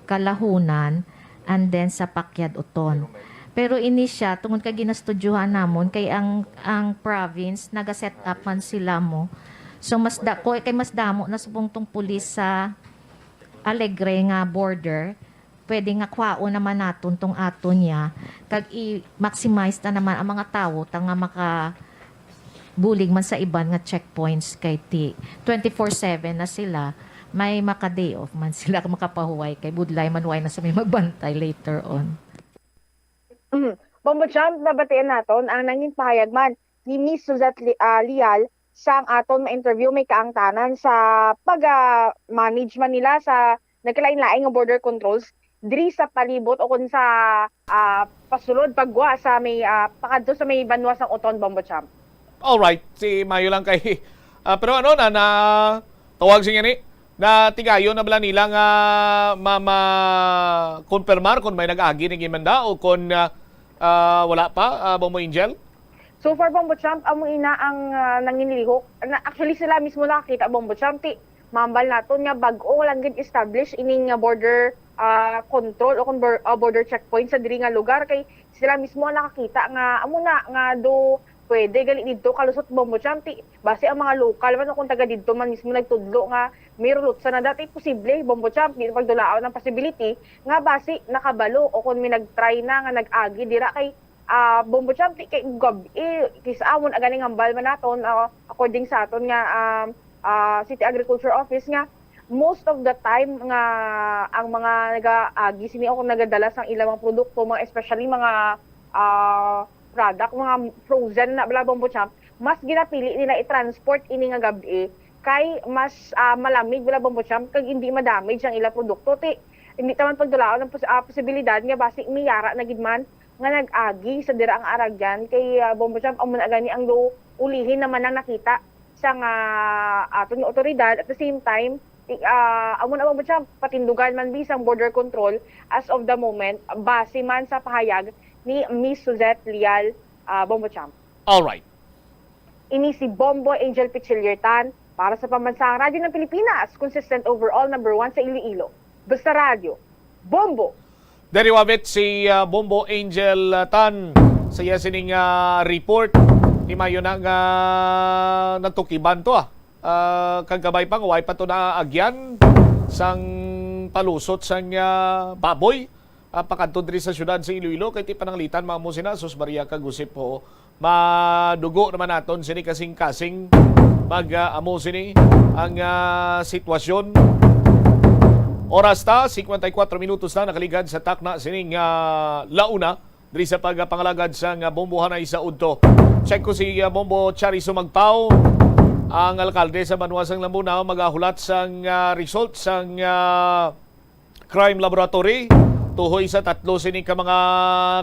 Kalahunan, and then sa Pakyad, Oton. Pero ini siya, tungod kay ginastudyuhan namon, kay ang, ang province, naga-set up man sila mo. So, mas da-, ko-, kay mas damo na subong tong pulis sa Alegre nga border, pwede nga kwaon naman naton tong aton niya, kag i-maximize ta naman ang mga tawo ta nga makabulig man sa iban nga checkpoints, kay ti twenty-four seven na sila, may maka-day off man sila, makapahuway, kay budlay man way na sa may magbantay later on. Mm. Bombo Champ, nabatian naton ang nangin pahayag man ni Miss Suzette Li-, ah, Lial sang aton ma-interview may kaangtanan sa pag-, ah, manage man nila sa nagkalain-lain nga border controls diri sa palibot o kun sa, ah, pasulod pagwa sa may, ah, pakadto sa may banwa sang Oton, Bombo Champ. Alright, si mayo lang kay ah, pero ano na na tawag siya ni na tigayon na bala nila nga ma, ma konfirmar kung may nag-agi ni gimanda o kung ah, ah, wala pa, ah, Bombo Angel? So far, Bombo Champ, amo ina ang ah, nanginlihok. Na, actually, sila mismo nakakita, Bombo Champ, ti mambal naton nga bag-o lang gid establish ining nga border ah, control o kung bor- ah, border checkpoint sa diri nga lugar kay sila mismo ang nakakita nga amo na nga do pwede gali didto kalusot, Bombo Champ, ti basi ang mga lokal man o kung taga didto man mismo nagtudlo nga may rulutsa na dati posible, Bombo Champ, di pagdulaon ang possibility nga basi nakabalo o kung may nag-try na nga nag-agi dira kay ah, Bombo Champ, ti kay gab-i, kis amon agani nga hambal man naton, ah, according sa aton nga um, ah, City Agriculture Office nga most of the time nga ang mga nagaagi sini o kung nagadala sang ilang mga produkto, mga especially mga ah, product, mga frozen na bala, Bombo Champ, mas ginapili nila i-transport ini nga gab-i kay mas ah, malamig bala, Bombo Champ, kag hindi ma-damage ang ila produkto. Ti hindi taman pagdulaon ang pos- ah, posibilidad nga basi miyara na gid man nga nag-agi sa dira ang aragyan kay ah, Bombo Champ, amo na gani ang do ulihin naman ang nakita sa nga aton nga otoridad. At the same time, ti- ah, amo na, Bombo Champ, patindugan man bisang border control as of the moment base man sa pahayag ni Miss Suzette Lial, ah, Bombo Champ. Alright. Ini si Bombo Angel Pichiliertan para sa Pambansang Radyo ng Pilipinas, consistent overall number one sa Iloilo. Basta Radyo, Bombo! Deriwabit si ah, Bombo Angel ah, Tan sa iya sining ah, report. Timayo na nga natukiban to ah. Ah, kag kabay pa nga way pa to naagyan sang palusot sang ah, baboy ah, pakadto diri sa syudad sa Iloilo kay ti pananglitan maamo sina sus Maria kag Josep ho. Madugo naman naton sini kasing-kasing pag ah, amo sini ang ah, sitwasyon. Oras ta, cincuenta y cuatro minutos na nakaligad sa takna sining ah, launa diri sa pagpangalagad sang ah, bombohanay sa udto. Check ko si ah, Bombo Charis Sumagpaw, ang alkalde sa banwa sang Lambunao, magahulat sang ah, result sang ah, crime laboratory tuhoy sa tatlo sini ka mga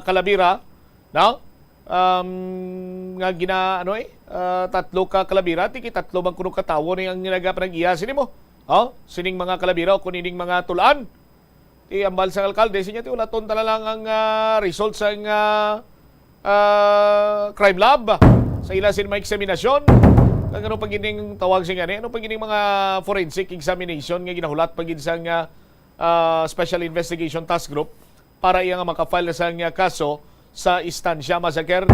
kalabira, no? Um, nga gina ano eh, ah, tatlo ka kalabira, tiki tatlo bang kuno ka tawo ni ang nagapanag-iya sini mo? Oh, sining mga kalabira o kun ining mga tulaan. Ti ambal sang alkalde sinya ti ulaton ta na lang ang ah, result sang ah, ah, crime lab sa ila sin mga eksaminasyon. Kag ano pa gid ning tawag sa ingani? Ano pa gid ning mga forensic examination nga ginahulat pa gid sang ah, ah, Special Investigation Task Group para iya nga makafile na sang ah, kaso sa Estancia Massacre.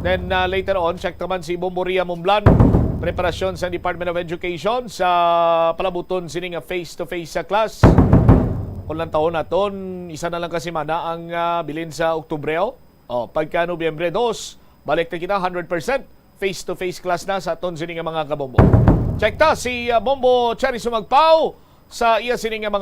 Then ah, later on, check naman si Bomboria Mumblan, preparasyon sa Department of Education sa palabuton sini nga face-to-face sa class. Kung lang taon naton, isa na lang ka semana ang ah, bilin sa Oktubre, oh. Oh, pagka Nobyembre dos, balik na kita hundred percent face-to-face class na sa aton sini nga mga kabombo. Check ta si ah, Bombo Cherry Sumagpaw sa iya sini nga mga